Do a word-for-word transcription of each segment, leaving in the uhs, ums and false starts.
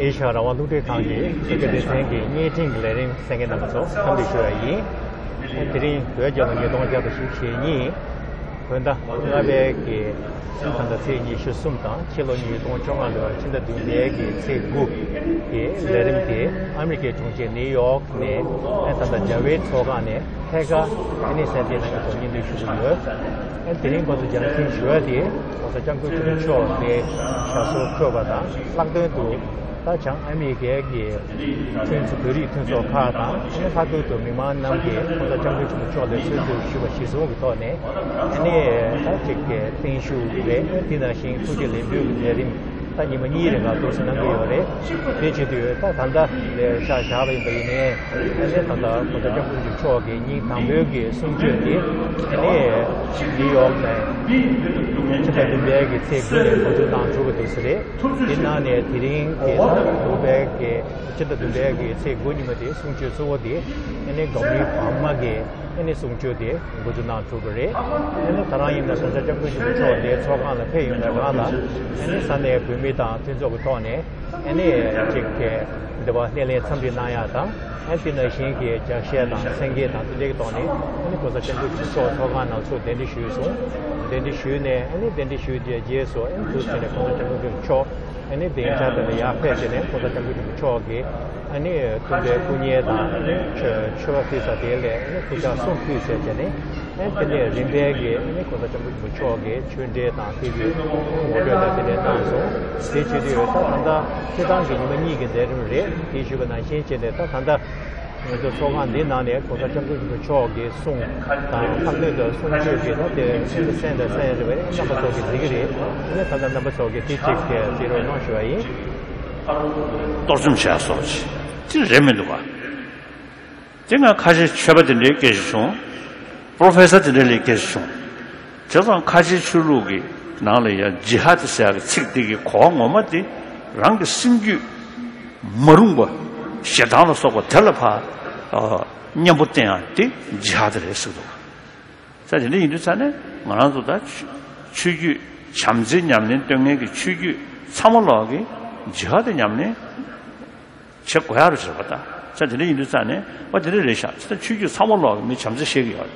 ཨེ་ཤ་ཡ་རང་དབང་རླུང་འཕྲིན་ཁང་གི་བོད་སྐད་སྡེ་ཚན་གྱི་བརྙན་འཕྲིན་གྱི་ལས་རིམ་གསན་མཁན་རྣམ་པ་ཚོ་འཚམས་འདྲི་ཞུ་བ་ཡིན། དེ་རིང་བོད་རྒྱལ་ལོ་ཉིས་སྟོང་བརྒྱ་དང་བཞི་བཅུ་ཞེ་གཉིས། བོད་ཟླ་ལྔ་པའི་གི་ད་ལྟ་ཚེས་ཉི་ཤུ་གསུམ་དང་ཕྱི་ལོ་ཉིས་སྟོང་བཅོ་ལྔ་ལོའི་ཕྱི་ཟླ་བདུན་པའི་གི་ཚེས་དགུ་གི་ལས་རིམ་དེ་ཨ་མི་རི་ཀའི་གྲོང་ཁྱེར་ནིའུ་ཡོག་ནས་ད་ལྟ་རྒྱ་བལ་ཚོགས་ཁང་ནས་ཐད་ཀར་ཨ་ནི་གསན་གཟིགས་གནང་མཁན་ཚོར་སྙན་སྒྲོན་ཞུ་གི་ཡོད། དེ་རིང་ཁོང་ཚོ་རྒྱང་སྲིང་ཞུ་བ་དེ་༸གོང་ས་༸སྐྱབས་མགོན་ཆེན་པོ་མཆོག་ནས་ཞབས་སོར་འཁོད་པ་དང་ལྷག་དོན་དུ་ད་བྱང་ཨ་མི་རི་ཀའི་གི་མཐུན་ཚོགས་བོད་རིགས་མཐུན་ཚོགས་ཁག་དང་ཨ་ནི་ལྷག་དོན་དུ་མི་མང་རྣམས་ཀྱིས་༸གོང་ས་༸སྐྱབས་མགོན་ཆེན་པོ་མཆོག་ལ་གསོལ་འདེབས་ཞུས་པ་གཞིར་བཟུང་གི་ཐོག་ནས་ཨ་ནི་ད་ཅིག་གི་བརྟན་བཞུགས་རེད། དེ་ནང་བཞིན་ཐུགས་རྗེ་ལེགས་འབུལ་གྱི་ལས་རིམ་ད་ཉི་མ་གཉིས་རིང་ལ་གཏོང་སྲོལ་གནང་གི་ཡོད་རེད། དེ་བྱེད་དུས་ད་ད་ལྟ་ལས་ཤག་བཞག་པ་ཡིན་པ་ཡིན་ནའི་ཨ་ནི་ད་ལྟ་༸གོང་ས་༸སྐྱབས་མགོན་ཆེན་པོ་མཆོག་གི་ཉིན་དང་པོའི་གི་གསུང་ཆོས་དེ་ཨ་ནི་ནིའུ་ཡོག་ནས་ཕྱི་ཟླ་བདུན་པའི་གི་ཚེས་དགུ་ནས་འགོ་འཛུགས་གནང་གྲུབ་པ་དེ་སུ་རེད། དེ་ནང་ནས་དེ་རིང་གི་ད་དགུ་པའི་གི་ཕྱི་ཟླ་བདུན་པའི་གི་ཚེས་དགུ་ཉིན་མོ་དེ་གསུང་ཆོས་གཙོ་བོ་དེ་ཨ་ནི་འབྲོག་མི་བར་མ་གི་ཨ་ནི་གསུང་ཆོས་དེ་འགོ་འཛུགས་གནང་གྲུབ་པ་རེད། ཨ་ནི་ད་རང་ཡིན་ན་༸གོང་ས་༸སྐྱབས་མགོན་ཆེན་པོ་མཆོག་དེ་ཚོགས་ཁང་ལ་ཕེབས་ཡོང་བའི་རང་ལ་ཨ་ནི་ས་གནས་བོད་མི་དང་མཐུན་ཚོགས་ཀྱི་ཐོག་ནས་ཨ་ནི་ཅིག་གི་འདི་བ་སྣེ་ལེན་འཚམས་འདྲི་གནང་ཡག་དང་ཨ་དེ་ནང་བཞིན་གྱི་ལྗགས་བཤད་དང་མཚན་འགེལ་དང་དེ་འདྲའི་ཐོག་ནས་ཨ་ནི་༸གོང་ས་༸སྐྱབས་མགོན་ཆེན་པོ་མཆོག་ཚོགས་ཁང་ནང་ཚུར་གདན་འདྲེན་ཞུས་སོང་། གདན་འདྲེན་ཞུས་ནས་ཨ་ནི་གདན་འདྲེན་ཞུས་རྗེས་སུ་ཨ་ནི་དུས་ཚོད་ནས་༸གོང་ས་༸སྐྱབས་མགོན་ཆེན་པོ་མཆོག་ཨ་ནི་གདན་འདྲེན་དེ་ལ་ཡར་ཕེབས་བྱས་ནས་༸གོང་ས་༸སྐྱབས་མགོན་ཆེན་པོ་མཆོག་གིས་ཨ་ནི་སྟོན་པའི་སྐུ་བརྙན་དང་མཆོད་པ་ཕུལ་ས་དེ་ལས་ཨ་ནི་སྐུ་ཕྱག་གསུམ་ཕུལ་ཟེར་བྱས་ནས་ཨ་ནི་དེ་ནས་རིམ་པས་ཀྱི་ཨ་ནི་༸གོང་ས་༸སྐྱབས་མགོན་ཆེན་པོ་མཆོག་གི་ཆོས་འབྲེལ་དང་དེ་གི་ངོ་སྤྲོད་དང་དེ་འདྲ་གནང་སོང་། དེ་བྱེད་དུས་ད་ད་ལྟ་སྤྱི་བཏང་གི་ཉི་མ་གཉིས་ཀྱི་མཛད་རིམ་རེད། དེ་ཞུས་པ་ནང་བཞིན་བྱས་ནས་ད་ད་ལྟ། ང་ཚོ་ཚོགས་ཁང་འདི་ནང་ནས་༸གོང་ས་༸སྐྱབས་མགོན་ཆེན་པོ་མཆོག་གི་གསུང་དང་ལྷག་དོན་དུ་གསུང་ཆོས་ཀྱི་ད་དེ་གསན་དང་གསན་རེ་བའི་རྣམ་པ་ཚོ་གི་གཟིགས་ཀྱི་རེད། ཨ་ནི་ད་ལྟ་རྣམ་པ་ཚོ་གི་དེ་གཅིག་གི་གཟིགས་རོགས་གནང་ཞུ་བ་ཡིན། གཏོར་བཅོམ་བྱས་སོགས་ཀྱི་དེ་རེད་མི་འདུག་ག་དེ་ང་ཁ་ཆེ་ཆོས་པ་དེ་འདྲའི་སྐད་ཆ་བྱུང་། པྲོ་ཕེ་སར་དེ་འདྲ་ལས་སྐད་ཆ་བྱུང་། བྱས་ཙང་ཁ་ཆེའི་ཆོས་ལུགས་ཀྱི་ནང་ལ་ཡང་ཇི་ཧ་དི་ཟེར་ཡག་གི་ཚིག་འདི་གི་གོ་བ་ངོ་མ་དེ་རང་གི་སེམས་རྒྱུད་མ་རུངས་པ་ཞེ་སྡང་ལ་སོགས་པ་དེ་ལ་ཕར་ཨ་གཉེན་པོ་བསྟེན་ཡག་དེ་ཇི་ཧ་དི་རེད་ཟེར་འདུག་ས་དེ་འདྲ་ཡིན་དུས་ཙང་ནས་ང་རང་ཚོ་ད་ཆོས་ཆོས་བརྒྱུད་བྱམས་བརྩེའི་ཉམས་ལེན་སྟོན་མཁན་གྱི་ཆོས་བརྒྱུད་ཚང་མ་ལོག་གི་ཇི་ཧ་དི་ཉམས་ལེན་བྱེད་དགོས་ཡག་རེད་ཟེར་བ་དང་། ས་དེ་འདྲ་ཡིན་དུས་ཙང་ནས་ཨོ་དེ་འདྲ་རེད་ཤག་ས་ཆོས་བརྒྱུད་ཚང་མ་ལོག་གི་མི་བྱམས་བརྩེ་བཤད་ཀྱི་ཡོད་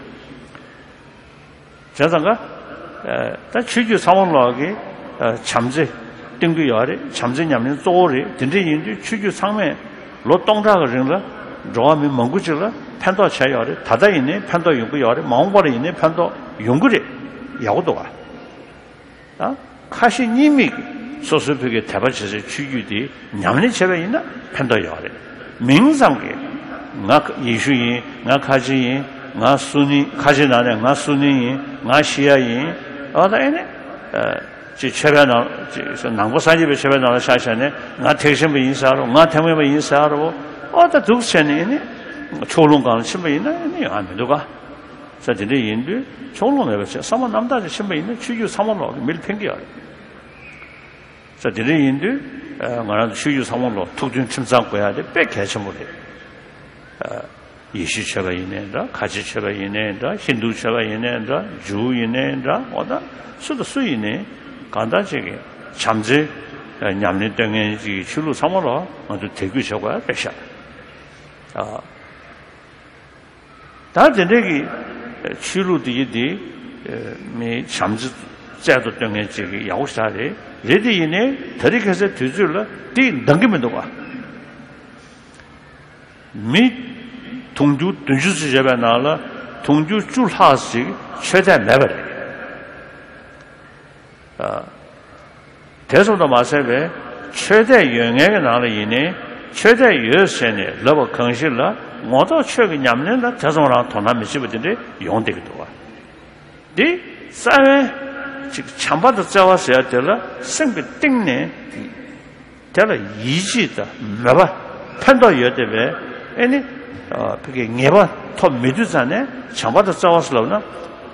རེད། བྱས་ཙང་ཀ་ད་ཆོས་བརྒྱུད་ཚང་མ་ལོག་གི་ཨ་བྱམས་བརྩེ་སྟོན་གྱི་ཡོད་རེད། བྱམས་བརྩེ་ཉམས་ལེན་གཙོ་བོ་རེད། དེ་འདྲ་ཡིན་དུས་ཆོས་བརྒྱུད་ཚང་མས་ལོ་སྟོང་ཕྲག་གི་རིང་ལ་འགྲོ་བ་མི་མང་པོ་ཅིག་ལ་ཕན་ཐོགས་བྱས་ཡོད་རེད། ད་ལྟ་ཡིན་ནའི་ཕན་ཐོགས་ཡོང་གི་ཡོད་རེད། མ་འོངས་པ་ལ་ཡིན་ནའི་ཕན་ཐོགས་ཡོང་གི་རེད། ཡག་པོ་འདུག་ག་ད་ཁ་ཞེ་གཉིས་མེད་ཀྱིས་སོ་སོའི་ཕ་གིའི་དད་པ་བྱེད་སའི་ཆོས་བརྒྱུད་དེ་ཉམས་ལེན་བྱས་པ་ཡིན་ན་ཕན་ཐོགས་ཡོད་རེད། མིང་ཙམ་གྱིས་ང་ཡེ་ཤུ་ཡིན། ང་ཁ་ཆེ་ཡིན། ང་སུ་ནི། ཁ་ཆེ་ནང་ནས་ང་སུ་ནི་ཡིན། ང་ཤི་ཡ་ཡིན། འོ་ད་ཨེ་ནི་ཅིག་ཆོས་པའི་ནང་ཅིག་ནང་པ་སངས་རྒྱས་པའི་ཆོས་པའི་ནང་ལ་ཆ་བཞག་ནས་ང་ཐེག་ཆེན་པ་ཡིན་ཟེར་རོ། ང་ཐེག་དམན་པ་ཡིན་ཟེར་རོ། འོ་ད་འདུག་བྱས་ནས་ཨེ་ནི་ཕྱོགས་ལྷུང་སྒང་ལ་ཕྱིན་པ་ཡིན་ན་ཨེ་ནི་ཡོང་ཡ་མི་འདུག་ག་ས་དེ་འདྲ་ཡིན་དུས་ཕྱོགས་ལྷུང་མེད་པ་བྱས་བསམ་བློ་རྣམ་དག་ཅིག་ཕྱིན་པ་ཡིན་ན་ཆོས་བརྒྱུད་ཚང་མ་ལོག་གི་མི་ལ་ཕན་གྱི་ཡོད་རེད། ས་དེ་འདྲ་ཡིན་དུས་ང་རང་ཚོ་ཆོས་བརྒྱུད་ཚང་མ་ལོག་ཐུགས་མཐུན་ཁྲིམས་གཙང་དགོས་ཡ་དེ་དཔེ་གལ་ཆེན་པོ་རེད། ཡེ་ཤུའི་ཆོས་པ་ཡིན་ནའི་འདྲ། ཁ་ཆེའི་ཆོས་པ་ཡིན་ནའི་འདྲ། ཧིན་དུའི་ཆོས་པ་ཡིན་ནའི་འདྲ། ཇུའུ་ཡིན་ནའི་འདྲ། འོ་ད་སུ་དང་སུ་ཡིན་ནའི་གང་ལྟར་ཅིག་གི་བྱམས་བརྩེ་ཉམས་ལེན་སྟོན་མཁན་ཅིག་གི་ཆོས་ལུགས་ཚང་མ་ལོག་ང་ཚོས་དད་གུས་བྱེད་དགོས་ཡ་དཔེ་ཤ། ད་དེ་འདྲའི་གི་ཆོས་ལུགས་དེ་ཡི་དེ་མི་བྱམས་བརྩེ་རྩལ་དུ་སྟོན་མཁན་ཅིག་གི་ཡག་པོ་ཞིག་རེད། རེད་དེ་ཡིན་ནའི་ད་རེས་ཁ་སའི་དུས་ཚོད་ལ་དེ་འདང་གི་མི་འདུག་ག་མི་དུང་ཕྱུར་བདུན་ཅུ་ཙམ་བྱས་པའི་ནང་ལ་དུང་ཕྱུར་བཅུ་ལྷག་ཅིག་ཆོས་དད་མེད་པ་རེད། དེ་ཙམ་དུ་མ་ཟད་པའི་ཆོས་དད་ཡོད་མཁན་གྱི་ནང་ལ་ཡིན་ནའི་ཆོས་དད་ཡོད་ཟེར་ནས་ལབ་པ་གང་ཞིག་ལ་ངོ་ཐོག་ཆོས་ཀྱི་ཉམས་ལེན་ལ་དེ་ཙམ་རང་དོ་སྣང་མི་བྱེད་པ་དེ་འདྲ་ཡོང་བསྡད་ཀྱི་འདུག་བ། འདི་རྩ་བའི་ཅིག་བྱམས་པ་དང་བརྩེ་བ་ཟེར་ཡ་དེ་ལ་སེམས་ཀྱི་གཏིང་ནས་དེ་ལ་ཡིད་ཆེས་དང་མོས་པ་ཕན་ཐོགས་ཡོད་བསྡད་པས་ཨེ་ནི་ཕ་གི་ངེས་པ་ཐོབ་མེད་དུས་ཙང་ནས་བྱམས་པ་དང་བརྩེ་བ་ཟེར་ལབ་ན་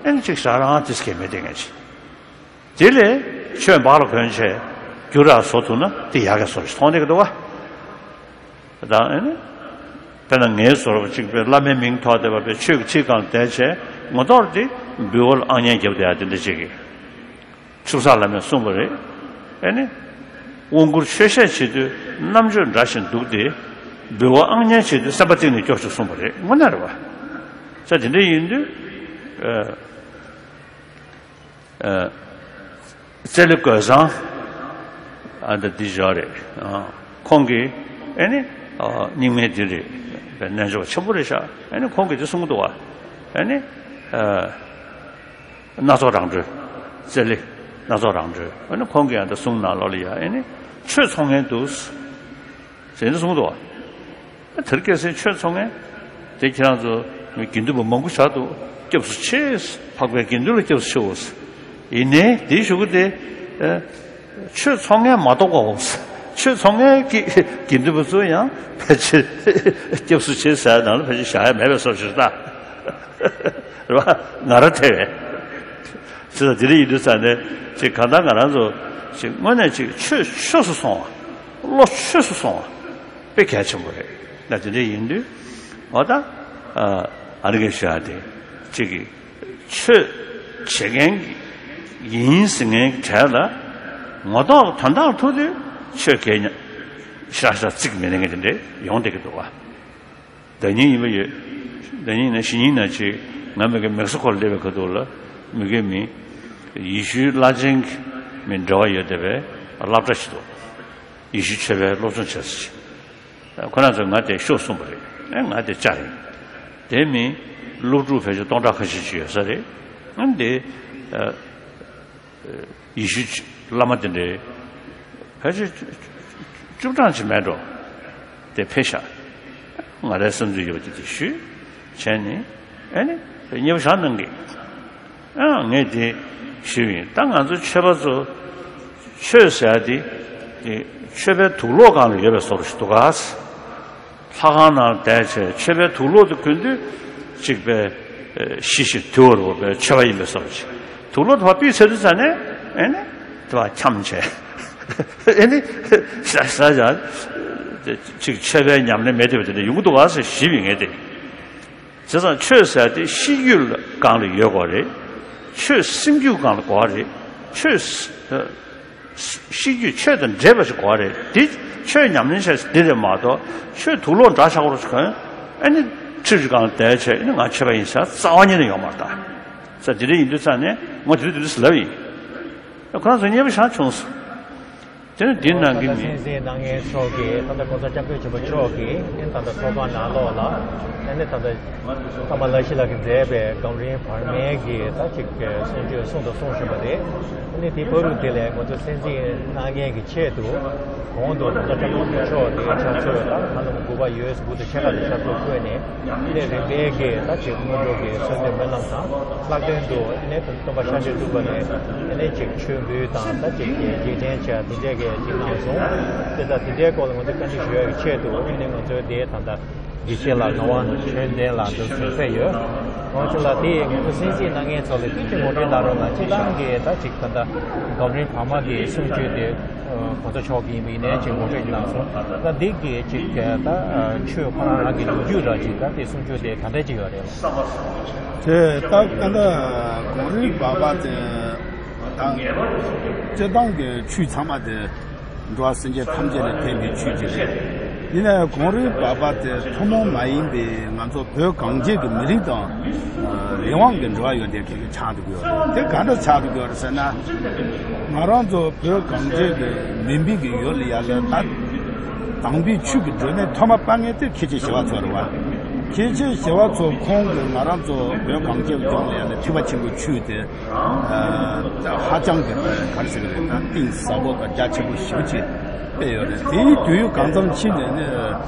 ཨེ་ནི་ཅིག་ཞག་རང་དེ་སྐད་མེད་བསྡད་མཁན་ཅིག་དེ་ལས་ཆོས་འབག་ལ་གོན་བྱས་རྒྱུ་ར་བཟོ་ཐུབ་ན་དེ་ཡག་གི་བཟོ་ཞིག་མཐོང་བསྡད་ཀྱི་འདུག་བ། ད་ཨེ་ནི། དཔེར་ན་ངའི་བཟོ་འདྲ་གཅིག་པའི་བླ་མའི་མིང་ཐོགས་བསྡད་པ་པའི་ཆོས་ཀྱི་ཁྲི་སྒང་བསྡད་བྱས་ངོ་ཐོག་དེ་འབུལ་བ་ལ་ཨང་ཉན་རྒྱབ་བསྡད་ཡ་དེ་འདྲ་ཅིག་གིས། ཆུ་བཟང་བླ་མས་གསུངས་པ་རེད། ཨེ་ནི། དབང་བསྐུར་ཆོས་བཤད་བྱེད་དུས་རྣམ་དཔྱོད་འདྲ་ཞིང་འདུག་སྟེ། འབུལ་བ་ཨང་ཉན་བྱེད་དུས་སེམས་པ་གཏིང་ནས་སྐྱོ་ཅིག་གསུངས་པ་རེད། དངོས་གནས་རེད་བ། ས་དེ་འདྲ་ཡིན་དུས། ཨ། ཨ། རྩེ་ལེ་གོས་བཟང་། ཨ། འདི་འདི་བཞག་རེད། ཨ། ཁོང་གིས་ཨེ་ནི། ཨ། རྙིང་མའི་འདི་རེད། རྣལ་འབྱོར་པ་ཆེན་པོ་རེད་ཤག་ཨེ་ནི་ཁོང་གིས་འདི་གསུང་གི་འདུག་བ། ཨེ་ནི། ཨ། སྣ་ཚོགས་རང་གྲོལ། རྩེ་ལེ། སྣ་ཚོགས་རང་གྲོལ། ཨ་ནི་ཁོང་གིས་ཡང་ད་གསུང་ནང་ལོགས་ལ་ཡ་ཨེ་ནི། ཆོས་ཚོགས་མཁན་འདུག་ཟེར་ནས་གསུངས་འདུག་བ། དེར་སྐད་ཟེར་ཆོས་ཚོགས་མཁན། དེ་ཁྱེད་རང་ཚོ་དགེ་འདུན་པ་མང་པོ་ཆགས་འདུག་སྐྱབས་སུ་མཆི། འཕགས་པའི་དགེ་འདུན་ལ་སྐྱབས་སུ་མཆིའོ། ཡིན་ནའི་དེའི་གཞུག་གུ་དེ། ཨ། ཆོས་ཚོགས་མཁན་མ་གཏོགས་པའོ། ཆོས་ཚོགས་མཁན་གྱི་དགེ་འདུན་པ་ཚོ་ཡང་ཕལ་ཆེར་སྐྱབས་སུ་མཆི་ཟེར་ནང་ལ་ཕལ་ཆེར་བཞག་ཡ་མེད་པའི་བཟོ་ཞིག་རེད་ད། རེད་བ། ང་རང་ཐེ་བས། ཅི་ལྟར་དེ་འདྲ་ཡིན་དུས་ཙང་ནས་ཅིག་གང་ལྟར་ང་རང་ཚོ་ཅིག་དངོས་གནས་ཅིག་ཆོས་ཆོས་སུ་སོང་བ། བློ་ཆོས་སུ་སོང་བ་དཔེ་གལ་ཆེན་པོ་རེད། ད་དེ་འདྲ་ཡིན་དུས་འོ་ད། ཨ། ཨ་རི་གས་ཞུ་ཡ་དེ་ཅིག་གིས་ཆོས་བྱེད་མཁན་ཡིན་ཟེར་མཁན་གྱི་གྲས་ལ་ངོ་ཐོག་ལ་དོན་དག་ཐུག་དུས་ཆོས་གས་ཉག་ཤ་ཤ་ཚིག་མི་ལེན་མཁན་དེ་འདྲ་ཡོང་བསྡད་ཀྱི་འདུག་བ། ཟླ་ཉིན་ཡིན་པ་ཡོད། ཟླ་ཉིན་ན་གཞེས་ཉིན་ན་ཅིག་ང་མི་གི་མེག་སི་ཁོ་ལ་སླེབས་པའི་ཁ་ཐུག་ལ་མི་གི་མི་ཡེ་ཤུའི་བླ་ཆེན་གྱི་མི་འབྲེལ་བ་ཡོད་བསྡད་པའི་སློབ་གྲྭ་ཞིག་འདུག་ཡེ་ཤུའི་ཆོས་པའི་སློབ་སྦྱོང་བྱེད་ས་ཅིག་ཁོ་རང་ཚོས་ང་དེ་ཤོག་གསུངས་པ་རེད། ཨེ་ང་དེ་བཅར་ཡིན། དེ་མི་སློབ་ཕྲུག་ཕལ་ཆེར་སྟོང་ཕྲག་ཁ་ཤས་ཅིག་ཡོད་ས་རེད། ཨ་ནི་དེ། ཨ། ཡེ་ཤུ་བླ་མ་དེ་འདྲའི་ཕལ་ཆེར་བཅུ་གྲངས་ཅིག་མེད་འགྲོ། དེ་ཕེབས་ཤག་ང་རའི་བསམ་ཚུལ་ཡོད་པ་དེ་དེ་ཞུས་བྱས་ནས་ཨེ་ནི་དེ་མཉེས་པོ་བཞག་གནང་གི། ཨ། ངས་དེ་ཞུས་ཡིན། ད་ང་ཚོ་ཆོས་པ་ཚོ་ཆོས་ཟེར་ཡ་དེ་དེ་ཆོས་པའི་དུག་ལོག་སྒང་ལ་ཡོད་པའི་བཟོ་འདྲ་ཞིག་འདུག་ག་ལྷ་ཁང་ནང་བསྡད་བྱས་ཆོས་པའི་དུག་ལོག་དེ་གོན་དུས་གཅིག་པའི་ཤི་ཤི་དུལ་བ་རུ་བའི་ཆོས་པ་ཡིན་པའི་བཟོ་འདྲ་ཅིག་དུག་ལོག་དེ་ཕར་ཕུད་ཚར་དུས་ཙ་ནས་ཨེ་ནི་དེ་ཕར་འཁྱམས་བྱས་ཨེ་ནི་ཤ་ཤ་ཡ་ཅིག་ཆོས་པའི་ཉམས་ལེན་མེད་བསྡད་པ་དེ་འདྲ་ཡོང་གི་འདུག་ག་ཟེར་ཞུས་པ་ཡིན་ངས་དེ། བྱས་ཙང་ཆོས་ཟེར་དེ་ཤེས་རྒྱུད་ལ་སྒང་ལ་ཡོད་དགོས་རེད། ཆོས་སེམས་རྒྱུད་སྒང་ལ་དགོས་རེད། ཆོས། ཤེས་རྒྱུད་ཆོས་དང་འདྲེས་པ་ཞིག་དགོས་རེད། དེ་ཆོས་ཉམས་ལེན་བྱས་འདི་རེད་མ་གཏོགས་ཆོས་དུག་ལོག་འདྲ་ཆགས་པ་ཞིག་གོན། ཨ་ནི་ཁྲི་རི་སྒང་ལ་བསྡད་བྱས་ཨ་ནི་ང་ཆོས་པ་ཡིན་ཟེར་རྩ་བ་ཉིད་ནས་ཡོང་མ་རེད་ད། ས་དེ་འདྲ་ཡིན་དུས་ཙང་ནས་ངོ་དེ་རིང་དེ་འདྲ་ཟེར་ལབ་ཡིན། ཁོ་རང་ཚོ་མཉེས་པོ་བཞག་བྱུང་སོང་། དེ་ནི་འདི་གནང་གི་མིན། སེམས་ཅན་སྣ་ལྔའི་ཚོགས་ཀྱིས་ད་ལྟ་༸གོང་ས་༸སྐྱབས་མགོན་ཆེན་པོ་མཆོག་གིས་ཨེ་ད་ལྟ་ཚོགས་ཁང་ནང་ལོགས་ལ་ཨ་ནི་ད་ལྟ་ཨ་མ་ལ་ཤི་ལགས་ཀྱིས་མཛད་པའི་སྒམ་རིང་བར་མའི་གི་ད་ཅིག་གསུང་ཆོས་གསུངས་དང་གསུང་བཞིན་པ་རེད། ཨ་ནི་དེ་བར་དུ་དེ་ལས་ང་ཚོ་སེམས་ཅན་སྣ་ལྔའི་གི་ཆེད་དུ་གོང་དུ་༸གོང་ས་༸སྐྱབས་མགོན་ཆེན་པོ་མཆོག་དེ་ཕྱག་ཚོད་ད་ལྷ་ལུང་དགུ་པ་ཡོས་དགུ་དང་ཕྱེད་ཀ་དེ་ཕྱག་ཚོད་བཀོད་ནས། ཨ་ནི་རིམ་པས་ཀྱི་ད་ཅིག་སྔོན་འགྲོ་གི་གསོལ་འདེབས་སྨོན་ལམ་དང་ལྷག་དོན་དུ་ཨ་ནི་སྟོན་པ་ཤཱཀྱ་ཐུབ་པ་ནས་ཨ་ནི་ཅིག་མཆོད་འབུལ་དང་ད་ཅིག་རྗེས་དྲན་བྱ་དེ་འདྲས་ཀྱི་ཅིག་གནང་སོང་། དེ་ལྟར་དེ་འདྲའི་སྐོར་ལ་ང་ཚོ་བཀའ་འདྲི་ཞུ་ཡག་གི་ཆེད་དུ་ཨ་ནི་ང་ཚོའི་དེ་ད་ལྟ་དགེ་བཤེས་ལགས་ངག་དབང་ཆོས་ལྡན་ལགས་འདུག་ཟེར་ཕེབས་ཡོད། ཁོང་ཚོ་ལ་དེ་ང་ཚོ་སེམས་ཅན་སྣ་ལྔའི་ཚོགས་ལ་ཏིག་ཙམ་ངོ་སྤྲོད་གནང་རོགས་གནང་། སྤྱིར་བཏང་གི་ད་ཅིག་ད་ལྟ་སྒམ་རིང་བར་མ་གི་གསུང་ཆོས་དེ། གོང་ས་མཆོག་གིས་ཡིན་པ་ཡིན་ནའི་ཅིག་ངོ་སྤྲོད་ཅིག་གནང་སོང་། ད་འདི་གི་ཅིག་ད་ཆོས་ཁོ་རང་རང་གི་ལོ་རྒྱུས་ར་ཅིག་ད་དེ་གསུང་ཆོས་དེ་ག་འདྲ་ཅིག་ཡོད་རེད། དེ་ད་ད་ལྟ་གངས་རིའི་བར་པ་དེ་ད་སྤྱིར་བཏང་གི་ཆོས་ཚང་མ་དེ་འགྲོ་བ་སེམས་ཅན་ཐམས་ཅད་ལ་ཕན་པའི་ཆོས་ཅིག་རེད། ཡིན་ནའི་གངས་རིའི་བར་པ་དེ་ཐུན་མོང་མ་ཡིན་པའི་ང་ཚོ་བོད་གངས་ཅན་གྱི་མི་རིགས་དང་ལས་དབང་གི་འབྲེལ་བ་ཡོད་བསྡད་མཁན་གྱི་ཆགས་འདུག་ཡོད་རེད། དེ་ག་འདྲ་ཆགས་འདུག་ཡོད་རེད་ཟེར་ན། ང་རང་ཚོ་བོད་གངས་ཅན་གྱི་མུན་པའི་གི་ཡུལ་ལ་ཡར་ལ་ད་དམ་པའི་ཆོས་ཀྱི་སྒྲོན་མེ་ཐོག་མ་སྤར་མཁན་དེ་མཁན་ཆེན་ཞི་བ་འཚོ་རེད་བ། མཁན་ཆེན་ཞི་བ་འཚོ་ཁོང་གིས་ང་རང་ཚོ་བོད་གངས་ཅན་ལྗོངས་ལ་ཡར་ལ་ཐེག་པ་ཆེན་པོའི་ཆོས་དེ་ཨ་ཧ་ཅང་གི་ག་རེ་ཟེར་གི་རེད། ད་གཏིང་ཟབ་པོ་དང་རྒྱ་ཆེན་པོ་ཞེ་པོ་ཅིག་སྤེལ་ཡོད་རེད། དེའི་དུས་ཡུན་གང་ཙམ་ཕྱིན་ནས་ནི།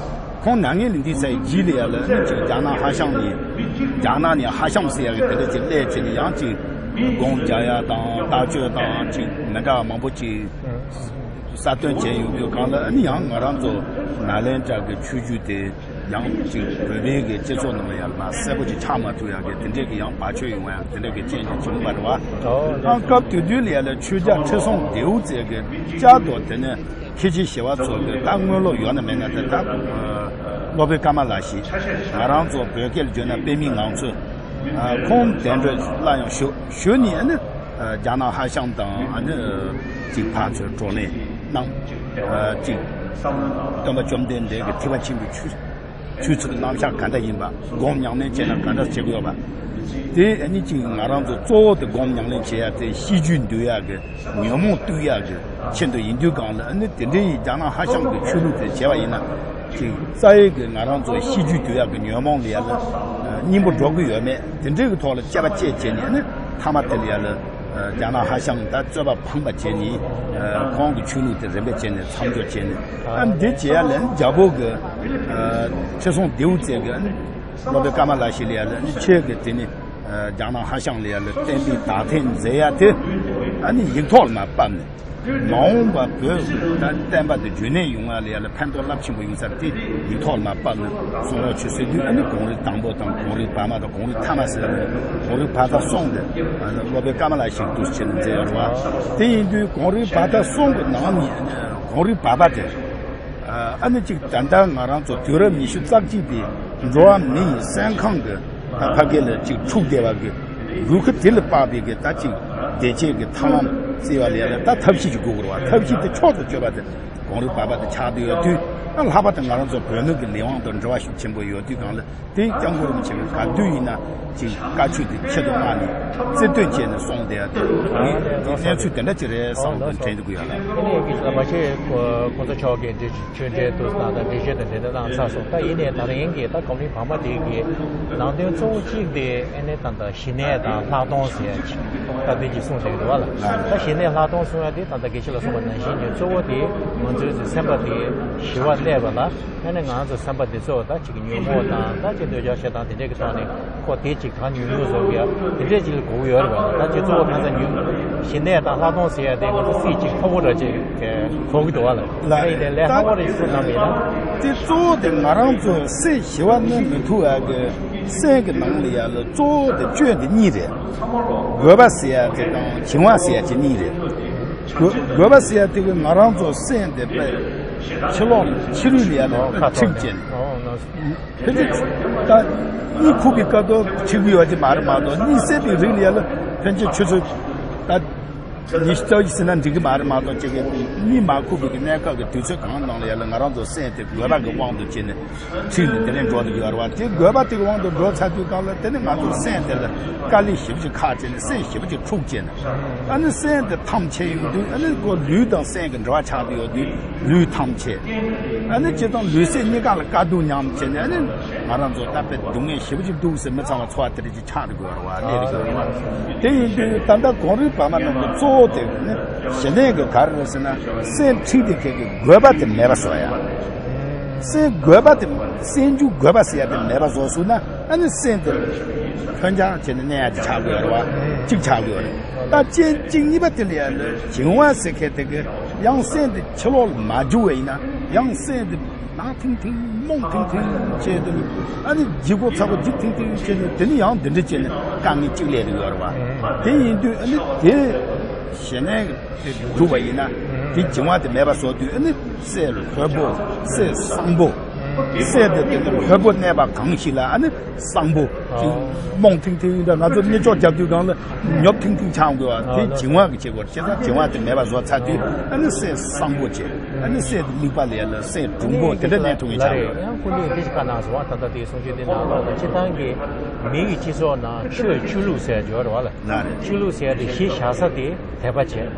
ཁོང་མྱ་ངན་ལས་འདས་ཚར་བའི་རྗེས་ལ་ཡར་ལ་ནི་ཅིག་རྒྱ་ནག་ཧྭ་ཤང་ནས་རྒྱ་ནག་ནས་ཧྭ་ཤང་ཟེར་ཡག་གི་དེ་འདྲ་ཅིག་སླེབས་བྱས་ནས་ཡང་ཅིག་སྒོམ་རྒྱག་ཡ་དང་ལྟ་སྤྱོད་དང་ཅིག་མི་འདྲ་བ་མང་པོ་ཅིག་གསར་གཏོད་བྱས་ཡོང་དུས་སྒང་ལ་ཨ་ནི་ཡང་ང་རང་ཚོ་ནཱ་ལེནྡྲ་གི་ཆོས་བརྒྱུད་དེ་ཡང་ཅིག་བོད་པའི་གི་སྤྱི་ཚོགས་ནང་ལ་ཡར་མ་གསལ་པོ་ཅིག་ཆགས་མ་ཐུབ་ཡག་གི་དེ་འདྲའི་གི་ཡང་བར་ཆད་ཡོང་བ་ཡང་དེ་འདྲའི་གི་རྐྱེན་ཅིག་བྱུང་བ་རེད་བ། ཨང་སྐབས་དེ་དུས་ལ་ཡར་ལ་ཆོས་རྒྱལ་ཁྲི་སྲོང་ལྡེའུ་བཙན་གི་བསྐྱར་དུ་དེ་ནས། མཁན་ཆེན་ཞི་བ་འཚོ་གི་ད་དངོས་སློབ་ཡོད་ན་མེད་ན་དེ་ད་སློབ་དཔོན་ཀརྨ་ལགས་ཤིག་ང་རང་ཚོ་བོད་སྐད་ལ་བརྗོད་ན་དཔེ་མེད་ངང་ཚུལ་ཁོང་གདན་འདྲེན་སླར་ཡང་ཞུ་ཞུ་ནས་ཨ་ནི་རྒྱ་ནག་ཧྭ་ཤང་དང་ཨ་ནི་ཅིག་ཕར་ཚུར་བགྲོ་གླེང་ གནང་། ཨ་གཅིག་སྟོན་པ་བཅོམ་ལྡན་འདས་ཀྱི་ཐེག་པ་ཆེན་པོའི་ཆོས་ཆོས་ཚུལ་གྱི་རྣམ་གཞག་ག་འདྲ་ཡིན་པ། སྒོམ་ཉམས་ལེན་བྱས་ན་ག་འདྲ་བྱེད་དགོས་པ། དེ་ཨ་ནི་གཅིག་ང་རང་ཚོ་གཙོ་བོ་དེ་སྒོམ་ཉམས་ལེན་བྱེད་ཡ་དེ་ཤེས་རྒྱུད་འདུལ་ཡ་གི་ཉོན་མོངས་བཏུལ་ཡག་གི་ཆེད་དུ་ཡིན་དུས་སྒང་ལ། ཨ་ནི་དེ་འདྲའི་རྒྱ་ནག་ཧྭ་ཤང་གི་ཆོས་ལུགས་དེ་བྱས་པ་ཡིན་ན། ཅིག་རྩ་བའི་གི་ང་རང་ཚོ་ཤེས་རྒྱུད་འདུལ་ཡག་གི་ཉོན་མོངས་ལ་ཡ་ལ་སྙིང་པོ་འགྲོ་གི་ཡོད་མེད་དེ་འདྲའི་གི་ཐོག་ལ་དཔྱད་པ་དཔྱད་བྱས་ནས། ཨ་ནི་མཐའ་མ་དེ་ལ་ཡ་ལ་རྒྱ་ནག་ཧྭ་ཤང་ད་རྩོད་པ་ཕངས་པ་བྱས་ནས་ཁོང་གི་ཆོས་ལུགས་དེ་རིམ་པས་བྱས་ནས་མཚམས་འཇོག་བྱས་ནས། ཨ་ནི་འདི་བྱེད་ཡ་ལ་ནི་རྒྱལ་པོ་གི་ཁྲི་སྲོང་ལྡེའུ་བཙན་གི་ཨ་ནི་སློབ་དཔོན་ཀ་མ་ལ་ཤཱི་ལ་ཡ་ལ་ནི་ཁྱེད་ཀྱི་དེ་ནི། ཨ་རྒྱ་ནག་ཧྭ་ཤང་ལ་ཡ་ལ་བསྟན་པའི་དག་ཐེར་མཛད་ཡ་དེ་ཨ་ནི་ཡིག་ཐོག་ལ་མར་ཕབ་ནས། མ་འོངས་པ་བོད་ད་བསྟན་པ་དེ་རྒྱུན་གནས་ཡོང་བ་ལ་ཡ་ལ་ཕན་ཐོགས་རླབས་ཆེན་པོ་ཡོང་ས་དེ་ཡིག་ཐོག་ལ་མར་ཕབ་ནས་གསུང་རོགས་བྱོས་ཟེར་དུས། ཨ་ནི་གངས་རི་དང་པོ་དང་གངས་རིའི་བར་མ་དང་གངས་རིའི་ཐ་མ་ཟེར་ཡ་ལ་གངས་རིའི་བར་ཐག་གསུམ་དེ་ཨ་ནི་སློབ་དཔོན་ཀ་མ་ལ་ཤཱི་འདུག་སེ་བྱས་ནས་མཛད་ཡོད་རེད་བ། དེ་ཡིན་དུས་གངས་རིའི་བར་ཐག་གསུམ་གི་ནང་ནས་གངས་རིའི་བར་པ་དེ། ཨ་ནི་གཅིག་ད་ལྟ་ང་རང་ཚོ་དུས་རབས་ཉི་ཤུ་རྩ་གཅིག་པའི་འགྲོ་བ་མི་ཡི་སེམས་ཁམས་ཀྱི་ཕ་གི་ལ་གཅིག་འཁྲུག་བསྡད་པ་གི་ལུས་ཁུ་དེ་ལ་དཔག་པའི་གི་ད་གཅིག་བདེ་སྐྱིད་ཀྱི་ཐབས་ལམ་བརྩི་བ་ལ་ཡ་ལ་ད་ཐབས་ཤེས་ཅིག་དགོས་ཀྱི་རེད་བ། ཐབས་ཤེས་དེ་མཆོག་ཏུ་གཅོད་པ་དེ་གངས་རིའི་བར་པ་དེ་ཆགས་བསྡད་ཡོད་དུས། ཨ་ལྷག་པར་དུ་ང་རང་ཚོ་བོད་མི་གི་ལས་དབང་དང་འབྲེལ་བ་ཤུགས་ཆེན་པོ་ཡོད་དུས་སྒང་ལ། དེ་སྐྱབས་མགོན་རིན་པོ་ཆེ་གིས་ག་དུས་ཡིན་ན་ཅིག་བཀའ་ཆོས་དེ་ཆེད་དུ་མངགས་ནས་རྩིས་སྟོན་བྱས་ནས་གསུངས་བསྡད་ཡ་དེ། ངས་དེ་གནས་ཚུལ་དེ་འདྲ་ཅིག་རེད་བསམ་གི་དྲན་འདུག་གི་ཡ་ལ། དེ་ནས་གི་ལ་མ་ཆེ་ཁོང་ཚོ་མཆོག་གིས་འགྲེལ་ཆོས་འགྲེལ་དུ་ན་ད་འགྲེལ་བཤད་དང་འབྲེལ་ནས་གནང་ཚར་སོང་། ད་ཡིན་ནའི་ད་རིང་གི་ད་གོམ་རིམ་བར་མ་དེ་གི་ནང་དོན་གཙོ་བོ་གཅིག་དེ་ཨ་ནི་ད་ད་ཞི་གནས་དང་ལྷག་མཐོང་ཟེར་ཡ་ཅིག་ད་དེ་ཅིག་གསུངས་བསྡད་ཀྱི་འདུག་བ་ལ། ད་ཞི་གནས་ལྷག་མཐོང་གསུང་ཡ་དེ་ད་ད་དགེ་བཤེས་ལགས་གསུངས་པ་ནང་བཞིན་གྱི་གཙོ་བོ་དེ་ང་ཚོའི་སེམས་པ་དེ་ཞི་བ་གནས་པ་ལ། ཨ་ནི་ང་ཚོ་སེམས་པ་འདི་ཚོ་ད་ཅིག་གི་ཉོན་མོངས་དང་ད་ཅིག་འདོད་ཆགས་ཞེ་སྡང་དེ་འདྲས་ཀྱི་ཐོག་ནས་ཁོ་དེ་ཅིག་གང་ཉུང་ཉུང་བཟོ་གི་ཡ་དེ་འདྲས་ཅིག་ལ་གོ་གི་ཡོད་རེད་པ། ད་ཁྱེད་ཚོ་ཁ་སང་ཉུང་ཞི་གནས་དང་ལྷག་མཐོང་ཟེར་ཡ་དེ་ང་ཚོ་སྲིད་ཅིག་ཁ་བོ་འདྲ་ཅིག་གོ་གི་འདུག་བ་ལ། ལ་ཨེ་དེ་ལས་ལྷག་པོ་རེ་ཞིག་གསུངས་གནང་བ་ཡིན་ན། དེ་གཙོ་བོ་དེ་ང་རང་ཚོ་སེམས་ཞི་བ་གནས་མི་ཐུབ་ཡ་གི་སེམས་ཀྱི་ནང་ལ་ཡ་ལ་གཙོ་བོ་དེ་སྐྱོན་དེ་གཉིས་རེད། དགོས་པ་ཟེར་ཡ་དེ་དང་བྱིང་བ་ཟེར་ཡ་དེ་གཉིས་རེད། དགོས་དགོས་པ་ཟེར་ཡ་དེ་གི་ང་རང་ཚོ་སེམས་དེ་དཔེ་ཕྱི་ལོགས་ཕྱི་རོལ་ལ་ཡ་ལ་ཁ་ཁྲིག་ཐོག་བྱས་ནས། ཨོ་ང་ཕལ་ཆེར་ད་གཉིད་ཁུག་པའི་སྐབས་དུ་ཁྲིག་པའི་ཡོད་ཀྱི་མ་རེད་མ་གཏོགས། གཉིད་སད་པའི་རིང་ལ་ཡ་ལ་ཕལ་ཆེར་ཆུ་ཚོད་ད་ཉི་ཤུ་རྩ་བཞི་ཟིན་ན་འགྲིག་གི་མ་རེད་མ་གཏོགས། ཅིག་གི་གཉིད་མ་ཁུག་པའི་གི་གནས་སྐབས་ཀྱི་དུས་ཚོད་གང་ནང་ལ་ཡ་ལ་ང་རང་ཚོ་སེམས་དེ་དགོས་པ་གི་དབང་དུ་བྱས་ནས་ཁྲིད་ནས་དེ་ནས་འགྲོ་འདུག་ཡོད་རེད་བ། དེ་དགོས་པ་དེ་གི་དབང་དུ་འགྲོ་ཚར་དུས་སྒང་ལ་དེ་ནི་ང་ཚོ་སེམས་དེ་ལ་དཀའ་ལས་ཞེ་པོ་ཅིག་ཁག་བྱས་ནས་སེམས་ཞེ་པོ་ཅིག་འཁྲུག་བྱས་ནས། ཨ་ནི་སེམས་དེ་ཐམས་ཅད་ཡོང་དུས། ཨ་ནི་ཁོ་ལུས་དང་སེམས་ཀྱི་འབྲེལ་བ་ཆགས་བསྡད་ཡོད་དུས་ལུས་ཐམས་ཅད། ཨ་ནི་སྤྱིར་བཏང་ལུས་སེམས་གཉིས་ཀ་ལ་དཀའ་སྡུག་མཉམ་བྱས་ནས། ཨ་ནི་ང་རང་ཚོ་ད་དཔེ་སྡུག་བསྔལ་ཞེ་པོ་ཅིག་འདུག་ཟེར་མི་ཚང་བ་འཚོ་བ་དེ་འདྲ་ཅིག་ཆགས་བསྡད་ཡོད་རེད་བ། གནས་བསྡད་ཡོད་རེད་བ། དེ་ཡིན་དུས་ད་ལྟ་གངས་རིའི་བར་མ་རྣམས་ཀྱི་གཙོ་བོ་དེ་ནི་ཞི་གནས་ཀྱི་ག་རེ་རེད་ཟེར་ན། སེམས་ཁྲིད་དེ་ཁྱེད་ཀྱི་དགོས་པ་དེ་མེད་པ་བཟོ་ཡ། སེམས་དགོས་པ་དེ་སེམས་རྒྱུད་དགོས་པ་ཟེར་ཡ་དེ་མེད་པ་བཟོ་སོང་ན། ཨ་ནི་སེམས་དེ་འཕོ་འགྱངས་བྱས་ནས་གནས་ཡ་དེ་ཆགས་དགོས་རེད་བ། གཅིག་ཆགས་དགོས་རེད། ད་རྐྱེན་གཅིག་གཉིས་པ་དེ་ལ་ཡ་ལ་བྱིང་བ་ཟེར་མཁན་དེ་གི་ཡང་སེམས་དེ་ཕྱི་ལོགས་ལ་མ་འཇུག་པ་ཡིན་ན། ཡང་སེམས་དེ་ནག་ཐིང་ཐིང་རྨོངས་ཐིང་ཐིང་བྱས་དེ། ཨ་ནི་ལྗིད་ཁོག་ཚ་པོ་ལྗིད་ཐིང་ཐིང་བྱས་ནས། དེ་ནི་ཡང་འདི་འདྲ་བྱས་ནས་དཀའ་ངལ་གཅིག་སླེབས་ཡོད་རེད་བ། དེ་ཡིན་དུས་ཨ་ནི་དེ་ཞི་གནས་དེ་སྒྲུབ་པ་ཡིན་ན། དེ་བྱིང་བ་དེ་མེད་པ་བཟོ་དུས། ཨ་ནི་སེམས་ལྷོད་པོ། སེམས་བཟང་པོ། སེམས་དེ་དེ་ལྷོད་པོ་གནས་པ་གང་ཞིག་ལ། ཨ་ནི་བཟང་པོ། ཅིག་རྨོངས་ཐིང་ཐིང་འདྲ། ང་ཚོ་གནས་མཆོག་རྒྱབ་དུས་སྒང་ལ་ཉོབ་ཐིང་ཐིང་ཆགས་དགོས་བ། དེ་བྱིང་བ་གི་བྱེད་སྒོ་རེད། བྱས་ཙང་བྱིང་བ་དེ་མེད་པ་བཟོ་ཚར་དུས། ཨ་ནི་སེམས་བཟང་པོ་བྱས། ཨ་ནི་སེམས་དེ་དམིགས་པ་ལ་ཡ་ལ་སེམས་གྲུང་པོ་དེ་འདྲ་གནས་ཐུབ་ངེས་ཆགས་ཡོད། ཡང་སྐུ་མདུན་འདི་ཞིག་བཀའ་གནང་སོང་བ། ད་ལྟ་དེའི་གསུང་ཆོས་དེ་ནང་ལོགས་ལ་སྤྱིར་བཏང་གི་མི་གི་སྤྱི་ཚོགས་ནང་ཆོས་ཆོས་ལུགས་ཟེར་ཡ་ཡོད་རེད་བ་ལ། ལགས་རེད། ཆོས་ལུགས་ཟེར་ཡ་དེ་གཞི་བཞག་ས་དེ་དད་པ་བྱས།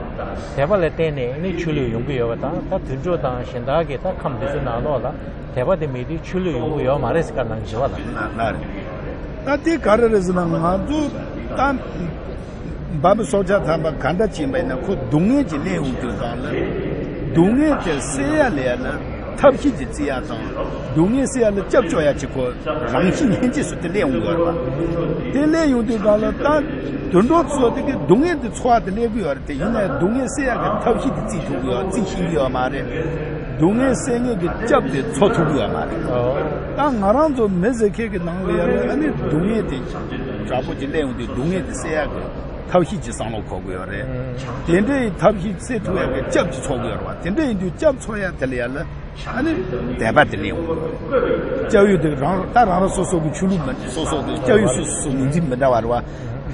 དད་པ་ལ་བརྟེན་ནས་ནི་ཆོས་ལུགས་ཡོང་གི་ཡོད་པ་དང་། ད་དུད་འགྲོ་དང་གཞན་དག་གི་ད་ཁམས་འདི་ཚོའི་ནང་ལོགས་ལ་དད་པ་དེ་མེད་དུས་ཆོས་ལུགས་ཡོང་གི་ཡོད་མ་རེད་ཟེར་བཀའ་གནང་གི་ཡོད་བ་ལ། ལགས་རེད། ད་དེ་ག་རེ་རེད་ཟེར་ན། ང་ཚོ་ད་འབར་མའི་སྲོག་ཆགས་ཐམ་པ་ག་འདྲ་ཕྱིན་པ་ཡིན་ན། ཁོ་སྡུག་བསྔལ་གྱི་གླེང་ཡོང་དུས་སྒང་ལ། སྡུག་བསྔལ་དེ་སེལ་ཡ་ལ་ཡ་ལ་ཐབས་ཤེས་ཀྱི་བརྩི་ཡ་དང་། སྡུག་བསྔལ་སེལ་ཡ་ལ་སྐྱབས་བཅོལ་ཡ་ཅིག་ཁོ་རང་བཞིན་ལྷན་སྐྱེས་སུ་དེ་གླེང་ཡོང་གི་ཡོད་རེད་བ། དེ་གླེང་ཡོང་དུས་སྒང་ལ་ད་དུད་འགྲོ་ཚོ་དེ་གི་སྡུག་བསྔལ་དེ་ཚོར་བ་དེ་སླེབས་ཀྱི་ཡོད་རེད། དེ་ཡིན་ན་སྡུག་བསྔལ་སེལ་ཡ་གི་ཐབས་ཤེས་དེ་བརྩི་ཐུབ་ཀྱི་ཡོད། བརྩི་ཤེས་ཀྱི་ཡོད་མ་རེད། སྡུག་བསྔལ་སེལ་མཁན་གྱི་སྐྱབས་དེ་འཚོལ་ཐུབ་ཀྱི་ཡོད་མ་རེད། ད་ང་རང་ཚོ་མི་ཟེར་མཁན་གྱི་ནང་ལ་ཡ་ལ། ཨ་ནི་སྡུག་བསྔལ་དེ་དྲག་པོ་ཅིག་སླེབས་ཡོང་དུས་སྡུག་བསྔལ་དེ་སེལ་ཡ་གི་ཐབས་ཤེས་ཀྱི་བསམ་བློ་འཁོར་དགོས་ཡོད་རེད། དེ་འདྲའི་ཐབས་ཤེས་སེལ་ཐུབ་ཡ་གི་སྐྱབས་ཅིག་འཚོལ་དགོས་ཡོད་རེད་བ། དེ་འདྲ་ཡིན་དུས་སྐྱབས་འཚོལ་ཡ་དེ་ལ་ཡ་ལ། ཨ་ནི་དད་པ་དེ་སླེབས་ཡོང་། སྐྱབས་ཡུལ་དེ་རང་ད་རང་རང་སོ་སོ་གི་ཆོས་ལུགས་མི་སོ་སོ་གི་སྐྱབས་ཡུལ་སོ་སོ་ངོས་འཛིན་མི་འདྲ་བ་རེད་བ།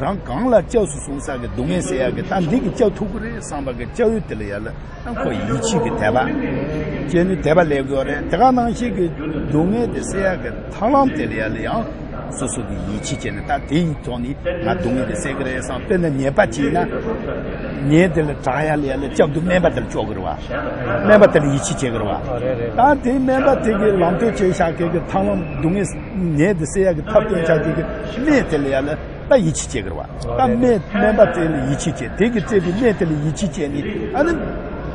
རང་གང་ལ་སྐྱབས་སུ་སོང་ས་གི་སྡུག་བསྔལ་སེལ་ཡག་གི་ད་འདི་གི་སྐྱབས་ཐུབ་ཀྱི་རེད་བསམ་པ་གི་སྐྱབས་ཡུལ་དེ་ལ་ཡ་ལ་ཨ་ཁོ་ཡིད་ཆེས་ཀྱི་དད་པ་བྱས་ནས་དད་པ་སླེབས་དགོས་རེད། དེ་ག་ནང་བཞིན་གྱི་སྡུག་བསྔལ་དེ་སེལ་ཡག་གི་ཐབས་ལམ་དེ་ལ་ཡ་ལ་ཡང་སོ་སོ་གི་ཡིད་ཆེས་བྱས་ནས་ད་དེ་ཡི་ཐོག་ནས་ང་སྡུག་བསྔལ་དེ་སེལ་གི་རེད་བསམ། དཔེར་ན་ཉེས་པ་བྱས་ན་ཉེས་དེ་ལ་དྲག་ཡ་ལ་ཡ་ལ་སྐྱབས་འདུག་སྨན་པ་དེ་ལ་ལྕོགས་གི་རེད་བ། སྨན་པ་དེ་ལ་ཡིད་ཆེས་བྱེད་གི་རེད་བ། ད་དེ་སྨན་པ་དེ་གི་ལམ་སྟོན་བྱས་བཞག་གི་གི་ཐབས་ལམ་སྡུག་བསྔལ་ཉེས་དེ་སེལ་ཡག་གི་ཐབས་སྟོན་བཞག་གི་གི་སྨན་དེ་ལ་ཡ་ལ་ད་ཡིད་ཆེས་བྱེད་གི་རེད་བ། ད་སྨན་སྨན་པ་དེ་ལ་ཡིད་ཆེས་བྱེད་དེ་གི་བཙས་པའི་སྨན་དེ་ལ་ཡིད་ཆེས་བྱེད་ནི་ཨ་ནི་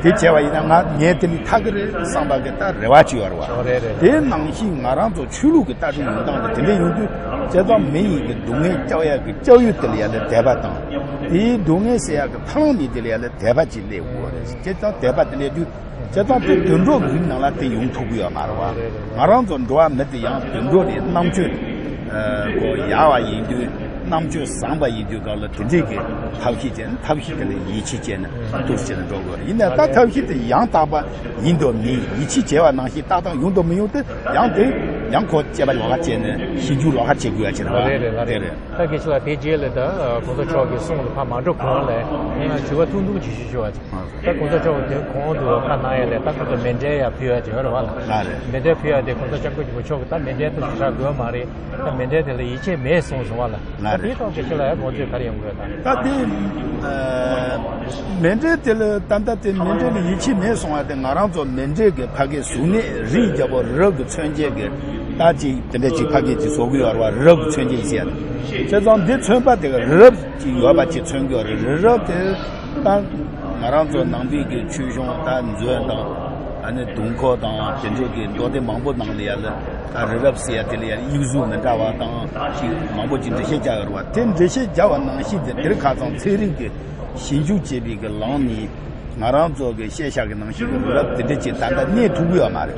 དེ་བྱས་པ་ཡིན་ན་ང་ཉེས་དེ་ནི་ཐར་གི་རེད་བསམ་པ་གི་ད་རེ་བ་ཅིག་ཡོད་རེད་བ། དེ་ནང་བཞིན་ང་རང་ཚོ་ཆོས་ལུགས་ཀྱི་ལྟ་གྲུབ་ཡོང་སྟངས་དེ་དེ་འདྲ་ཡོང་དུས་བྱས་ཙང་མི་ཡིན་གྱི་སྡུག་བསྔལ་སྐྱོབ་ཡག་གི་སྐྱོབ་ཡུལ་དེ་ལ་ཡ་ལ་དད་པ་དང་དེའི་སྡུག་བསྔལ་སེལ་ཡག་གི་ཐབས་ལམ་ནི་དེ་ལ་ཡ་ལ་དད་པ་ཅིག་སླེབས་དགོས་རེད། བྱས་ཙང་དད་པ་དེ་སླེབས་དུས་བྱས་ཙང་དེ་དུད་འགྲོ་གི་རིགས་ནང་ལ་དེ་ཡོང་ཐུབ་ཀྱི་ཡོད་མ་རེད་བ། ང་རང་ཚོ་འགྲོ་བ་མི་དེ་ཡང་དུད་འགྲོ་རེད། རྣམ་དཔྱོད་ཨ་གོ་ཡག་པ་ཡིན་དུས་རྣམ་དཔྱོད་བཟང་པ་ཡིན་དུས་སྒང་ལ་དེ་འདྲས་ཀྱི་ཐབས་ཤེས་བྱས་ན་ཐབས་ཤེས་དེ་ལ་ཡིད་ཆེས་བྱས་ན་འདུག་བྱས་ན་འགྲོ་དགོས་རེད། ཡིན་ན་ད་ཐབས་ཤེས་དེ་ཡང་དག་པ་ཡིན་འདུག་མིན་ཡིད་ཆེས་བྱས་པ་ནང་བཞིན་ཏག་ཏག་ཡོང་འདུག་མི་ཡོང་དེ་ཡང་དེ་ཡང་ཁོ་དཔྱད་པ་ལོགས་ཀ་བྱས་ནས་ཞིབ་འཇུག་ལོགས་ཀ་བྱེད་དགོས་ཡ་ཅིག་རེད་བ། རེད་རེད་ལགས་རེད། དེ་རེད། ད་སྐད་ཆ་ལ་དེ་རྗེས་ལ་ད་གོང་ས་མཆོག་གི་གསུང་ལ་ཕར་མ་འགྲོ་གོང་ལ་ངས་ང་དྲི་བ་ཐུང་ཐུང་ཅིག་ཞུ་ཞུ་བ་ཅིག་ད་གོང་ས་མཆོག་གིས་དེ་གོང་དུ་བཀའ་གནང་ཡ་ལས་ད་ཁོ་ཚོ་མཎྜལ་ཡར་ཕུལ་ཡ་ཅིག་ཡོད་རེད་བ་ལགས། ལགས་རེད། མཎྜལ་ཕུལ་ཡ་དེ་གོང་ས་སྐྱབས་མགོན་ཆེན་པོ་མཆོག་གིས་ད་མཎྜལ་ཐུགས་སུ་ཆགས་དགོས་མ་རེད། ད་མཎྜལ་དེ་ལ་ཡིད་ཆེས་མེད་གསུངས་སོང་བ་ལགས། ལགས་ད་རེད། དེའི་ཐོག་གི་ཕྱི་ལ་ཡ་ངོ་སྤྲོད་ག་རེ་ཡོང་དགོས་ད། ད་དེ་ཨ་མཎྜལ་དེ་ལ་ད་ལྟ་དེ་མཎྜལ་ལ་ཡིད་ཆེས་མེད་གསུང་བ་དེ་ང་རང་ཚོ་མཎྜལ་གྱི་ཕ་གའི་གཟུགས་གནས་རིའི་རྒྱལ་པོ་རི་རབ་ཀྱི་མཚོན་བྱེད་ཀྱི་ད་ཅིག་དེ་འདྲ་ཅིག་ཕ་གའི་ཅིག་བཟོ་གི་ཡོད་རེད་བ། རི་རབ་ཀྱི་མཚོན་བྱེད་ཟེར་ཡ་དེ་བྱས་ཙང་འདི་མཚོན་པ་དེ་ག་རི་རབ་ཅིག་ཡོད་པ་ཅིག་མཚོན་གྱི་ཡོད་རེད། རི་རབ་དེ་ད་ང་རང་ཚོ་ནང་པའི་གི་ཆོས་གཞུང་ད་མཛོད་དང་ཨ་ནི་དུང་འཁོར་དང་དེ་འདྲའི་གི་མདོ་སྡེ་མང་པོ་ནང་ལ་ཡ་ལ་ད་རི་རབ་ཟེར་ཡ་དེ་ལ་ཡ་དབྱིབས་གཟུགས་མི་འདྲ་བ་དང་ཅིག་མང་པོ་ཅིག་འགྲེལ་བཤད་རྒྱག་ཡོད་རེད་བ། དེ་འགྲེལ་བཤད་རྒྱག་པ་ནང་བཞིན་དེ་དེར་ཁ་ཚང་ཚན་རིག་གི་ཞིབ་འཇུག་བྱས་པའི་གི་ལམ་ནས་ང་རང་ཚོ་གི་ཤེས་བྱ་གི་ནང་བཞིན་གི་རི་རབ་དེ་འདྲ་ཅིག་ད་ལྟ་རྙེད་ཐུབ་ཀྱི་ཡོད་མ་རེད།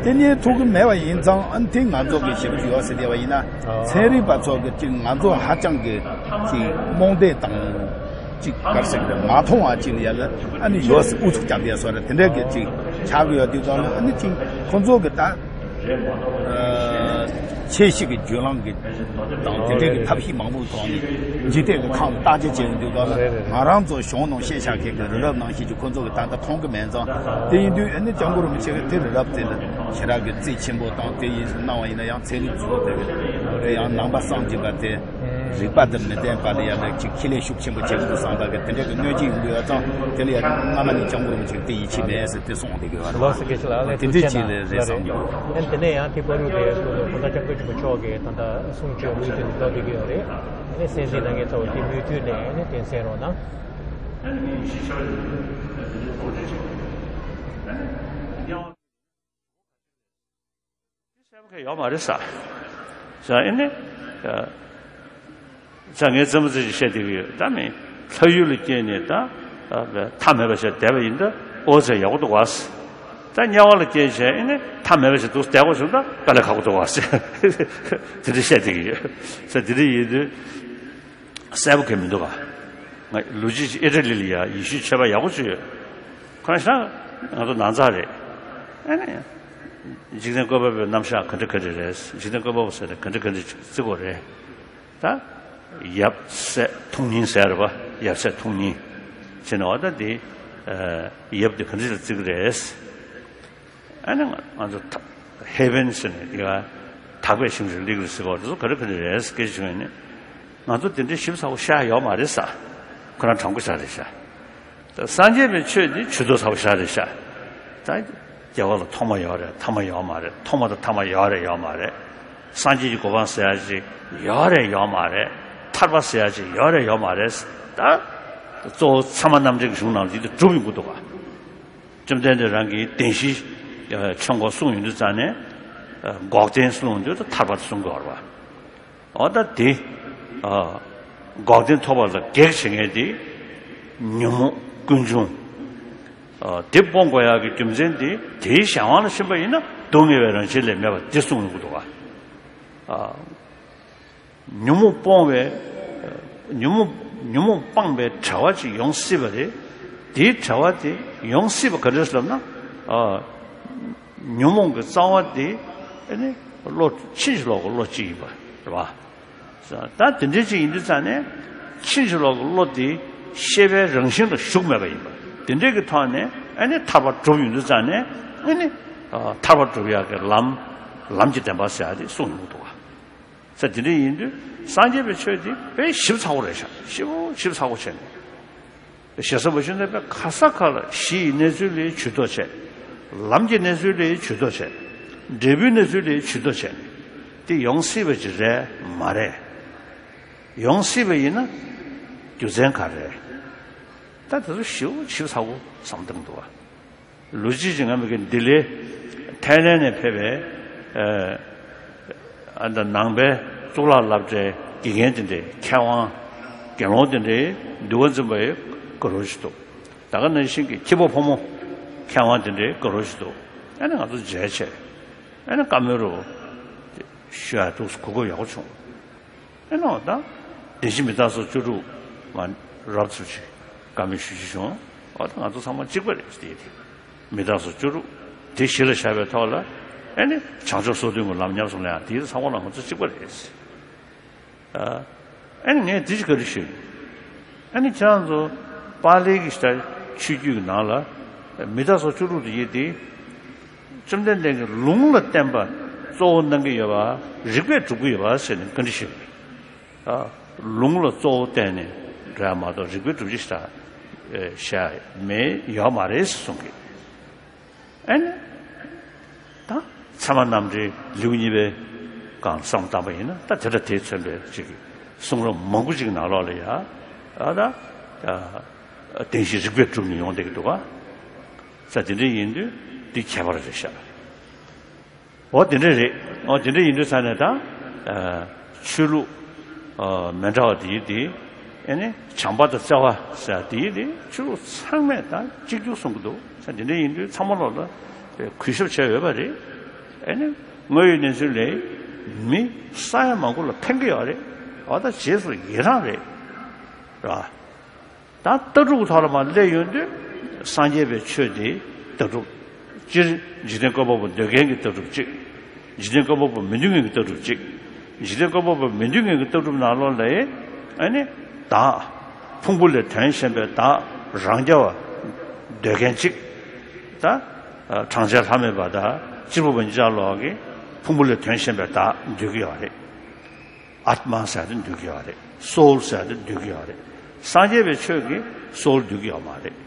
དེ་རྙེད་ཐུབ་ཀྱི་མེད་པ་ཡིན་ཙང་ཨ་ནི་དེ་ང་ཚོ་གི་ཞིབ་འཇུག་ཡོད་ཟེར་བསྡད་པ་ཡིན་ན་ཚན་རིག་པ་ཚོ་གི་ཅིག་ང་ཚོ་ཧ་ཅང་གི་ཅིག་རྨོངས་དད་དང་ཅིག་ག་རེ་ཟེར་གི་རེད། མ་མཐོང་བ་ཅིག་ལ་ཡ་ལ་ཨ་ནི་ཡོད་ཟེར་ཨུ་ཚུགས་རྒྱབ་བསྡད་བཟོ་འདྲ་དེ་འདྲ་གི་ཅིག་ཆགས་ཀྱི་ཡོད་དུས་ཙང་ལ་ཨ་ནི་ཅིག་ཁོ་ཚོ་གི་ད། ཨ་ཆོས་ཤིག་གི་བརྒྱུད་ལམ་གྱི་དང་དེ་འདྲའི་གི་ཐབས་ཤེས་མང་པོའི་ཐོག་ནས་འཇིག་རྟེན་གྱི་ཁམས་བརྟག་དཔྱད་བྱས་ཡོང་དུས་སྐབས་ལ་ང་རང་ཚོ་གཞུང་ནང་ཤེས་བྱ་མཁན་གྱི་རི་རབ་ནང་བཞིན་གྱི་ཁོ་ཚོ་གི་ད་ལྟ་མཐོང་གི་མེད་ཙང་དེ་ཡིན་དུས་ཨ་ནི་སྐྱབས་མགོན་རིན་པོ་ཆེ་གི་དེ་རི་རབ་དེ་ལ་ཞེ་དྲག་གི་རྩིས་ཆེན་པོ་དང་དེ་ཡིན་གནང་བ་ཡིན་ན་ཡང་ཚན་རིག་ཚོ་དེ་གི་ཡང་ནང་པ་སངས་རྒྱས་པ་དེ། རིག་པ་དང་མི་ལྡན་པ་ལ་ཡ་ལ་ཅིག་ཁས་ལེན་ཤུགས་ཆེན་པོ་བྱེད་དགོས་བསམ་པ་གི་དེ་འདྲ་གི་གནོད་སྐྱེལ་ཡོང་གི་ཡོད་ཙང་དེ་ལ་ཡ་སྔ་མ་ནས་སྐྱབས་མགོན་རིན་པོ་ཆེ་གི་དེ་ཡིད་ཆེས་མེད་ཟེར་དེ་གསུངས་བསྡད་ཀྱི་ཡོད་རེད། ལགས་སོ། སྐད་ཆ་ལ་ཨ་ལས་དེ་འདྲ་ཐུགས་རྗེ་ཅིག་ལ་གནང་རེད་བསམ་གྱི་ཡོད། ཨ་ནི་དེ་ནས་ཡང་དེ་བར་དུ་དེ་གོང་ས་སྐྱབས་མགོན་ཆེན་པོ་མཆོག་གི་ད་ལྟ་གསུང་ཆོས་དངོས་དེ་འདི་ལྟ་བསྡད་ཀྱི་ཡོད་རེད། ཨ་ནི་གསན་གཟིགས་གནང་མཁན་ཚོ་དེ་མུ་མཐུད་ནས་ཨ་ནི་གཏན་གསན་རོགས་གནང་། གསལ་པོ་གང་ཡོད་མ་རེད་ས། ས་ཨེ་ནི། ས་ངའི་རྩེད་མོ་རྩེ་ཞིག་བཤད་བསྡད་ཀྱི་ཡོད་ད་མི། ལྷ་ཡུལ་ལ་སྐྱེས་ནས་ད། མཐའ་མེད་པ་ཞིག་བསྡད་པ་ཡིན་ད་ཨོ་ཙེ་ཡག་པོ་འདུག་བ། ད་དམྱལ་བ་ལ་སྐྱེས་བྱས་ཨེ་ནི་མཐའ་མེད་པ་ཞིག་འདུག་བསྡད་དགོས་བྱུང་ད་དཀའ་ལས་ཁག་པོ་འདུག་བ། དེ་འདྲ་བཤད་བསྡད་ཀྱི་ཡོད་ས། དེ་འདྲ་ཡིན་དུས། གསལ་པོ་གང་མི་འདུག་ག་ང་ལོ་རྒྱུས་ཨི་ཊ་ལི་ལ་ཡ་ཡེ་ཤུའི་ཆོས་པ་ཡག་པོ་ཅིག་ཡོད། ཁོ་རང་ཤག་ང་ཚོ་ནང་ཚགས་རེད། ཨ་ནི། འཇིག་རྟེན་བཀོད་པ་པོའི་རྣམ་གཞག་ག་འདྲ་ག་འདྲ་རེད། འཇིག་རྟེན་བཀོད་པ་པོ་ཟེར་ནས་ག་འདྲ་ག་འདྲ་ཅིག་བརྩི་དགོས་རེད། ད། ཡབ་སྲས་ཐུགས་གཉིས་ཟེར་བ་ཡབ་སྲས་ཐུགས་གཉིས། ཟེར་ནས་འོ་ད་དེ། ཡབ་དེ་ག་འདྲ་ཅིག་བརྩི་གི་རེད། ཨ་ནི་ང་ང་ཚོ་ད་ཧེ་ཝན་ཟེར་ནས་འདི་ག་དག་པའི་ཞིང་དུ་སླེབས་ཀྱི་རེད་ཟེར་བ་དེ་ཚོ་ག་རེ་ག་རེ་རེད་ཟེར་སྐད་ཆ་བྱུང་ཡོད་ནི། ང་ཚོ་དེ་འདྲའི་ཞིབ་ཚགས་པོ་ཤེས་ཡ་ཡོད་མ་རེད་ས། ཁོ་རང་དྲང་པོ་ཤག་རེད་ཤག་ད་སངས་རྒྱས་པའི་ཆོས་འདི་ཇུས་གཏོགས་ཚགས་པོ་ཤག་རེད་ཤག་ད་རྒྱལ་བ་ལ་ཐོག་མ་ཡོད་རེད་ཐ་མ་ཡོད་མ་རེད་ཐོག་མ་དང་ཐ་མ་ཡོད་རེད་ཡོད་མ་རེད། སངས་རྒྱས་ཀྱི་གོ་འཕང་ཟེར་ཡ་ཅིག་ཡོད་རེད་ཡོད་མ་རེད། ཐར་པ་ཟེར་ཡ་ཅིག་ཡོད་རེད་ཡོད་མ་རེད། ད་གཙོ་བོ་ཚད་མ་རྣམ་འགྲེལ་གྱི་གཞུང་ནང་ལ་འདི་འདྲ་གྲུབ་ཡོང་གི་འདུག་ག་བཅོམ་ལྡན་འདས་རང་གིས་བདེན་བཞིའི་ཆོས་འཁོར་གསུངས་ཡོང་དུས་ཙང་ནས་འགོག་བདེན་གསུངས་ཡོང་དུས་ད་ཐར་པ་གསུང་གི་ཡོད་རེད་བ། འོ་ད་དེ་འགོག་བདེན་ཐོབ་པ་ལ་གེགས་བྱེད་མཁན་དེ་ཉོན་མོངས་ཀུན་འབྱུང་དེ་སྤོང་དགོས་ཡག་གི་རྒྱུ་མཚན་དེ་དེའི་གཞན་དབང་ལ་ཕྱིན་པ་ཡིན་ན་སྡུག་བསྔལ་བའི་རང་བཞིན་ལས་མེད་པ་དེ་གསུངས་ཡོང་གི་འདུག་བ། ཉོན་མོངས་སྤོང་བའི་ཉོན་མོངས་ཉོན་མོངས་སྤངས་པའི་བྲལ་བ་ཅིག་ཡོང་སྲིད་པ་རེད། དེའི་བྲལ་བ་དེ་ཡོང་སྲིད་པ་ག་འདྲ་ཟེར་ལབ་ན། ཉོན་མོངས་ཀྱི་རྩ་བ་དེ་ཨ་ནི་བློ་ཕྱིན་ཅི་ལོག་གི་བློ་གཅིག་ཡིན་པ་རེད་བ། ད་དེ་འདྲ་ཅིག་ཡིན་དུས་ཙང་ནས་ ཕྱིན་ཅི་ལོག་གི་བློ་དེ་ཤེས་པའི་རང་བཞིན་ལ་ཞུགས་མེད་པ་ཡིན་པ། དེ་འདྲའི་གི་ཐོག་ནས་ཨ་ནི་ཐར་པ་སྒྲུབ་ཡོང་དུས་ཙང་ནས་ཨ་ནི་ཐར་པ་སྒྲུབ་ཡག་གི་ལམ། ལམ་གྱི་བདེན་པ་ཟེར་ཡག་དེ་གསུངས་ཡོང་གི་འདུག་བ། ས་དེ་འདྲ་ཡིན་དུས་སངས་རྒྱས་པའི་ཆོས་དེ་དཔེ་ཞིབ་ཚགས་པོ་རེད་ཤག་ཞིབ་པོ་ཞིབ་ཚགས་པོ་བྱས་ནས། ཞེ་ས་བ་ཤུ་ནས་དཔེ་ག་ས་ག་ལ་གཞི་ཡི་གནས་ཚུལ་ལ་ཇུས་གཏོགས་བྱས། ལམ་གྱི་གནས་ཚུལ་ལ་ཇུས་གཏོགས་བྱས། འབྲས་བུའི་གནས་ཚུལ་ལ་ཇུས་གཏོགས་བྱས་ནས་དེ་ཡོང་སྲིད་པ་ཅིག་རེད་མ་རེད། ཡོང་སྲིད་པ་ཡིན་ན་རྒྱུ་མཚན་ག་རེ་རེད། ད་དེ་ཚོ་ཞིབ་པོ་ཞིབ་ཚགས་པོ་བསམ་བཏང་འདུག་བ། ལོ་གཅིག་ཅིག་ང་མི་གི་ལྡི་ལི་ཐའི་ལན་ནས་ཕེབས་པའི་ཨ་ད་ནང་པའི་གཙུག་ལག་སློབ་གྲྭའི་དགེ་རྒན་དེ་འདྲའི་མཁས་དབང་དགེ་སློང་དེ་འདྲའི་འདུལ་བ་འཛིན་པའི་གུ་རུ་ཞིག་འདུག་ད་ག་ནང་བཞིན་གྱི་ཁྱི་པོ་ཕོ་མོ་མཁས་དབང་དེ་འདྲའི་གུ་རུ་ཞིག་འདུག་ཨ་ནི་ང་ཚོ་མཇལ་བྱས་ཨ་ནི་བཀའ་མོལ་རུ་ཞུ་ཡ་འདུག་གོ་སྐབས་ཡག་པོ་བྱུང་། ཨེ་ནོ་ད། བདེན་བཞི་མི་རྟག་སོགས་བཅུ་དྲུག་མ་རབ་ཚུལ་ཅིག་བཀའ་མོལ་ཞུ་རྒྱུ་བྱུང་། འོ་ད་ང་ཚོ་ཚང་མ་གཅིག་པ་རེད་ཟེར་ཏེ། མི་རྟག་སོགས་བཅུ་དྲུག་དེ་གཞི་ལ་བཞག་པའི་ཐོག་ལ་ཨེ་ནི་བྱང་ཆུབ་སོ་བདུན་གྱི་ལམ་ཉམས་སུ་ལེན་ཡག་དེའི་ཚང་མ་ལ་ང་ཚོ་གཅིག་པ་རེད་ཟེར། ཨེ་ནི་ངས་དེ་ཅིག་ག་རེ་ཞུས། ཨ་ནི་ཁྱེད་རང་ཚོ་པཱ་ལི་གི་ལྟར་ཆོས་བརྒྱུད་ཀྱི་ནང་ལ་མི་རྟག་སོགས་བཅུ་དྲུག་ཏུ་ཡོད་དེ། བཅོམ་ལྡན་འདས་ཀྱིས་ལུང་ལ་བརྟེན་པ་གཙོ་བོ་གནང་གི་ཡོད་པ། རིགས་པས་སྒྲུབ་ཀྱི་ཡོད་པ་ཟེར་ནས་བཀའ་འདྲི་ཞུས། ཨ། ལུང་ལ་གཙོ་བོ་བརྟེན་ནས་འགྲོ་ཡ་མ་གཏོགས་རིགས་པས་སྒྲུབ་ཀྱི་ཞིག་ད་བཤད་མེད་ཡོད་མ་རེད་ཟེར་གསུང་གི། ཨ་ནི། ད། ཚད་མ་རྣམ་འགྲེལ་ལེའུ་གཉིས་པའི་སྒང་བསམ་བློ་བཏང་པ་ཡིན་ན་ད་དེ་འདྲ་དེས་མཚོན་པའི་ཅིག་གསུང་རབ་མང་པོ་ཅིག་ནང་ལོགས་ལ་ཡ། ཨ་ད། བདེན་བཞི་རིགས་པས་གྲུབ་ནས་ཡོང་བསྡད་ཀྱི་འདུག་ག་ས་དེ་འདྲ་ཡིན་དུས་འདི་ཁྱད་པར་རེད་ཤག་འོ་དེ་འདྲ་རེད། འོ་དེ་འདྲ་ཡིན་དུས་ས་ནས་ད། ཆོས་ལུགས་མི་འདྲ་བ་དེ་ཡིན་དེ། ཨེ་ནི་བྱམས་པ་དང་བརྩེ་བ་ཟེར་དེ་ཡིན་དེ་ཆོས་ལུགས་ཚང་མས་ད་གཅིག་གྱུར་གསུང་གི་འདུག་ས་དེ་འདྲ་ཡིན་དུས་ཚང་མ་ལོག་ལ་གུས་ཞབས་བྱས་ཡོད་པ་རེད། ཨེ་ནི་དངོས་ཡོད་གནས་ཚུལ་ལས་མི་ས་ཡ་མང་པོ་ལ་ཕན་གྱི་ཡོད་རེད། འོ་ད་རྗེས་སུ་ཡི་རང་རེད། ར། ད་ལྟ་གྲུབ་ཐོག་ལ་མར་སླེབས་ཡོང་དུས་སངས་རྒྱས་པའི་ཆོས་དེ་ལྟ་གྲུབ། སྤྱིར་འཇིག་རྟེན་བཀོད་པ་པོ་འདོད་མཁན་གྱི་ལྟ་གྲུབ་གཅིག་འཇིག་རྟེན་བཀོད་པ་པོ་མི་འདོད་མཁན་གྱི་ལྟ་གྲུབ་གཅིག་འཇིག་རྟེན་བཀོད་པ་པོ་མི་འདོད་མཁན་གྱི་ལྟ་གྲུབ་ནང་ལོགས་ལ་ཨ་ནི་བདག་ཕུང་པོ་ལས་དོན་གཞན་པའི་བདག་རང་རྐྱ་བ་འདོད་མཁན་གཅིག་ད་གྲངས་ཅན་ལྷ་མེད་པ་དང་གཅེར་བུ་པ་གཉིས་ཆར་ལོག་གི་ཕུང་པོ་ལས་དོན་གཞན་པའི་བདག་འདོད་ཀྱི་ཡོད་རེད། ཨཏྨ་ཟེར་དེ་འདོད་ཀྱི་ཡོད་རེད། སོལ་ཟེར་དེ་འདོད་ཀྱི་ཡོད་རེད། སངས་རྒྱས་པའི་ཆོས་ཀྱིས་སོལ་འདོད་ཀྱི་ཡོད་མ་རེད།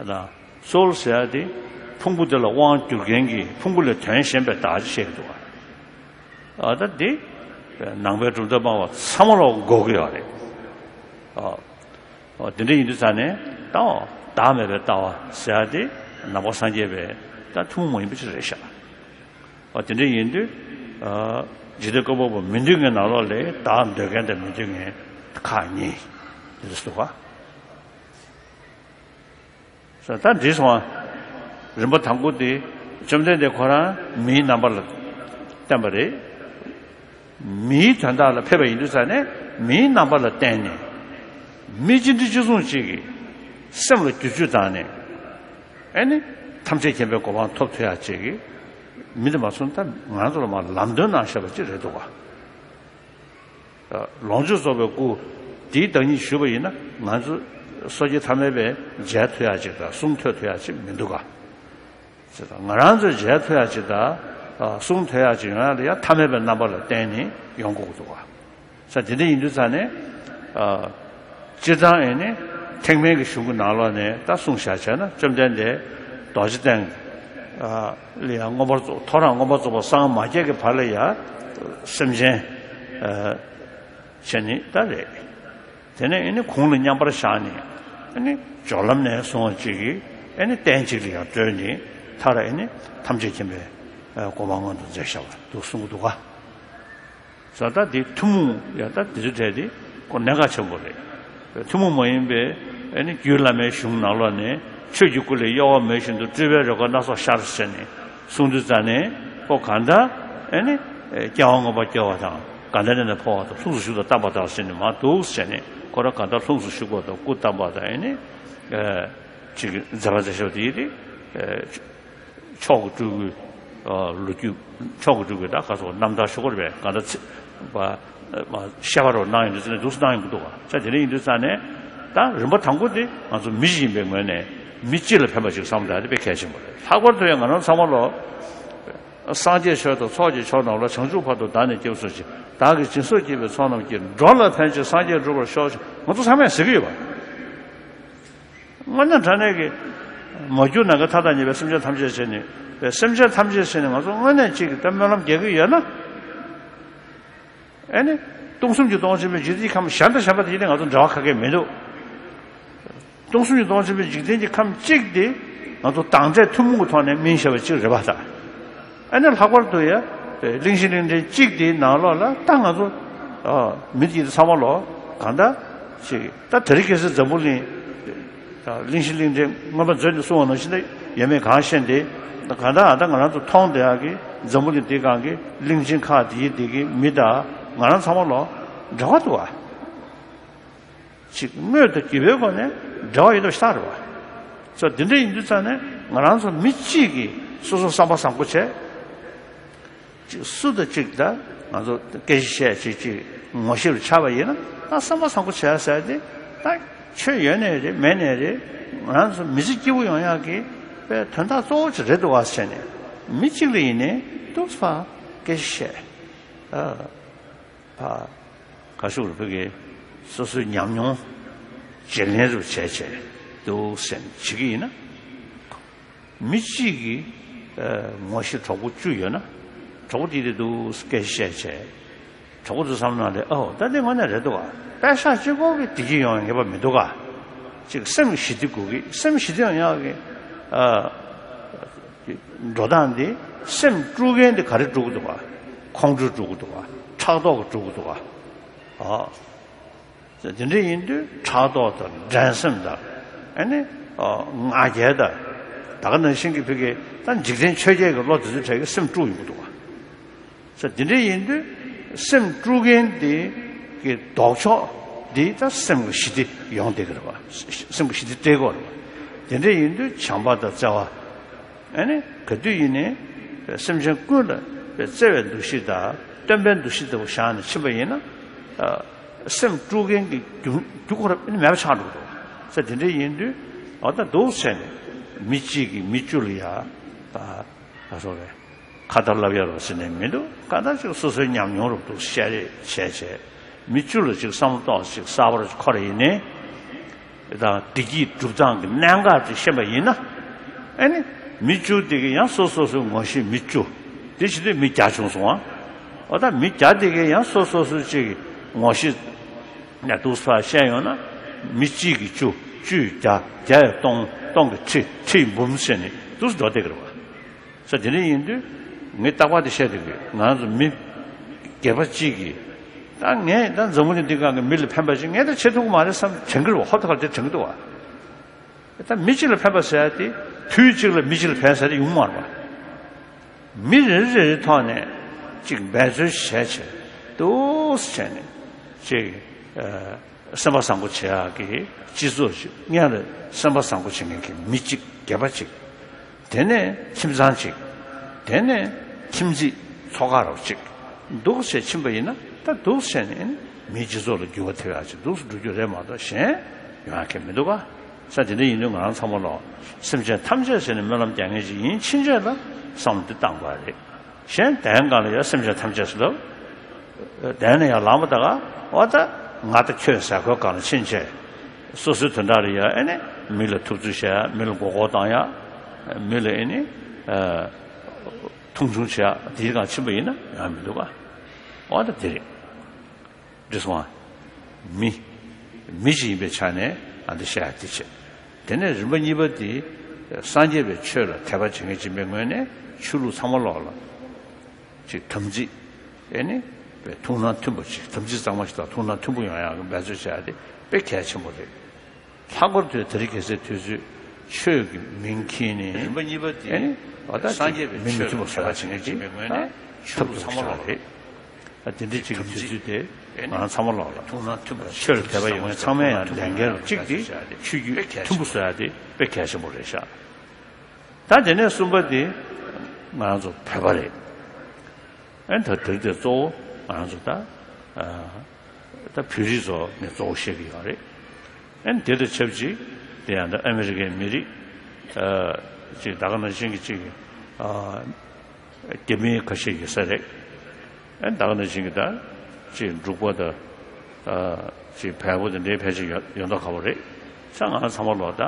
ད་སོལ་ཟེར་དེ་ཕུང་པོ་དེ་ལ་དབང་བསྒྱུར་མཁན་གྱི་ཕུང་པོ་ལས་དོན་གཞན་པའི་བདག་ཅེས་བཤད་ཀྱི་འདུག་བ། ཨ་ད་དེ་ནང་པའི་གྲུབ་མཐའ་སྤངས་པ་ཚང་མ་ལ་འགོག་གི་ཡོད་རེད། ཨ་ཨ་དེ་འདྲ་ཡིན་དུས་ཙང་ནས་ད་བདག་མེད་པའི་ལྟ་བ་ཟེར་དེ་ནང་པ་སངས་རྒྱས་པའི་ད་ཐུན་མོང་མ་ཡིན་པ་ཅིག་རེད་ཤག་འོ་དེ་འདྲ་ཡིན་དུས། ཨ་འཇིག་རྟེན་བཀོད་པ་པོ་མི་འདོད་མཁན་ནང་ལོགས་ལས་བདག་འདོད་མཁན་དང་མི་འདོད་མཁན་ཁག་གཉིས་དེ་འདྲ་སུ་ག་ས་ད་འདྲིས་སོང་བ། རིམ་པ་དང་པོ་དེ་བཅོམ་ལྡན་འདས་ཁོ་རང་མིའི་རྣམ་པ་ལ་བསྟན་པ་རེད། མིའི་དོན་དག་ལ་ཕེབས་པ་ཡིན་དུས་ཙང་ནས་མིའི་རྣམ་པ་ལ་བརྟེན་ནས་མི་ཅི་འདྲ་ཅི་བཟུང་ཅིག་གི་སེམས་ལ་བསྒྱུར་བཅོས་བཏང་ནས། ཨེ་ནི། ཐམས་ཅད་མཁྱེན་པའི་གོ་འཕང་ཐོབ་ཐུབ་ཡག་ཅིག་གི། མི་འདི་མ་སོང་ད་ང་ཚོ་ལ་མ་ལམ་སྟོན་གནང་བཞག་པ་ཅིག་རེད་འདུག་ག་ལོངས་སྤྱོད་རྫོགས་པའི་སྐུ། དེའི་བདག་ཉིད་ཞུས་པ་ཡིན་ན་ང་ཚོ་སོ་སྐྱེ་ཐ་མལ་པས་མཇལ་ཐུབ་ཡག་ཅིག་དང་གསུང་ཐོས་ཐུབ་ཡག་ཅིག་མི་འདུག་ག་ང་རང་ཚོས་མཇལ་ཐུབ་ཡག་ཅིག་དང་། གསུང་ཐོས་ཡག་ཅིག་ཡོང་ཡག་ལ་ཡང་ཐ་མལ་པའི་རྣམ་པ་ལ་བརྟེན་ནས་ཡོང་དགོས་ཀྱི་འདུག་ག་ས་དེ་འདྲ་ཡིན་དུས་ཙང་ནས། ཨ། སྤྱིར་བཏང་ཨེ་ནི། ཐེག་དམན་གྱི་གཞུང་གི་ནང་ལོགས་ནས་ད་གསུངས་བཞག་བྱས་ན་བཅོམ་ལྡན་འདས་རྡོ་རྗེ་གདན། ཨ། ལ་ཡང་མངོན་པར་རྫོགས་ཐོ་རངས་མངོན་པར་རྫོགས་པར་སངས་མ་རྒྱས་ཀྱི་བར་ལ་ཡང་སེམས་ཅན། ཨ། བྱས་ནི་ད་རེད། དེ་ནས་ཨེ་ནི་གུང་ལ་མཉམ་པར་བཞག་ནས་ཨེ་ནི་སྦྱོར་ལམ་ནས་སོང་བ་ཅིག་གིས་ཨེ་ནི་རྟེན་གཅིག་ལ་ཡང་བགྲོད་ནས་མཐར་ཨེ་ནི་ཐམས་ཅད་མཁྱེན་པའི་གོ་འཕང་མངོན་དུ་མཛད་བཞག་པ་འདུག་གསུང་གི་འདུག་ག་ས་ད་འདི་ཐུན་མོང་ཡང་ད་འདི་ཚོ་གྲས་འདི་ཁོ་གནད་འགག་ཆེན་པོ་རེད། ཐུན་མོང་མ་ཡིན་པའི་ཨེ་ནི་རྒྱུད་བླ་མའི་གཞུང་ནང་ལོགས་ནས་ཆོས་ཀྱི་སྐུ་ལས་གཡོ་བ་མེད་བཞིན་དུ་སྤྲུལ་པའི་རོལ་གར་སྣ་ཚོགས་ཤར་ཟེར་ནས་གསུང་དུས་ཙ་ནས་ཁོ་གང་ལྟར་ཨེ་ནི་སྐྱེ་བ་སྔོན་པ་སྐྱེ་བ་དང་གང་ལྟར་གནས་ནས་འཕོ་བ་དང་ལྷུམས་སུ་ཞུགས་དང་བཏབ་པ་དང་ཟེར་ནས་མ་འདུག་ཟེར་ནས་ཁོ་རང་གང་ལྟར་ལྷུམས་སུ་ཞུགས་པ་དང་སྐུ་བལྟམས་པ་དང་ཨེ་ནི་ཅིག་མཛད་པ་མཛད་ཤོག་དེ་ཡིན་ཏེ། མཆོག་གི་སྤྲུལ་སྐུའི་ལོ་རྒྱུས། མཆོག་གི་སྤྲུལ་སྐུའི་ད་ག་སོགས་རྣམ་ཐར་ཤོག་རེད་པས་གང་ལྟར་ཚེ་བ་ བཤད་པ་རོགས་གནང་ཡོང་དུས་ཙམ་ནས་འདུག་སེ་གནང་ཡོང་གི་འདུག་ག་ཆ་དེ་འདྲ་ཡིན་དུས་ཙང་ནས་ད་རིམ་པ་དང་པོ་དེ་ང་ཚོ་མི་ཞིག་ཡིན་པའི་ངོས་ནས་མི་སྤྱི་ལ་ཕན་པ་ཞིག་བསམ་བློ་བཏང་ཡ་དེ་དཔེ་གལ་ཆེན་པོ་རེད། ལྷག་པར་དུ་ཡང་ང་རང་ཚང་མ་ལོ། སངས་རྒྱས་ཆོས་དང་ཚོགས་ཀྱི་མཆོག་རྣམས་ལ། བྱང་ཆུབ་བར་དུ་བདག་ནི་སྐྱབས་སུ་མཆི། བདག་གིས་སྦྱིན་སོགས་བགྱིས་པའི་ཚོགས་རྣམས་ཀྱིས། འགྲོ་ལ་ཕན་ཕྱིར་སངས་རྒྱས་འགྲུབ་པར་ཤོག་ཅེས་ང་ཚོ་ཚང་མས་ཟེར་གྱི་ཡོད་པ། དངོས་གནས་དྲང་གནས་ཀྱི་མ་གྱུར་ནམ་མཁའི་མཐའ་དང་མཉམ་པའི་སེམས་ཅན་ཐམས་ཅད་བྱས་ནས་པའི་སེམས་ཅན་ཐམས་ཅད་བྱས་ནས་ང་ཚོ་དངོས་གནས་གཅིག་གི་ད་སྨོན་ལམ་རྒྱག་གི་ཡོད་ན། ཨེ་ནི། སྟོང་གསུམ་གྱི་སྟོང་ཆེན་པོའི་འཇིག་རྟེན་གྱི་ཁམས་གཞན་དང་གཞན་པ་དེ་ཡིན་ན་ང་ཚོ་འབྲེལ་བ་ག་གེ་མི་འདུག་སྟོང་གསུམ་གྱི་སྟོང་ཆེན་པོའི་འཇིག་རྟེན་གྱི་ཁམས་གཅིག་དེ་ང་ཚོ་དྭངས་གསལ་ཐུན་མོང་གི་ཐོག་ནས་སྨིན་བཞག་པ་གཅིག་རེད་པ་ད། ཨ་ནི་ལྷག་པར་དུ་ཡ། གླིང་བཞི་གླིང་ཕྲན་གཅིག་དེའི་ནང་ལོགས་ལ་ད་ང་ཚོ། མི་དེ་ཚང་མ་ལོ། གང་ལྟར། ཅིག་ད་དེ་རིང་ཁ་སང་འཛམ་བུ་གླིང་། གླིང་བཞི་གླིང་ཕྲན་སྔོན་མ་མཛོད་ནས་གསུངས་པ་ནང་བཞིན་ད་ཡོད་མེད་གང་ཤེས་ཏེ། གང་ལྟར་ཨ་ད་ང་རང་ཚོ་མཐོང་བསྡད་ཡག་གི་འཛམ་བུ་གླིང་འདི་སྒང་གི་གླིང་ཆེན་ཁག་དེའི་དེ་གི་མི་དང་ང་རང་ཚང་མ་ལོ། འབྲེལ་བ་འདུག་བ། ཅིག་དངོས་དང་བརྒྱུད་པའི་སྒོ་ནས་འབྲེལ་བ་ཡོད་པ་ཞིག་རེད་བ། སོ་འདི་འདྲ་ཡིན་དུས་ཙང་ནས་ང་རང་ཚོ་མི་གཅིག་གིས་སོ་སོ་བསམ་པ་བཟང་པོ་བྱས། ཅིག་སུ་དང་གཅིག་ད་ང་ཚོ་སྐད་ཆ་བཤད་ཅིག་ཅིག་ངོ་ཤེས་པ་ཆགས་པ་ཡིན་ན་ད་བསམ་པ་བཟང་པོ་བྱས་ཟེར་ཏེ་ད་ཆོས་ཡོད་ནའི་རེད་མེད་ནའི་རེད། ང་རང་ཚོ་མི་ཚེ་སྐྱིད་པོ་ཡོང་ཡག་གི་དཔེ་དོན་དག་གཙོ་བོ་ཅིག་རེད་འདུག་བ་ཟེར་ནས་མི་གཅིག་ལ་ཡིན་ནའི་ཏོག་ཙམ་སྐད་ཆ་བཤད། ཨ། ཕ། ག་ཤུག་རུ་ཕུ་གེ། སོ་སོའི་ཉམས་མྱོང་བརྗེ་ལེན་རུ་བྱས་བྱས་འདུག་སེམས་བྱེད་ཀྱི་ཡིན་ན། མི་གཅིག་གིས་ངོ་ཤེས་གྲོགས་པོ་བཅུ་ཡོད་ན། གྲོགས་པོ་དེ་དེ་འདུག་སྐད་བཤད་བྱས། གྲོགས་པོ་ཚོ་བསམ་ན་ལས་ཨོ་ད་དེ་དངོས་གནས་རེད་འདུག་ག་དཔེ་ཤག་གཅིག་པོ་གི་བདེ་སྐྱིད་ཡོང་ངེས་པ་མི་འདུག་ག་ཅིག་སེམས་ཞི་བདེ་དགོས་ཀྱི་སེམས་ཞི་བདེ་ཡོང་ཡག་གི་འགྲོ་སྟངས་འདི་སེམས་དཀྲུག་མཁན་འདི་ག་རེ་དཀྲུག་གི་འདུག་ག་ཁོང་ཁྲོས་དཀྲུག་གི་འདུག་ག་ཕྲག་དོག་གིས་དཀྲུག་གི་འདུག་ག་ཨ། དེ་འདྲ་ཡིན་དུས་ཕྲག་དོག་དང་འགྲན་སེམས་དང་ཨ་ནི་ང་རྒྱལ་དང་ད་ག་ནང་བཞིན་གྱི་ཕ་གི་ད་འཇིག་རྟེན་ཆོས་བརྒྱད་ཀྱི་བློ་དེ་ཚོའི་གྲས་ཀྱི་སེམས་དཀྲུག་ཡོང་གི་འདུག་ག་ས་འདི་འདྲ་ཡིན་དུས་སེམས་དཀྲུག་མཁན་དེ་གི་ལྡོག་ཕྱོགས་འདི་ད་སེམས་ཀྱི་ཞི་བདེ་ཡོང་བསྡད་ཀྱི་རེད་བ། སེམས་ཀྱི་ཞི་བདེ་སྤྲད་དགོས་རེད་བ། དེ་འདྲ་ཡིན་དུས་བྱམས་པ་དང་བརྩེ་བ། ཨ་ནི་ག་དུས་ཡིན་ནའི་སེམས་ཅན་ཀུན་ལ་བརྩེ་བའི་འདུ་ཤེས་དང་སྟོན་པའི་འདུ་ཤེས་ལྟ་བུ་བཞག་ནས་ཕྱིན་པ་ཡིན་ན། སེམས་དཀྲུག་མཁན་གྱི་རྒྱུ་རྒྱུ་ཁོ་ར་མེད་པ་ཆགས་འགྲོ་གི་འདུག་བ། ས་དེ་འདྲ་ཡིན་དུས་འོ་ད་འདུག་བྱས་ནས་མི་གཅིག་གིས་མི་བཅུ་ལ་ཡ། ད་སོ་རེད། ཁ་ཏ་ལབ་ཡ་རོ་ཟེར་ནས་མི་འདུག་ག་ད་ཅིག་སོ་སོའི་ཉམས་མྱོང་རུ་འདུག་བཤད་རེས་བྱས་བྱས་མི་བཅུ་ལ་ཅིག་བསམ་བློ་གཏོང་ཅིག་གསར་པར་ཁོ་ར་ཡིན་ནའི་དང་བདེ་སྐྱིད་སྒྲུབ་སྟངས་ཀྱི་གནད་འགག་ཅིག་ཤེས་པ་ཡིན་ན། ཨ་ནི་མི་བཅུ་དེ་གི་ཡང་སོ་སོ་སོའི་ངོ་ཤེས་མི་བཅུ་དེ་བྱེད་དུས་མི་བརྒྱ་བྱུང་སོང་ཨ། འོ་ད་མི་བརྒྱ་དེ་གི་ཡང་སོ་སོ་སོའི་ཅིག་གི་ངོ་ཤེས་ནས་འདུག་ས་བཤད་ཡོང་ན་མི་གཅིག་གི་བཅུ་བཅུ་ཡི་བརྒྱ་བརྒྱ་ཡི་སྟོང་སྟོང་གི་ཁྲི་ཁྲི་ཡི་འབུམ་ཟེར་ནས་འདུག་སེ་འགྲོ་བསྡད་ཀྱི་རེད་བ། ས་དེ་འདྲ་ཡིན་དུས་ངས་རྟག་པར་དེ་བཤད་དུས་ང་ཚོ་མི་སྒེར་པ་གཅིག་གིས་ད་ངས་ད་འཛམ་བུ་གླིང་འདི་སྒང་གི་མི་ལ་ཕན་པ་ཞིག་ངས་ད་བྱེད་ཐུབ་ཀྱི་མ་རེད་བསམ་དྲན་གྱི་རེད་བ། ཧོབ་ཏེ་ཁ་དེ་དྲན་གྱི་འདུག་བ། ད་མི་གཅིག་ལ་ཕན་པ་ཟེར་ཡ་དེ་དུས་གཅིག་ལ་མི་གཅིག་ལ་ཕན་ཟེར་ཡ་དེ་ཡོང་མ་རེད་བ། མི་རེ་རེ་རེའི་ཐོག་ནས་གཅིག་འབད་རྩོལ་བྱས་བྱས་འདུག་སེ་བྱས་ནས་གཅིག་སེམས་པ་བཟང་པོ་བྱེད་ཡག་གི་སྤྱི་ཚོགས་ཤིག་སྔོན་ལ་སེམས་པ་བཟང་པོ་བྱེད་མཁན་གྱི་མི་གཅིག་སྒེར་པ་གཅིག་དེ་ནས་ཁྱིམ་ཚང་གཅིག་དེ་ནས་ཁྱིམ་མཚེས་ཚོ་ཁག་རོགས་གཅིག་འདུག་སེ་ཕྱིན་པ་ཡིན་ན་ད་འདུག་སེ་ནས་མིའི་སྤྱི་ཚོགས་ལ་འགྱུར་བ་ཐེབས་ཡག་ཅིག་འདུག་སེ་འགྲོ་རྒྱུ་རེད་མ་གཏོགས་གཞན་ཡོང་ཡག་གི་མི་འདུག་ག་ས་དེ་འདྲ་ཡིན་དུས་ང་རང་ཚང་མ་ལོ་སེམས་ཅན་ཐམས་ཅད་ཟེར་ནས་སྨོན་ལམ་རྒྱག་མཁན་ཅིག་ཡིན་ཕྱིན་ཆད་ལ་བསམ་བློ་འདི་བཏང་དགོས་རེད། གཞན་དོན་གང་ལ་ཡང་སེམས་ཅན་ཐམས་ཅད་ཟེར་ལབ། དོན་ལ་ཡང་ལངས་པ་ད་ག་འོ་ད་ང་ད་ཁྱོད་ཟེར་ཁོ་གང་ལ་ཕྱིན་ཆད་སོ་སོའི་དོན་དག་ལ་ཡང་ཨེ་ནི་མི་ལ་ཐུབ་ཚོད་བྱས་མི་ལ་མགོ་སྐོར་བཏང་ཡ་མི་ལ་ཨེ་ནི་མཐོང་ཆུང་བྱས་དེའི་སྒང་ཕྱིན་པ་ཡིན་ན་ཡང་མི་འདུག་ག་འོ་ད་དེ་རེད། འདི་སོང་ང་། མི། མི་ཞིག་ཡིན་པའི་ཆ་ནས་ཨ་འདི་བཤད་ཡ་འདི་བྱས། དེ་ནས་རིམ་པ་གཉིས་པ་འདི། སངས་རྒྱས་པའི་ཆོས་ལ་དད་པ་བྱེད་མཁན་ཅིག་ཡིན་པའི་ངོས་ནས་ཆོས་ལུགས་ཚང་མ་ལོག་ལ། ཅིག་དམ་ཚིག་ཨེ་ནི། པའི་ཐུགས་སྣང་མཐུན་པོ་ཅིག་དམ་ཚིག་གཙང་མ་ཞིག་དང་ཐུགས་སྣང་མཐུན་པོ་ཡོང་ཡག་གི་འབད་རྩོལ་བྱ་ཡ་དེ་དཔེ་གལ་ཆེན་པོ་རེད། ལྷག་པར་དུ་དེ་རིང་ཁ་སང་དུས་ཚོད་ཆོས་ཀྱི་མིང་འཁྱེར་ནས་རིམ་པ་གཉིས་པ་དེ་ཨེ་ནི་བ་ད་སངས་རྒྱས་པའི་མི་མི་མཐུན་པ་བཟོ་ཡ་བྱེད་མཁན་ཅིག་ད་ཐབས་སྡུག་ཆགས་རེད། ད་དེ་འདྲའི་ཅིག་གི་དུས་ཚོད་དེ་ང་རང་ཚང་མ་ལོག་ལ་ཆོས་ལ་དད་པ་ཡོད་མཁན་ཚང་མས་ཡང་ལས་འགན་རུ་གཅིག་དེ་ཆོས་བརྒྱུད་མཐུན་པོ་བཟོ་ཡ་དེ་དཔེ་གལ་ཆེན་པོ་རེད་ཤག་ད་དེ་ནས་གསུམ་པ་དེ་ང་རང་ཚོ་བོད་པ་རེད། ཨེ་ད་དེ་དེ་གཙོ་བོ་ང་རང་ཚོ་ད་ ད་བོད་རིགས་ཚོ་ནས་གཙོ་བོ་བཤད་ཀྱི་ཡོད་རེད། ཨན་དེ་དང་ཆབས་ཅིག་དེ་ཡང་ད་ཨ་མི་རི་ཀའི་མི་རིགས་ཅིག་ད་ག་ནང་བཞིན་གྱི་ཅིག་རྒྱ་མི་ཁ་ཤས་ཡོད་ས་རེད། ཨན་ད་ག་ནང་བཞིན་གྱི་ད་ཅིག་འབྲུག་པ་དང་ཅིག་བལ་པོ་དང་འདྲའི་ཕལ་ཆེར་ཡོད་ཡོད་མདོག་ཁ་པོ་རེད། ས་ང་ཚང་མ་ལོག་ད།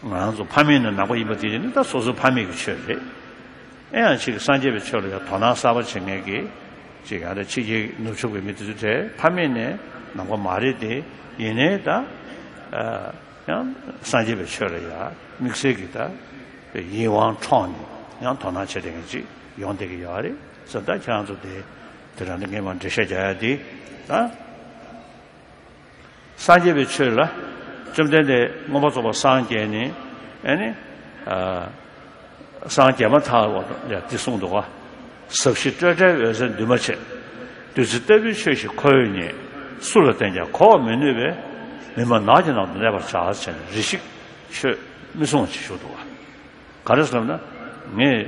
ང་རང་ཚོ་ཕ་མེས་ནས་ནང་པ་ཡིན་པ་དེ་ནི་ད་སོ་སོའི་ཕ་མེས་ཀྱི་ཆོས་རེད། ཨེ་ཡང་ཅིག་སངས་རྒྱས་པའི་ཆོས་ལ་ཡང་དོ་སྣང་གསར་པ་བྱེད་མཁན་གྱི་ཅིག་ཡང་ད་ཕྱི་རྒྱལ་ནུབ་ཕྱོགས་པའི་མི་དེ་ཚོ་གྲས་ཕ་མེས་ནས་ནང་པ་མ་རེད་དེ། ཡིན་ནའི་ད་ཡང་སངས་རྒྱས་པའི་ཆོས་ལ་ཡང་དམིགས་བསལ་གྱི་ད་ཡིད་དབང་འཕྲོག་ནས་ཡང་དོ་སྣང་བྱེད་བསྡད་མཁན་ཅིག་ཡོང་བསྡད་ཀྱི་ཡོད་རེད་ཟེར། ད་ཁྱེད་རང་ཚོ་དེ་དེ་རང་དེ་ངས་མར་འགྲེལ་བཤད་རྒྱག་ཡ་དེ་ད། སངས་རྒྱས་པའི་ཆོས་ལ་བཅོམ་ལྡན་འདས་མངོན་པར་རྫོགས་པར་སངས་རྒྱས་ནས་ཨེ་ནི། སངས་རྒྱས་མ་ཐག་བར་དུ་ཡང་འདི་གསུངས་འདུག་ག། ཟབ་ཞི་སྤྲོས་བྲལ་འོད་གསལ་འདུས་མ་བྱས། བདུད་རྩི་ལྟ་བུའི་ཆོས་ཤིག་ཁོ་བོས་རྙེད། སུ་ལ་བསྟན་ཀྱང་གོ་བར་མི་ནུས་པས། མི་སྨྲ་ནགས་ཀྱི་ནང་དུ་གནས་པར་བྱ་ཟེར་ནས་རེ་ཞིག་ཆོས་མི་གསུང་བ་ཅིག་ཞུ་འདུག་ག། ག་རེ་ཟེར་ན། ངས་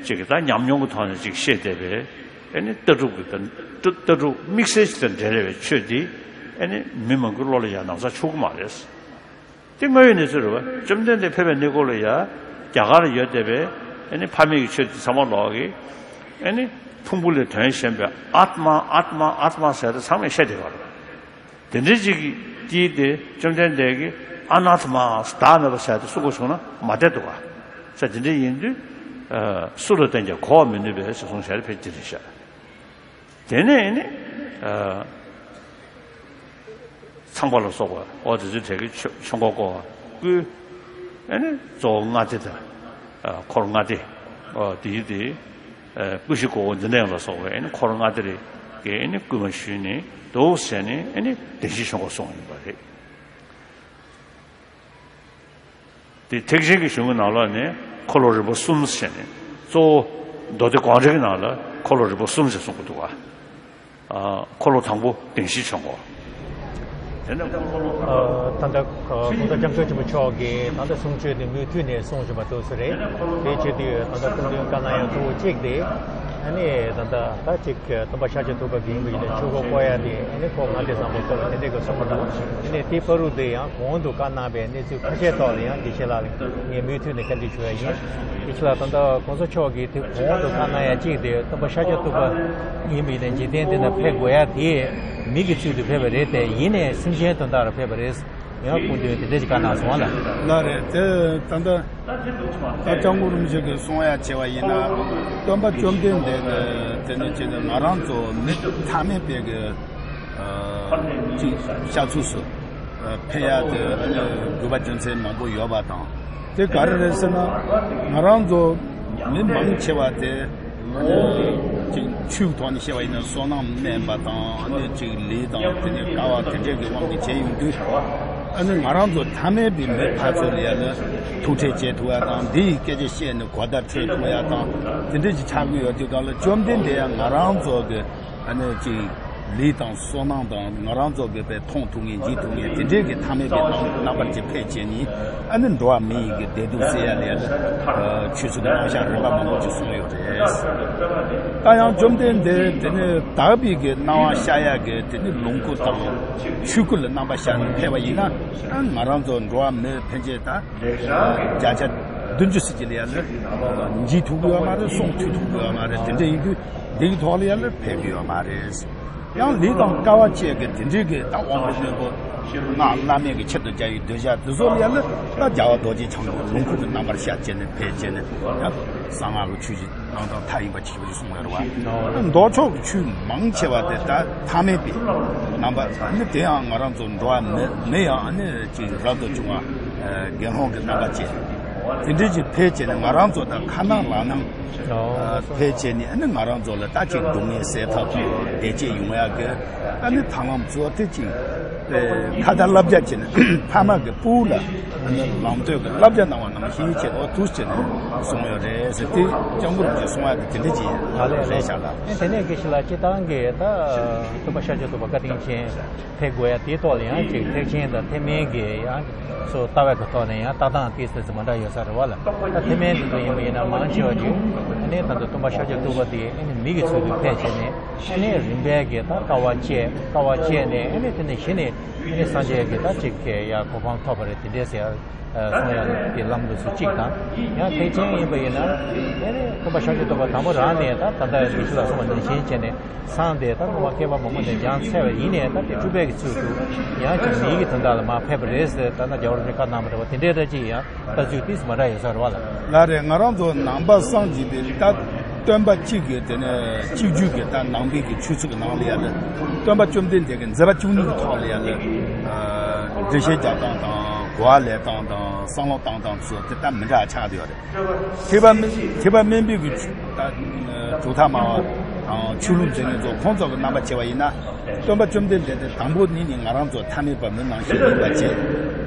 ཅིག་གི་ད་ཉམས་མྱོང་གི་ཐོག་ནས་ཅིག་བཤད་བསྡད་པའི་ཨེ་ནི་ལྟ་གྲུབ་ཀྱི་ད་ལྟ་གྲུབ་དམིགས་བསལ་ཅིག་དང་འབྲེལ་བའི་ཆོས་འདི་ཨེ་ནི་མི་མང་པོའི་བློ་ལ་ཡང་ན་ཚ་ཆུག་གི་མ་རེད། དེ་དངོས་ཡོད་གནས་ཚུལ་རེད་བ། བཅོམ་ལྡན་འདས་ཕེབས་པའི་གནས་སྐབས་ལ་ཡང་རྒྱ་གར་ལ་ཡོད་བསྡད་པའི་ཨེ་ནི་ཕ་མེས་ཀྱི་ཆོས་འདི་ཚང་མ་ལོག་གི་ཨེ་ནི་ཕུང་པོ་ལས་དོན་གཞན་པའི་ཨཱཏྨ་ཨཱཏྨ་ཨཱཏྨ་ཟེར་དེ་ཚང་མས་བཤད་བསྡད་པ་རེད། དེ་འདྲའི་ཅིག་གིས་དེ་བཅོམ་ལྡན་འདས་ཀྱིས་ཨ་ནཱ་ཏྨ་བདག་མེད་པ་ཟེར་དེ་གསུང་དགོས་བྱུང་ན་མ་བསྡད་འདུག་ག། ས་དེ་འདྲ་ཡིན་དུས། སུ་ལ་བསྟན་ཀྱང་གོ་བར་མི་ནུས་པས་ཞེས་གསུངས་བྱས་ཕལ་ཆེར་རེད་ཤག། དེ་ནས་ནི། ཚངས་པ་ལ་སོགས་པ་འོ་དེ་ཚོའི་གྲས་ཀྱི་ཆོས་ཆོས་འཁོར་བསྐོར་བ་བསྐུལ། ཨེ་ནི་གཙོ་བོ་ལྔ་སྡེ་དང་། འཁོར་ལྔ་སྡེ། འོ་དེའི་དེ། ཀུན་གཞི་ཀོའུ་འཛིན་གྲྭ་ཡང་ལ་སོགས་པའི་ཨེ་ནི་འཁོར་ལྔ་སྡེ་རེ་གི་ཨེ་ནི་བསྐུལ་མ་ཞུས་ནས་འདུག་ཟེར་ནས་ཨེ་ནི་བདེན་བཞིའི་ཆོས་འཁོར་གསུངས་ཡིན་པ་རེད། དེ་ཐེག་ཆེན་གྱི་གཞུང་གི་ནང་ལོགས་ནས་འཁོར་ལོ་རིམ་པ་གསུམ་ཟེར་ནས་གཙོ་བོ་མདོ་སྡེ་དགོངས་འགྲེལ་གྱི་ནང་ལ་འཁོར་ལོ་རིམ་པ་གསུམ་ཟེར་གསུང་གི་འདུག་ག། འཁོར་ལོ་དང་པོ་བདེན་བཞིའི་ཆོས་འཁོར། དེ་ནས་ད་ལྟ་གོང་ས་སྐྱབས་མགོན་ཆེན་པོ་མཆོག་གིས་ད་ལྟ་གསུང་ཆོས་དེ་མུ་མཐུད་ནས་གསུང་བཞིན་པ་འདུག་ས་རེད། དེ་བྱེད་དུས་ད་ལྟ་སྐུ་མདུན་བཀའ་གནང་ཡ་གཙོ་བོ་གཅིག་དེ་ཨ་ནི་ད་ལྟ་ད་ཅིག་སྟོན་པ་ཤཱཀྱ་ཐུབ་པ་གི་ཡིན་པ་ཡིན་ན་ཆོས་འཁོར་བསྐོར་ཡ་དེ་ཨ་ནི་འཁོར་ལྔ་སྡེ་བཟང་པོ་བསྐོར་བ་དེ་འདྲས་ཀྱི་གསུངས་པ་འདུག་ཨ་ནི་དེ་བར་དུ་དེ་ཡང་གོང་དུ་བཀའ་གནང་བའི་གནས་ཚུལ་ཁ་ཤས་ཐོག་ལ་ཡང་དགེ་བཤེས་ལགས་ལ་ངས་མུ་མཐུད་ནས་བཀའ་འདྲི་ཞུ་ཡ་ཡིན། དགེ་བཤེས་ལགས་ད་ལྟ་གོང་ས་མཆོག་གིས་དེ་གོང་དུ་བཀའ་གནང་ཡ་གཅིག་དེ་སྟོན་པ་ཤཱཀྱ་ཐུབ་པ་ཡིན་པ་ཡིན་ན་འཇིག་རྟེན་འདི་ན་ཕེབས་དགོས་ཡ་དེ་མི་གི་ཚུལ་དུ་ཕེབས་པ་རེད་དེ་ཡིན་ནའི་སེམས་ཅན་དོན་དག་ལ་ཕེབས་པ་རེད། ཡང་སྐུ་མདུན་དེ་འདྲ་ཞིག་བཀའ་གནང་སོང་བ་ལ། ལགས་རེད། དེ་ད་ལྟ་ད་སྐྱབས་མགོན་རིན་པོ་ཆེ་གིས་གསུང་ཡ་བྱས་པ་ཡིན་ན་སྟོན་པ་བཅོམ་ལྡན་འདས་ཀྱི་དེ་ནི་ཅི་ནི་ང་རང་ཚོ་མི་ཐ་མལ་པའི་གི་ཅིག་ཤ་ཚུགས་སུ་ཕེབས་ཡ་དེ་དགོས་པ་རྒྱུ་མཚན་མང་པོ་ཡོད་པ་དང་། དེ་ག་རེ་རེད་ཟེར་ན་ང་རང་ཚོ་མི་མང་ཆེ་བ་དེ་ཅིག་ཆོས་ཀྱི་ཐོག་ནས་བཤད་པ་ཡིན་ན་བསོད་ནམས་དམན་པ་དང་ཅིག་ལས་དང་དེ་ནས་དགའ་བ་དེ་འདྲས་ཀྱི་དབང་གིས་བྱས་ཡོང་དུས་ཨ་ནི་ང་རང་ཚོ་ཐ་མལ་པའི་མི་ཕར་ཚུར་ལ་ཡ་ནི་ཐུག་འཕྲད་བྱེད་ཐུབ་ཡ་དང་འདི་ཡི་སྐད་ཆ་བཤད་ནས་གོ་བརྡ་འཕྲོད་ཐུབ་ཡ་དང་དེ་འདྲས་ཀྱི་ཆགས་ཀྱི་ཡོད་དུས་གང་ལ་བཅོམ་ལྡན་འདས་ཡང་ང་རང་ཚོ་གི་ཨ་ནི་ཅིག་ལུས་དང་བསོད་ནམས་དང་ང་རང་ཚོ་གི་པའི་མཐོང་ཐུབ་ངེས་འཇིག་ཐུབ་ངེས་དེ་འདྲའི་གི་ཐ་མལ་པའི་རྣམ་རྣམ་པར་ཅིག་ཕེབས་བྱས་ནས་ཨ་ནི་འགྲོ་བ་མི་ཡི་གི་བདེ་སྡུག་སེལ་ཡ་ལས་ཨ་ཆོས་ཚུལ་གྱི་རྣམ་གཞག་རིམ་པ་མང་པོ་ཅིག་གསུངས་ཡོད་རེད། ད་ཡང་བཅོམ་ལྡན་འདས་དེ་ནི་དག་པའི་གི་སྣང་བ་ཤར་ཡ་གི་དེ་ནི་ལོངས་སྐུ་དང་ཆོས་སྐུ་ལ་རྣམ་པ་ཤར་ནས་ཕེབས་པ་ཡིན་ན་ཨ་ང་རང་ཚོ་འགྲོ་བ་མི་ཕན་ཆད་ད་བརྒྱ་ཆ་བདུན་ཅུ་ཟེར་གྱི་ལ་ཡ་ལ་འཇིག་ཐུབ་ཀྱི་ཡོད་མ་རེད། སྲོག་མཐུད་ཐུབ་ཀྱི་ཡོད་མ་རེད། དེ་འདྲ་ཡིན་དུས། འདི་གི་ཐོག་ལ་ཡར་ལ་ཕེབས་ཀྱི་ཡོད་མ་རེད། ཡང་ལུས་དང་སྐལ་བ་བཅས་ཀྱི་དེ་འདྲའི་གི་ད་དབང་པོ་རྣོན་པོ་སྔགས་བླ་མེད་ཀྱི་ཆེད་དུ་བྱ་བའི་གདུལ་བྱ་དེ་ཚོ་ལ་ཡར་ལ་ད་རྒྱལ་བ་རྡོ་རྗེ་འཆང་གི་ལོངས་སྐུ་གི་རྣམ་པར་ཤར་བྱས་ནས་ཕེབས་བྱས་ནས་ཡང་གསང་སྔགས་ཀྱི་ཆོས་ཀྱི་གནང་སྟངས་མཐའ་ཡས་པ་ཅིག་གསུངས་ཡོད་རེད་བ། མདོ་ཕྱོགས་ཀྱི་ཆོས་མང་ཆེ་བ་དེ་ད་ཐ་མལ་པའི་རྣམ་པ་ནི་དེ་ཡང་ང་རང་ཚོ་འགྲོ་བ་མི་མི་ཡང་ནི་ཅིག་རབ་ཏུ་བྱུང་བ་དགེ་སློང་གི་རྣམ་པ་ཅན་དེ་འདྲའི་ཅིག་ཕེབས་བྱས་ནས་ང་རང་ཚོ་ད་ཁ་ནང་ལག་ནང་ཕལ་ཆེར་ནི་ཨ་ནི་ང་རང་ཚོ་ལ་ད་ཅིག་སྡུག་བསྔལ་སེལ་ཐབས་དང་བདེ་སྐྱིད་ཡོང་ཡག་གི་ཨ་ནི་ཐབས་ལམ་གཙོ་བོ་དེ་ཅིག་ཁ་ཏ་བསླབ་བྱ་བྱས་ནས་ཕ་མ་གི་སྤུ་གུ་ལ་ཨ་ནི་ལམ་སྟོན་གི་བསླབ་བྱ་གནང་བ་ནང་བཞིན་བྱས་ནས་འོ་ཐུགས་བྱས་ནས་གསུངས་ཡོད་རེད་ཟེར་དེ་སྐྱབས་མགོན་རིན་པོ་ཆེ་གསུང་ཡག་གི་དེ་འདྲ་ཅིག་རེད་ཤག་ལ། ཨ་ནི་དེ་ནས་དགེ་བཤེས་ལགས་སྤྱིར་བཏང་གི་ད་སྟོན་པ་ཤཱཀྱ་ཐུབ་པ་བཀའ་དྲིན་ཅན་ཕེབས་དགོས་ཡ་དེའི་ཐོག་ལ་ཡང་ཅིག་ཐེག་ཆེན་དང་ཐེག་དམན་གྱི་ཡང་སོ་ལྟ་བའི་གི་ཐོག་ནས་ཡང་ལྟ་སྟངས་དེ་ཚོ་མ་འདྲ་ཡོད་ས་རེད་བ་ལ། ད་ཐེག་དམན་དེ་ཚོ་ཡིན་པ་ཡིན་ན་མང་ཆེ་བ་ཅིག་ཨ་ནི་ད་ལྟ་སྟོན་པ་ཤཱཀྱ་ཐུབ་པ་དེ་ཨ་ནི་མི་གི་ཚུལ་དུ་ཕེབས་བྱས་ནས་ ཨ་ནི་རིམ་པས་ཀྱི་ད་དཀའ་བ་སྤྱད། དཀའ་བ་སྤྱད་ནས་ཨ་ནི་དེ་ནས་གཞི་ནས་ཨ་ནི་སངས་རྒྱས་ཀྱི་ད་ཅིག་གི་ཡ་གོ་འཕང་ཐོབ་པ་རེད། དེ་འདྲས་ཟེར་ཡ་གསུང་ཡ་གི་ལམ་ལུགས་སུ་གཅིག་དང་། ཡང་ཐེག་ཆེན་ཡིན་པ་ཡིན་ན་ཨ་ནི་སྟོན་པ་ཤཱཀྱ་ཐུབ་པ་དང་པོ་རང་ནས་ད་ད་ལྟ་དགེ་བཤེས་ལགས་གསུངས་པ་ནང་བཞིན་བྱས་ནས་སངས་ཏེ་ད་སྔོན་མ་བསྐལ་པ་མང་པོ་ནས་སྦྱངས་ཚར་བ་ཡིན་ནའི་ད་དེ་སྤྲུལ་པའི་གི་ཚུལ་དུ་ཡང་ཅིག་མིའི་གི་དོན་དག་ལ་མར་ཕེབས་པ་རེད་ཟེར། ད་ལྟ་རྒྱལ་བ་རིན་པོ་ཆེས་བཀའ་གནང་བ་འདྲ་བ་དེ་འདྲའི་འདྲ་ཅིག་ཡང་ལྟ་ཚུལ་ཏིས་མ་འདྲ་ཡོད་ས་རེད་བ་ལ། ལགས་རེད། ང་རང་ཚོ་ནང་པ་སངས་རྒྱས་པའི་ད་སྟོན་པ་གཅིག་གི་དེ་ནས་གཅིག་གྱུར་གྱི་ད་ནང་པའི་གི་ཆོས་ཚུལ་གྱི་ནང་ལ་ཡ་ལ་སྟོན་པ་བཅོམ་ལྡན་འདས་ཀྱི་མཛད་པ་བཅུ་གཉིས་ཀྱི་ཐོག་ལ་ཡ་ལ་འགྲེལ་བཤད་རྒྱག་སྟངས་དང་གོ་བ་ལེན་སྟངས་དང་བསམ་བློ་བཏང་སྟངས་ཚོ་དེ་ད་མི་འདྲ་ཆགས་བསྡད་ཡོད་རེད། ཐེག་པ་དམན་ཐེག་པ་དམན་པའི་གི་ད་གྲུབ་མཐའ་སྨྲ་བ་དང་ཆོས་ལུགས་འཛིན་མཁན་ཚོ་ཁོང་ཚོ་གི་རྣམ་པ་བྱས་པ་ཡིན་ན། སྟོན་པ་བཅོམ་ལྡན་འདས་དེ་དང་པོ་ནས་ནི་ང་རང་ཚོ་ཐ་མལ་པ་མི་ནང་བཞིན་ཡིན་པ་བྱས།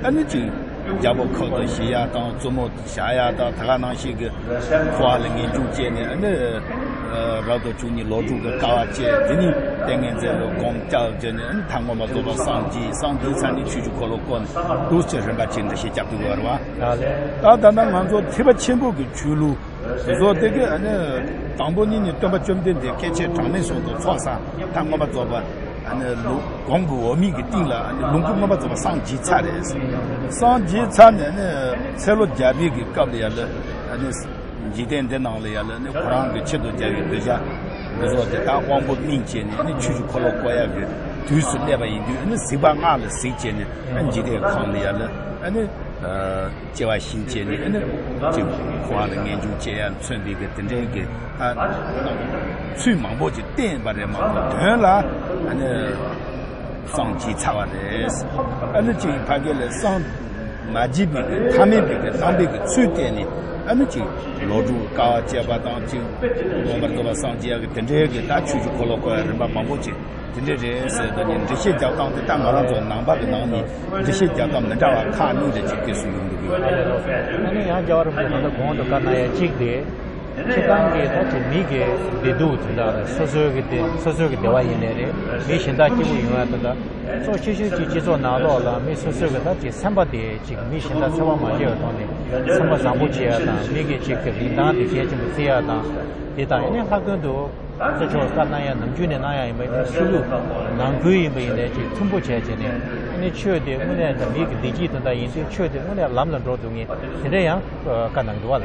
ཨ་ནི་ཅིག་རྒྱལ་པོ་ཁབ་ཏུ་བཞེས་ཡ་དང་བཙུན་མོ་བཞག་ཡ་དང་ད་ག་ནང་བཞིན་གྱི་འཁོར་བ་ལ་ངེས་འབྱུང་སྐྱེས་ནས། ཨ་ནི་རབ་ཏུ་བྱུང་ནས་ལོག་སྒྲུབ་ཀྱི་དཀའ་བ་སྤྱད། དེ་ནས་ཏིང་ངེ་འཛིན་ལ་སྒོམ་རྒྱག་བྱས་ནས། ཨ་ནི་མཐར་མངོན་པར་རྫོགས་པར་སངས་རྒྱས། སངས་རྒྱས་ཚར་ནས་ཆོས་ཀྱི་འཁོར་ལོ་བསྐོར་ནས་འདུག་ཅེས་རིམ་པ་ཅིག་འགྲེལ་བཤད་རྒྱབ་ཐུབ་ཡོད་རེད་བ། ད་ད་ལྟ་ང་ཚོ་ཐེག་པ་ཆེན་པོ་གི་ཆོས་ལུགས་དེ་ཚོ་དེ་གི་ཨ་ནི་དང་པོ་ཉིད་ནས་སྟོན་པ་བཅོམ་ལྡན་འདས་སྐྱེ་མཆེད་གྲངས་མེད་གསུམ་དུ་ཚོགས་བསགས། མཐར་མངོན་པར་རྫོགས་པ་ཨ་ནི་ལུང་གོང་གི་འོག་མིན་གྱི་སྟེང་ལ་ཨ་ནི་ལོངས་སྐུ་མངོན་པར་རྫོགས་པ་སངས་རྒྱས་ཚར་རེད། སངས་རྒྱས་ཚར་ནས་ཨ་ནི་ཚེ་ལོ་བརྒྱ་པའི་གི་སྐབས་ལ་ཡ་ལ་ཨ་ནི་འཇིག་རྟེན་འདི་ནང་ལ་ཡ་ལ་ཨ་ནི་ཁོ་རང་གི་ཆེད་དུ་བརྒྱབ་པའི་གདུལ་བྱ་འདི་ཚོ་དེ་དག་དབང་པོ་སྨིན་བྱས་ནས་ཨ་ནི་ཆོས་ཀྱི་འཁོར་ལོ་བསྐོར་ཡ་གི་དུས་སུ་སླེབས་པ་ཡིན་དུས། ཨ་ནི་གཟིགས་པ་སྔགས་ལ་གཟིགས་བྱས་ནས་ཨ་ནི་འཇིག་རྟེན་ཁམས་ལ་ཡ་ལ་ཨ་ནི། སྐྱེ་བ་བཞེས་བྱས་ནས་ཨ་ནི་ཅིག་འཁོར་བ་ལ་ངེས་འབྱུང་སྐྱེ་ཡ་མཚོན་པའི་གི་དེ་འདྲའི་གི་ད་ཚུལ་མང་པོ་ཅིག་བསྟན་པ་རེད་མ་གཏོགས། དོན་ལ་ཨ་ནི་སངས་རྒྱས་ཚར་བ་རེད། ཨ་ནི་ཅིག་ཕ་གི་ལ་སངས་མ་རྒྱས་པའི་གི་ཐ་མལ་པའི་གི་རྣམ་པའི་གི་ཚུལ་བསྟན་ནས། ཨ་ནི་ཅིག་ལོག་སྒྲུབ་དཀའ་བ་སྤྱད་པ་དང་། ཅིག་མངོན་པར་རྫོགས་པ་སངས་རྒྱས་ཡ་གི་དེ་འདྲའི་གི་ད་ཆོས་ཀྱི་འཁོར་ལོ་བསྐོར་ཡ་རིམ་པ་མང་པོ་ཅིག་དེ་འདྲ་རེད་ཟེར་དུས་ནི་འགྲེལ་བཤད་རྒྱག་སྟངས་དེ་ད་ང་རང་ཚོ་ནང་པ་གི་ནང་ནས་འགྲེལ་བཤད་རྒྱག་སྟངས་མི་འདྲ་བ་ཁག་གཉིས་རེ་ཅིག་སྐྱེས་སུ་ཡོང་འདུག་གི་ཡོད་རེད། ཨ་ནི་ཡང་རྒྱལ་བ་རིན་པོ་ཆེ་ད་ལྟ་གོང་དུ་བཀའ་གནང་ཡ་གཅིག་དེ། སྤྱིར་བཏང་གི་ད་ཅིག་མི་གི་བདེ་སྡུག་དེ་འདྲ་ལ་སོ་སོའི་གི་བདེ་སོ་སོའི་གི་བདེ་བ་ཡིན་ནའི་རེད། མི་གཞན་དག་སྐྱིད་པོ་ཡོང་ཡ་དེ་འདྲ། གཙོ་ཆེ་ཤོས་ཀྱི་སྤྱི་ཚོགས་ནང་ལོགས་ལ་མི་སོ་སོའི་གི་ད་ཅིག་སེམས་པ་དེ་ཅིག་མི་གཞན་དག་འཚེ་བ་མ་བྱས་པའི་ཐོག་ནས་སེམས་པ་བཟང་པོ་བྱེད་ཡ་དང་། མི་གི་ཅིག་གི་རིན་ཐང་དེ་གལ་ཆེན་པོ་བརྩི་ཡ་དང་། དེ་དང་ཨ་ནི་ལྷག་དོན་དུ། ས་མཆོག་བཀའ་གནང་ཡ་ནམ་རྒྱུན་ནས་གནང་ཡ་ཡིན་པ་ཡིན་ན། ཆོས་ལུགས་ནང་ཁུལ་ཡིན་པ་ཡིན་ནའི་ཅིག་མཐུན་པོ་བྱས་བྱས་ནས། ཨ་ནི་ཆོས་དེ་དངོས་གནས་ད་མིའི་གི་བདེ་སྐྱིད་དོན་དག་ཡིན་དུས། ཆོས་དེ་དངོས་གནས་ལམ་ལ་འགྲོ་ཐུབ་མཁན་དེ་འདྲ་ཡང་བཀའ་གནང་འདུག་བ་ལ།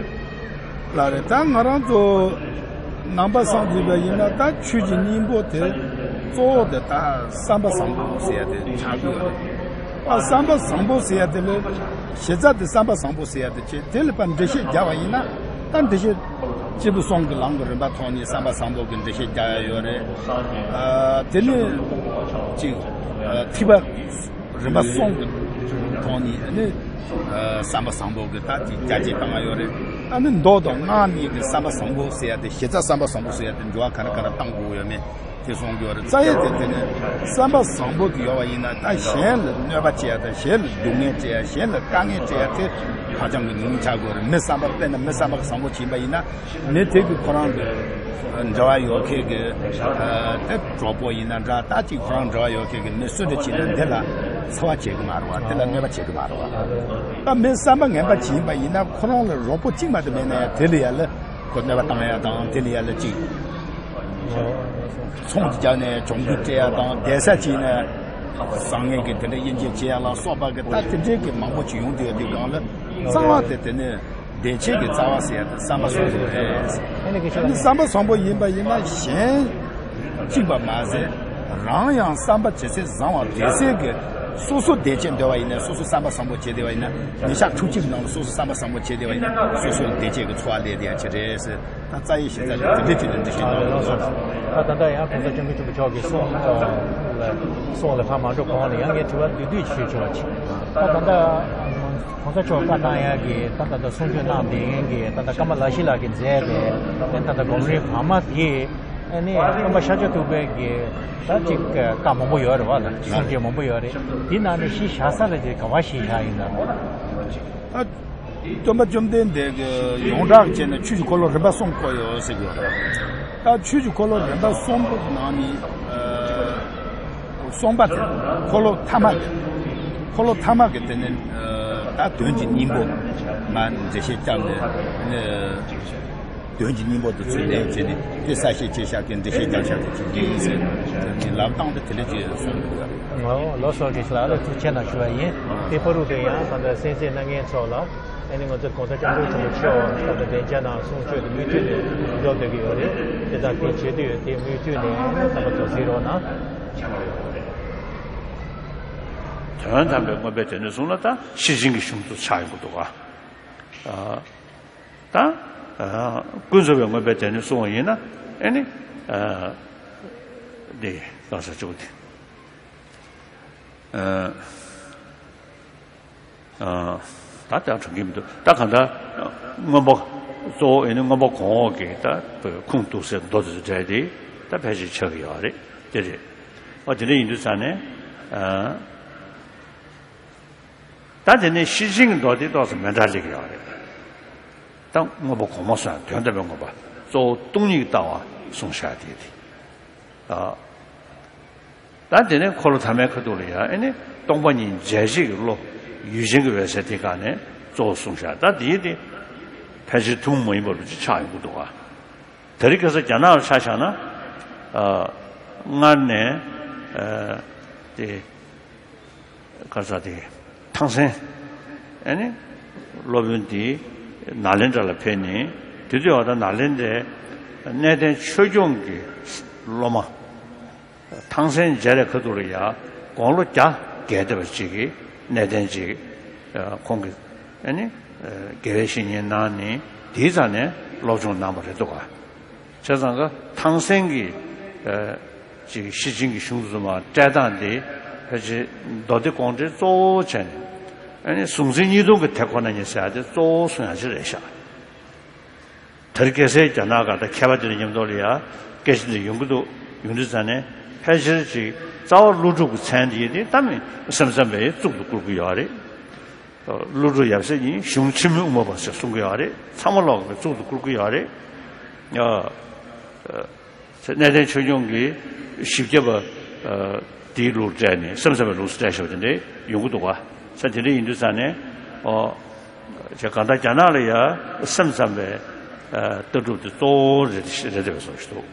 ལགས་རེད། ད་ང་རང་ཚོ་ནང་པ་སངས་རྒྱས་པ་ཡིན་ན་ད་ཆོས་ཀྱི་སྙིང་པོ་དེ་གཙོ་བོ་དེ་ད་བསམ་པ་བཟང་པོ་ཟེར་ཡ་དེ་ཆགས་ཀྱི་ཡོད་རེད། ཨ་བསམ་པ་བཟང་པོ་ཟེར་ཡ་དེ་ལ་གཞི་རྩ་དེ་བསམ་པ་བཟང་པོ་ཟེར་ཡ་དེ་བྱས། དེ་ལ་ཕར་འགྲེལ་བཤད་རྒྱག་པ་ཡིན་ན། ད་འགྲེལ་བཤད་སྐྱེས་བུ་གསུམ་གྱི་ལམ་གྱི་རིམ་པ་ཐོག་ནས་བསམ་པ་བཟང་པོ་གི་འགྲེལ་བཤད་རྒྱག་ཡ་ཡོད་རེད། ཨ་དེ་ནས་ཅིག་ཨ་ཐེག་པ་རིམ་པ་གསུམ་གྱི་ཐོག་ནས་ནི་ཨ་བསམ་པ་བཟང་པོ་གི་ད་ཅིག་རྒྱ་སྐྱེད་བཏང་ཡ་ཡོད་རེད། ཨ་ནི་མདོ་དང་སྔགས་གཉིས་ཀྱི་བསམ་པ་བཟང་པོ་ཟེར་ཡ་དེ། གཞི་རྩ་བསམ་པ་བཟང་པོ་ཟེར་ཡ་དེ་འགྱུར་བ་ག་རེ་ག་རེ་བཏང་དགོས་ཡོད་མེད་དེ་གསུང་གི་ཡོད་རེད། རྩ་བའི་དེ་དེ་ནི་བསམ་པ་བཟང་པོ་དེ་ཡོད་པ་ཡིན་ན། ད་གཞན་ལ་གནོད་པ་བྱེད་ཡ་དང་། གཞན་ལ་སྡུག་བསྔལ་སྤྲད་ཡ། གཞན་ལ་དཀའ་ངལ་སྤྲད་ཡ་དེ་ཧ་ཅང་གི་ཉུང་ཉུང་ཆགས་དགོས་རེད། མི་བསམ་པ། དཔེར་ན་མི་བསམ་པ་བཟང་པོ་ཅིག་ཡིན་པ་ཡིན་ན། མི་དེ་གི་ཁོ་རང་གི་འབྲེལ་བ་ཡོད་མཁན་གི་ཨ་དེ་གྲོགས་པོ་ཡིན་ན་འདྲ། ད་ཅིག་ཁོ་རང་འབྲེལ་བ་ཡོད་མཁན་གི་མི་སུ་འདྲ་ཅིག་ཡིན་ན་དེ་ལ་འཚེ་བ་བྱེད་གི་མ་རེད་བ། དེ་ལ་གནོད་པ་བྱེད་གི་མ་རེད་བ། ད་མི་བསམ་པ་ངན་པ་ཅིག་ཡིན་པ་ཡིན་ན། ཁོ་རང་ལ་རོགས་པ་གཅིག་མ་གཏོགས་མེད་ན་ཡང་། དེ་ལ་ཡ་ལ་ཁོ་གནོད་པ་བཏང་ཡ་དང་། དེ་ལ་ཡ་ལ་ཅིག་ཚོང་ཅིག་རྒྱག་ནས་གྱོང་གུན་སྤྲད་ཡ་དང་། བསྡད་ས་ཅིག་ནས་བཟང་ངན་གི་དེ་འདྲ་དབྱེ་འབྱེད་བྱེད་ཡ་ལ་སོགས་པ་གི་ད་དེ་འདྲའི་གི་མང་པོ་ཅིག་ཡོང་དུས། དེ་སྒང་ལ་རྩ་བ་དེ་དེ་ནི་བདེ་སྐྱིད་ཀྱི་རྩ་བ་ཟེར་ཡ་དེ་བསམ་པ་བཟང་པོ་རེད། ཨ་ནི་བསམ་པ་བཟང་པོ་ཡིན་པ་ཡིན་ན། གཞན་གཅིག་པ་མ་ཟད་རང་ཡང་བསམ་པ་ཇེ་གསལ་བཟང་བ་དེ་གསལ་གྱི། སོ་སོ་བདེ་སྐྱིད་འདོད་པ་ཡིན་ན་སོ་སོ་བསམ་པ་བཟང་པོ་བྱེད་བདེ་བ་ཡིན་ན། ཉིན་ཞག་ཕྲུགས་གཅིག་ནང་ལ་སོ་སོ་བསམ་པ་བཟང་པོ་བྱེད་བདེ་བ་ཡིན་ན། སོ་སོར་བདེ་སྐྱིད་ཀྱི་འཚོ་བ་ལས་བསྡད་ཡ་ཅིག་རེད་ཟེར། ད་རྩ་ཡི་གཞི་རྩ་དེ་དེ་འདྲ་ཅིག་ལ་འགྲེལ་བཤད་གནང་ཡོད་སོང་། ད་ད་ལྟ་ཡང་༸གོང་ས་༸སྐྱབས་མགོན་ཆེན་པོ་མཆོག་གི་གསུང་ལ་གསུང་ལ་ཕར་མ་འགྲོ་གོང་ལ་ཡང་ངས་དྲི་བ་བསྡུས་བསྡུས་ཞུས་ཆོག་ཅིག་ད་ད་ལྟ་༸གོང་ས་མཆོག་བཀའ་གནང་ཡག་གི་ད་ད་ལྟ་གསུང་ཆོས་གནང་བསྡད་མཁན་གྱི་ད་ལྟ་ཀ་མ་ལ་ཤཱི་ལ་གིས་མཛད་པའི་ད་ད་ལྟ་སྒོམ་རིམ་བར་མ་དེ། ཨ་ནི་སྟོན་པ་ཤཱཀྱ་ཐུབ་པའི་གི་ད་ཅིག་བཀའ་མང་པོ་ཡོད་རེད་བ་ལ། གསུང་ཆོས་མང་པོ་ཡོད་རེད། དེ་ནང་ནས་གཞི་བཞག་ས་ལ་དེ་ག་བ་གཞི་བཞག་ཡིན་ན། ད་སྟོན་པ་བཅོམ་ལྡན་འདས་ཀྱི་ཡོངས་གྲགས་བྱས་ན་ཆོས་ཀྱི་འཁོར་ལོ་རིམ་པ་གསུམ་བསྐོར་ཡོད་ཟེར་གྱི་ཡོད་རེད། ད་ཆོས་ཀྱི་འཁོར་ལོ་རིམ་པ་གསུམ་པོ་ནང་ནས་ཨ་གསུམ་པ་དེ་འཁོར་ལོ་ཐ་མ་དེ། འཁོར་ལོ་ཐ་མ་གི་དེ་ནི་ཨ་ད་དོན་གྱི་སྙིང་པོ་མར་འགྲེལ་བཤད་བརྒྱབ་ནས་ཨ་ནི། དོན་གྱི་སྙིང་པོ་དེ་ཚུར་ལེན་བྱས་ནས་དེ་གསལ་བཤད་བྱས་བཞག་གི། འགྲེལ་བཤད་རྒྱབ་བཞག་གི་ཅིག་དེ་ཡིན་ཟེར་ནས་ལབ་སྟངས་དེ་དེ་འདྲ་ཅིག་གསུངས་འདུག། ཨོ་ལགས་སོ། དགེ་བཤེས་ལགས་ལ་ཐུགས་རྗེ་ཆེ་གནང་ཞུ་བ་ཡིན། དེ་བར་དུ་དེ་ཡང་ད་ལྟ་གསན་གཟིགས་གནང་མཁན་ཚོ་ལ་ཨ་ནི་ང་ཚོ་གོང་ས་སྐྱབས་མགོན་ཆེན་པོ་མཆོག་ད་ལྟ་བདེ་འཇགས་ནང་གསུང་ཆོས་དེ་མུ་མཐུད་ནས་འགྲོ་བསྡད་ཀྱི་ཡོད་རེད། དེ་དང་དེ་བྱེད་དུས་དེ་མུ་མཐུད་ནས་ད་ལྟ་དོ་འཛིན་རོགས་གནང་། དོན་དམ་པའི་མངོན་པའི་སྡེ་སྣོད་གསུངས་ན་ད་ཤེར་ཕྱིན་གྱི་གཞུང་དུ་ཆགས་ཡོང་གི་འདུག་ག། ཨ། ད་ཨ་ཀུན་རྫོབ་པའི་མངོན་པའི་སྡེ་སྣོད་གསུང་བ་ཡིན་ན་ཨ་ནི་ཨ་འདི་གང་ཟག་གཅིག་པུ་དེ་ཨ་ད་ལྟ་དྲང་གི་མི་འདུག། ད་གང་ལྟར་མངོན་པ་གཙོ་བོ་ཨ་ནི་མངོན་པ་གོང་འོག་གི་ད་ཁུངས་གཏུགས་སའི་མདོ་དེ་ཚོ་འདྲ་དེ་ད་ཕལ་ཆེར་ཆགས་ཀྱི་ཡོད་རེད། དེ་རེད། ཨ་དེ་འདྲ་ཡིན་དུས་ཙང་ནས་ཨ། ད་དེ་ནས་ཤེར་ཕྱིན་གྱི་མདོ་དེ་ཏོག་ཙམ་མི་འདྲ་སླེབས་ཀྱི་ཡོད་རེད། ད་མངོན་པ་གོང་མ་སོང་ཡང་དོན་དམ་པའི་མངོན་པ་གཙོ་བོ་སྟོང་ཉིད་ཀྱི་ལྟ་བ་གསུངས་བཞག་དེ་དེ། ཨ། ད་དེ་ནས་འཁོར་ལོ་ཐ་མའི་ཁ་ཐུག་ལ་ཡང་ཨ་ནི་སྟོང་པ་ཉིད་འཇལ་བྱེད་ཀྱི་བློ་ཡུལ་ཅན་གྱི་འོད་གསལ་དེ་སྒང་ནས་གཙོ་བོ་གསུངས་བཞག། ད་དེ་དེ་ཕལ་ཆེར་ཐུན་མོང་མ་ཡིན་པ་རུ་ཅིག་ཆགས་ཡོང་གི་འདུག་ག། དེ་རིང་ཁ་སང་རྒྱ་ནག་ལ་ཆ་བཞག་ན། ཨ། སྔར་ནས་ཨ་དེ་ག་རེ་ཟེར་དེ་ཐང་སན་ཨ་ནི་སློབ་དཔོན་དེ་ནཱ་ལེནྡྲ་ལ་ཕེབས་ནས་དེ་དུས་ཨ་ད་ནཱ་ལེནྡྲའི་གནས་བརྟན་ཆོས་སྐྱོང་གི་སློབ་མ། ཐང་སན་མཇལ་བའི་ཁ་ཐུག་ལ་ཡ་དགུང་ལོ་བརྒྱ་བརྒལ་བསྡད་པ་ཅིག་གི་གནས་བརྟན་ཅིག་ཁོང་གིས་ཨ་ནི་དགེ་བའི་བཤེས་གཉེན་གནང་ནས་དེའི་རྩ་ནས་སློབ་སྦྱོང་གནང་བ་རེད་འདུག་ག། བྱས་ཙང་ཀ་ཐང་སན་གྱི་ཅིག་ཤེར་ཕྱིན་གྱི་གཞུང་ཚོ་མ་བཀྲལ་སྟངས་དེ་ཕལ་ཆེར་མདོ་སྡེ་དགོངས་འགྲེལ་གཙོ་བོ་བྱས་ནས་ཨ་ནི་གཟུང་འཛིན་གཉིས་སྟོང་གི་དེ་ཁོ་ན་ཉིད་ཟེར་ཡ་དེ་གཙོ་བོ་གསུང་ཡ་ཅིག་རེད་ཤག། དེར་སྐད་ཆའི་རྒྱ་ནག་ག་ད་མཁས་པ་དེ་ལ་མཉམ་དུ་ལ་ཡ་སྐད་ཆ་འདི་ཡོང་གི་འདུག། ཡོང་དུས་ཙང་ནས་ཕལ་ཆེར་ཅིག་རྩ་བ་ཀླུ་སྒྲུབ་ཀྱི་མཚན་འདི་ཡིན་ཏེ་ད་མི་སེམས་ཙམ་པའི་གཙུག་ཏུ་བཀུར་གི་ཡོད་རེད། ཀླུ་སྒྲུབ་ཡབ་སྲས་ཉིད་གཞུང་ཕྱི་མོའི་དབུ་མ་པ་ཞེས་གསུང་གི་ཡོད་རེད། ཚང་མ་ལོག་གི་གཙུག་ཏུ་བཀུར་གི་ཡོད་རེད། ཨ། གནས་བརྟན་ཆོས་སྐྱོང་གི་བཞི་བརྒྱ་པ་དེའི་ལུགས་སྤྲད་ནས་སེམས་ཙམ་པའི་ལུགས་སུ་སྤྲད་ཤོག་དེ་འདྲའི་ཡོང་གི་འདུག་ག། ས་དེ་འདྲ་ཡིན་དུས་ཙང་ནས་ཨོ། ཅེས་གང་ལྟར་རྒྱ་ནག་ལ་ཡ་སེམས་ཙམ་པའི་ལྟ་གྲུབ་དེ་གཙོ་བོ་རེད་རེད་བསམ་ཞིག་འདུག།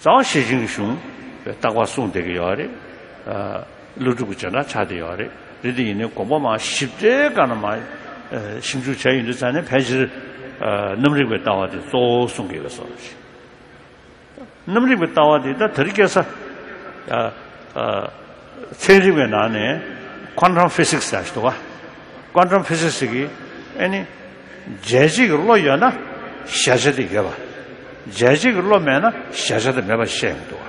རྩ་བ་ཤེར་ཕྱིན་གྱི་གཞུང་བའི་བརྟག་པ་གསུངས་བསྡད་ཀྱི་ཡོད་རེད། ཀླུ་སྒྲུབ་ཀྱི་བྱེ་བྲག་ཆགས་བསྡད་ཡོད་རེད། རེད་དེ་ཡིན་ནའི་དགོངས་པ་མ་ཞིབ་ཕྲའི་སྒང་ལ་མ་ཞིབ་འཇུག་བྱས་ཡོང་དུས་ཙང་ནས་ཕལ་ཆེར་རྣམ་རིག་པའི་ལྟ་བ་དེ་གཙོ་བོ་གསུང་གི་ཡོད་བསམ་ཞིག། རྣམ་རིག་པའི་ལྟ་བ་དེ་ད་དེ་རིང་ཁ་སང་ཚན་རིག་པའི་ནང་ནས་ཀོན་ཊམ་ཕི་སིག་སི་ཟེར་ཞིག་འདུག་ག། ཀོན་ཊམ་ཕི་སིག་སི་གིས་ཨ་ནི་འཇལ་བྱེད་ཀྱི་བློ་ཡོད་ན་གཞལ་བྱ་དེ་ཡོད་པ། འཇལ་བྱེད་ཀྱི་བློ་མེད་ན་གཞལ་བྱ་དེ་མེད་པ་བཤད་ཡོང་གི་འདུག་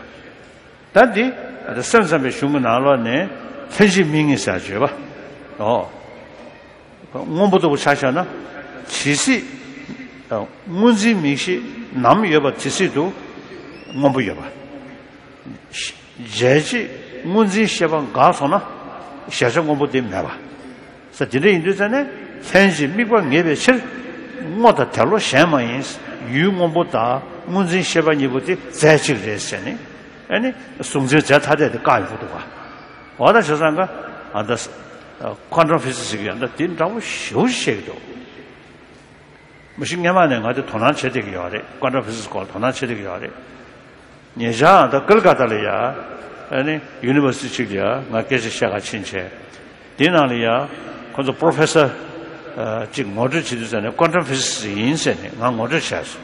ག། ད་འདི་སེམས་ཙམ་པའི་གཞུང་གི་ནང་ལོགས་ནས་ལྷན་ཅིག་དམིགས་ངེས་ཟེར་བརྗོད་པ། ཨོ། སྔོན་པོ་ལྟ་བུ་ཆ་བཞག་ན། ཇི་སྲིད་སྔོ་འཛིན་མིག་ཤེས་ནམ་ཡོད་པ་དེ་སྲིད་དུ་སྔོན་པོ་ཡོད་པ། འཇལ་བྱེད་སྔོ་འཛིན་ཤེས་པ་འགགས་སོང་ན་གཞལ་བྱ་སྔོན་པོ་དེ་མེད་པ། ས་དེ་འདྲ་ཡིན་དུས་ཙང་ནས་ལྷན་ཅིག་དམིགས་པ་ངེས་པའི་ཕྱིར། སྔོ་དང་དལ་བློ་གཞན་མ་ཡིན། ཡུལ་སྔོན་པོ་དང་སྔོ་འཛིན་ཤེས་པ་གཉིས་པོ་དེ་རྫས་གཅིག་རེད་ཟེར་ནས་ཨ་ནི་གཟུང་འཛིན་རྫས་ཐ་དད་དེ་བཀག་ཡོང་གི་འདུག་ག། འོ་ད་བྱས་ཙང་ཀ་ཨ་ད་ཀོན་ཊམ་ཕི་སིག་སི་གི་ཡང་ད་དེ་འདྲ་པོ་ཞེ་པོ་ཅིག་བཤད་ཀྱི་འདུག། མ་གཞི་སྔོན་མ་ནས་ང་དེ་དོ་སྣང་བྱེད་བསྡད་ཀྱི་ཡོད་རེད། ཀོན་ཊམ་ཕི་སིག་སི་སྐོར་ལ་དོ་སྣང་བྱེད་བསྡད་ཀྱི་ཡོད་རེད། ཉེ་ཆར་ད་ཀལ་ཀ་ཏ་ལ་ཡ་ཨ་ནི་ཡུ་ནི་ཝར་སི་ཊི་གཅིག་ལ་ཡ་ང་སྐད་ཆ་བཤད་ག་ཕྱིན་བྱས། དེའི་ནང་ལ་ཡ་ཁོ་ཚོ་པོ་རོ་ཕེ་སར་གཅིག་ངོ་སྤྲོད་བྱེད་དུས་ཙང་ནས་ཀོན་ཊམ་ཕི་སིག་སི་ཡིན་ཟེར་ནས་ང་ངོ་སྤྲོད་བྱས་སོང་།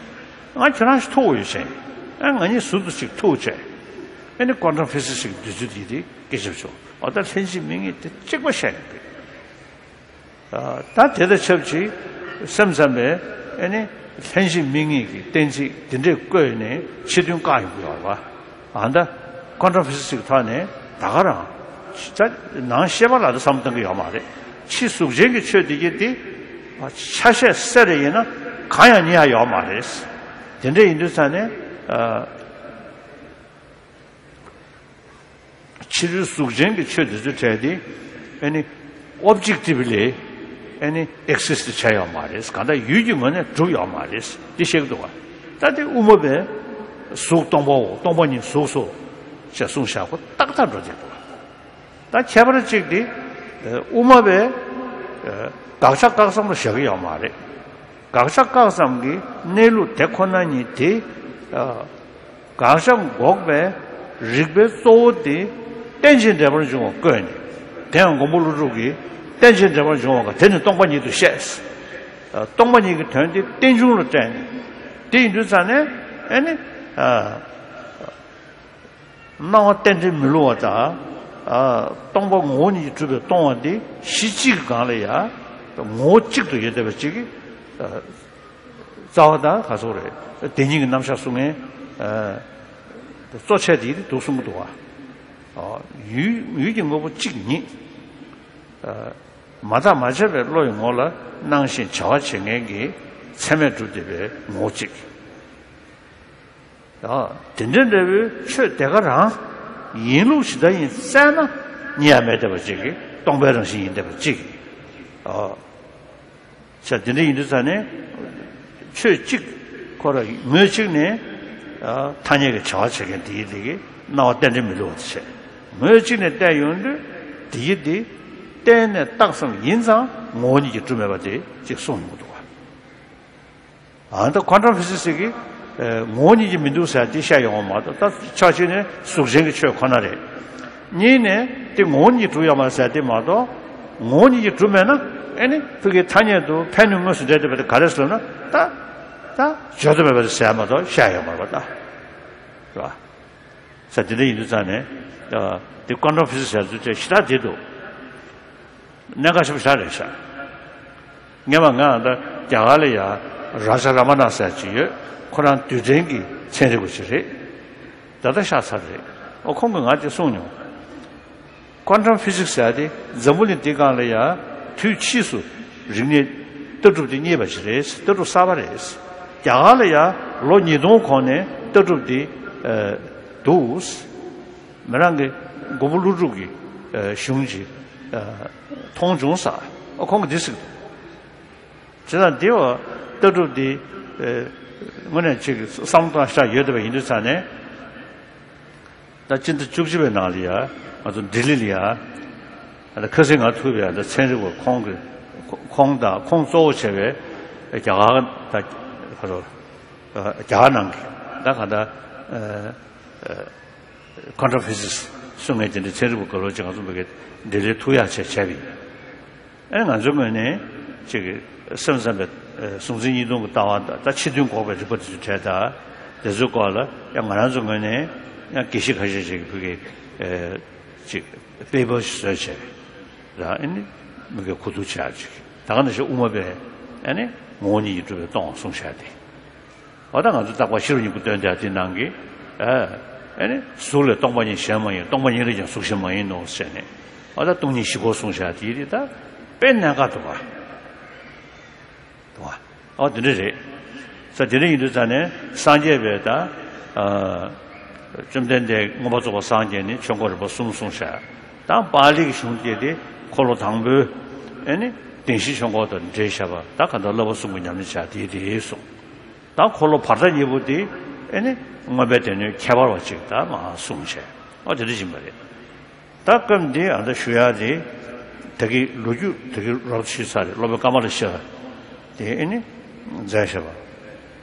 ང་ཁྱོད་རང་ཞིག་ཐུག་ཡོད་བྱས། ཨ་ང་གཉིས་ཟུར་དུ་ཅིག་ཐུག་བྱས། ཨ་ནི་ཀོན་ཊམ་ཕི་སིག་སི་གི་འདོད་ཚུལ་དེ་དེ་སྐད་ཆ་བྱུང་། འོ་ད་ལྷན་ཅིག་དམིགས་ངེས་དེ་གཅིག་པ་བཤད་ཡོང་གི། ད་དེ་དང་ཆབས་ཅིག་སེམས་ཙམ་པས་ཨ་ནི་ལྷན་ཅིག་དམིགས་ངེས་ཀྱི་གཏན་ཚིགས་འདི་འདྲས་བཀོད་ནས་ཕྱི་དོན་བཀག་ཡོང་གི་ཡོད་རེད་པ། ཨ་ད་ཀོན་ཊམ་ཕི་སིག་སི་གི་ཐོག་ནས་ད་ག་རང་ད་ནང་ཤེས་པ་ལ་ད་བསམ་བློ་གཏོང་གི་ཡོད་མ་རེད། ཕྱི་གཟུགས་ཅན་གྱི་ཆོས་འདི་གྱད་དེ་ཆ་ཤས་གསལ་རེ་ཡིན་ན་གང་ཡང་རྙེད་ཡ་ཡོད་མ་རེད། དེ་འདྲས་ཡིན་དུས་ཙང་ནས། ཕྱི་རོལ་གཟུགས་ཅན་གྱི་ཆོས་དེ་ཚོའི་གྲས་དེ་ཨ་ནི་ཨོབ་ཇེག་ཊི་བི་ལི་ཨ་ནི་ཨེག་སི་སི་ཊི་བྱས་ཡོད་མ་རེད། གང་ལྟར་ཡུལ་གྱི་ངོས་ནས་གྲུབ་ཡོད་མ་རེད། འདི་བཤད་ཀྱི་འདུག་ག། ད་དེ་དབུ་མ་པས་གཟུགས་སྟོང་པའོ། སྟོང་པ་ཉིད་གཟུགས་སོ་ཞེས་གསུངས་བཞག་ཁོ་ཏག་ཏག་འགྲོ་བསྡད་འདུག་ག། ད་ཁྱད་པར་གཅིག་དེ་དབུ་མ་པས་དགག་བྱ་བཀག་ཙམ་ལ་བཞག་གི་ཡོད་མ་རེད། དགག་བྱ་བཀག་ཙམ་གྱི་གནས་ལུགས་དེ་ཁོ་ན་ཉིད་དེ། ཨ། དགག་བྱ་འགོག་པའི་རིགས་པའི་གཙོ་བོ་དེ་རྟེན་ཅིང་འབྲེལ་པར་འབྱུང་བ་བཀོད་ནས། དེ་ཡང་མགོན་པོ་ཀླུ་སྒྲུབ་ཀྱིས་རྟེན་ཅིང་འབྲེལ་པར་འབྱུང་བ་ག་དེ་ནི་སྟོང་པ་ཉིད་དུ་བཤད། ཨ། སྟོང་པ་ཉིད་ཀྱི་དོན་དེ་རྟེན་འབྱུང་ལ་བཀྲལ་ནས། དེ་ཡིན་དུས་ཙང་ནས་ཨེ་ནི། ཨ། སྣང་བ་རྟེན་འབྲེལ་མི་བསླུ་བ་དང་། ཨ། སྟོང་པ་ངོ་བོ་ཉིད་ཀྱིས་གྲུབ་པའི་སྟོང་པ་འདི་གཞི་གཅིག་གི་སྒང་ལ་ཡང་ངོ་བོ་གཅིག་ཏུ་ཡོད་བསྡད་པ་གཅིག་གིས། ཨ། རྩ་བ་དང་ག་སོགས་རེད། དེ་ཉིད་ཀྱི་རྣམ་གཞག་གསུང་མཁན། ཨ། གཙོ་ཆེ་དེ་ཡིན་དུ་གསུང་གི་འདུག་བ། ཨ། ཡུལ་ཡུལ་གྱི་དངོས་པོ་གཅིག་ཉིད། ཨ། མ་བརྟགས་མ་དཔྱད་པའི་བློ་ཡི་ངོ་ལ་སྣང་ཞིང་བྱ་བ་བྱེད་མཁན་གྱི་ཚད་མས་གྲུབ་བསྡད་པའི་ངོ་བོ་གཅིག། ཡང་དེ་འདྲའི་འབྲས་བུའི་ཆོས་དེ་ག་རང་ཡིན་ལུགས་ཇི་ལྟར་ཡིན་བཙལ་ན་རྙེད་ཡ་མེད་བསྡད་པ་གཅིག་གིས་སྟོང་པའི་རང་བཞིན་ཡིན་བསྡད་པ་གཅིག། ཨོ། ས་དེ་འདྲ་ཡིན་དུས་ཙང་ནས། ཆོས་གཅིག་ཁོ་ར་ངོས་གཅིག་ནས། ཨ། ཐ་སྙད་ཀྱི་བྱ་བ་བྱེད་མཁན་དེ་ཡི་དེ་གི་སྣང་བ་རྟེན་འབྲེལ་མི་བསླུ་བ་དེ་བྱས། ངོས་གཅིག་ནས་བལྟས་ཡོང་དུས་དེ་ཡི་དེ་གཏན་ནས་རྟགས་ཙམ་ཡིན་ཙང་ངོ་བོ་ཉིད་ཀྱིས་གྲུབ་མེད་པ་དེ་གཅིག་གསུངས་ཡོང་གི་འདུག་བ། ཨ། ད་ཁོ་ཊམ་ཕི་ཟིག་སི་གིས། ཨ། ངོ་བོ་ཉིད་ཀྱིས་མི་འདུག་ཟེར་དེ་བཤད་ཡོང་བ་མ་གཏོགས། ད་ཕྱོགས་གཅིག་ནས་གཟུགས་ཅན་གྱི་ཆོས་ཁོ་ན་རེད། གཉིས་ནས་དེ་ངོ་བོ་ཉིད་ཀྱིས་གྲུབ་ཡོད་མ་རེད་ཟེར་དེ་མ་གཏོགས། ངོ་བོ་ཉིད་ཀྱིས་གྲུབ་མེད་ན། ཨེ་ནི་ཕ་གིའི་ཐ་སྙད་དུ་ཕན་གནོད་དངོས་སུ་འབྲེལ་བསྡད་པ་དེ་ག་རེ་ཟེར་ན། ད་ད་བརྗོད་དུ་མེད་པ་རེད་ཟེར་མ་གཏོགས་བཤད་ཡོད་མ་རེད་པ། ད་རེད་པ། ས་དེ་འདྲ་ཡིན་དུས་ཙང་ནས། ཨ། དེ་ཁོ་ཊམ་ཕི་ཟིག་སི་ཟེར་དུས་དེ་ཞེ་དྲག་བདེ་འདུག། གནད་འགག་ཆེན་པོ་ཞེ་དྲག་རེད་ཤག། སྔོན་མ་ང་ད་རྒྱ་གར་ལ་ཡ་རཱ་ཇ་ར་མ་ན་ཟེར་ཅིག་ཡོད། ཁོ་རང་རྡུལ་ཕྲན་གྱི་ཚན་རིག་པ་ཅིག་རེད། ད་ལྟ་གཤགས་ཚར་རེད། ཨོ། ཁོང་གིས་ང་དེ་གསུངས་མྱོང་། ཁོ་ཊམ་ཕི་ཟིག་སི་ཟེར་དེ་འཛམ་བུ་གླིང་འདི་སྒང་ལ་ཡ་དུས་ཕྱིས་སུ་རིག་གནས་ལྟ་གྲུབ་དེ་རྙེད་པ་ཅིག་རེད། ལྟ་གྲུབ་གསར་པ་རེད། རྒྱ་གར་ལ་ཡ་ལོ་ཉིས་སྟོང་གོང་ནས་ལྟ་གྲུབ་དེ། ཨ། འདུག། མི་རང་གི་མགོན་པོ་ཀླུ་སྒྲུབ་ཀྱི། ཨ། གཞུང་གི། ཨ། མཐོང་བྱུང་ས། ཨ། ཁོང་གིས་འདི་ཟེར་གི་འདུག། བྱས་ཙང་འདི་བ་ལྟ་གྲུབ་འདི། ཨ། དངོས་གནས་ཅིག་བསམ་བློ་བཏང་ཤག་ཡོད་བསྡད་པ་ཡིན་དུས་ཙང་ནས། ད་སྤྱི་ཟླ་བཅུ་གཅིག་པའི་ནང་ལ་ཡ་ང་ཚོ་ལྡི་ལི་ལ་ཡ། ད་ཁ་སང་ང་ཐུག་པའི་ད་ཚན་རིག་པ་ཁོང་གི། ཁོང་དང་ཁོང་གཙོ་བོ་བྱས་པའི་རྒྱ་གར། ད་ག་རེ། རྒྱ་གར་ནང་གི་ད་ག་ད། ཨ། ཨ། ཁོ་ཊམ་ཕི་ཟིག་སི་གསུང་མཁན་དེ་འདྲའི་ཚན་རིག་པ་ག་ལོ་ཅིག་ང་ཚོ་མི་གི་ལྡི་ལིར་ཐུག་ཡག་བྱས་བྱས་པ་ཡིན། ཨེ། ང་ཚོའི་ངོས་ནས་ཅིག་སེམས་ཙམ་པའི། ཨ། གཟུང་འཛིན་གཉིས་སྟོང་གི་ལྟ་བ་དང་། ད་ཕྱི་དོན་འགོག་པའི་རིག་པ་དེ་ཚོའི་གྲས་དང་། དེ་ཚོའི་སྐོར་ལ་ཡང་ང་རང་ཚོའི་ངོས་ནས་ཡང་དགེ་བཤེས་ཁ་ཤས་ཅིག་གིས་ཕ་གིའི། ཨ། ཅིག་པེ་པར་ཞིག་བཟོས་བྱས། ར། ཨེ་ནི་མི་གི་གོ་བསྡུར་བྱས་ཅིག། ད་ག་ནང་བཞིན་དབུ་མ་པས། ཨེ་ནི་ངོ་བོ་ཉིད་ཀྱིས་གྲུབ་པའི་སྟོང་གསུངས་བཞག་སྟེ། འོ། ད་ང་ཚོ་རྟག་པར་ཤེས་རབ་སྙིང་པོ་སྟོན་དེ་དེ་ནང་གི། ཨ། ཨེ་ནི་གཟུགས་ལས་སྟོང་པ་ཉིད་གཞན་མ་ཡིན། སྟོང་པ་ཉིད་ལས་ཀྱང་གཟུགས་གཞན་མ་ཡིན་ནོ་ཟེར་ནས། འོ། ད་སྟོང་ཉིད་བཞི་པོ་གསུངས་བཞག་དེ་དེ་ད་དཔེ་གནད་འགག་འདུག་པ། འདུག་པ། འོ། དེ་འདྲ་རེད། ས་དེ་འདྲ་ཡིན་དུས་ཙང་ནས་སངས་རྒྱས་པའི་ད། ཨ། བཅོམ་ལྡན་འདས་མངོན་པར་རྫོགས་པར་སངས་རྒྱས་ནས་ཆོས་འཁོར་རིམ་པ་གསུམ་གསུངས་བཞག། ད་པཱ་ལི་གི་གཞུང་དེ་དེ་འཁོར་ལོ་དང་པོའི། ཨེ་ནི་བདེན་བཞིའི་ཆོས་འཁོར་དང་འབྲེལ་བཞག་པ། ད་ག་ད་བསླབ་པ་གསུམ་གྱི་ཉམས་ལེན་བྱ་དེ་དེ་གསུངས། ད་འཁོར་ལོ་བར་དོ་གཉིས་པོ་དེ། ཨེ་ནི་མངོན་པའི་སྡེ་སྣོད་ཁྱད་པར་བ་ཅིག་ད་མར་གསུངས་བྱས། ཨོ། དེ་འདྲ་ཡིན་པ་རེད། ད་སྐབས་འདི་ཨ་ད་ཞུ་ཡག་དེ། ད་གི་ལོ་རྒྱུས་ད་གི་རོབ་ཞུས་ཚར་རེད། སློབ་དཔོན་ཀ་མ་ལ་ཤཱི་དེ། ཨེ་ནི་མཛད་བཞག་པ།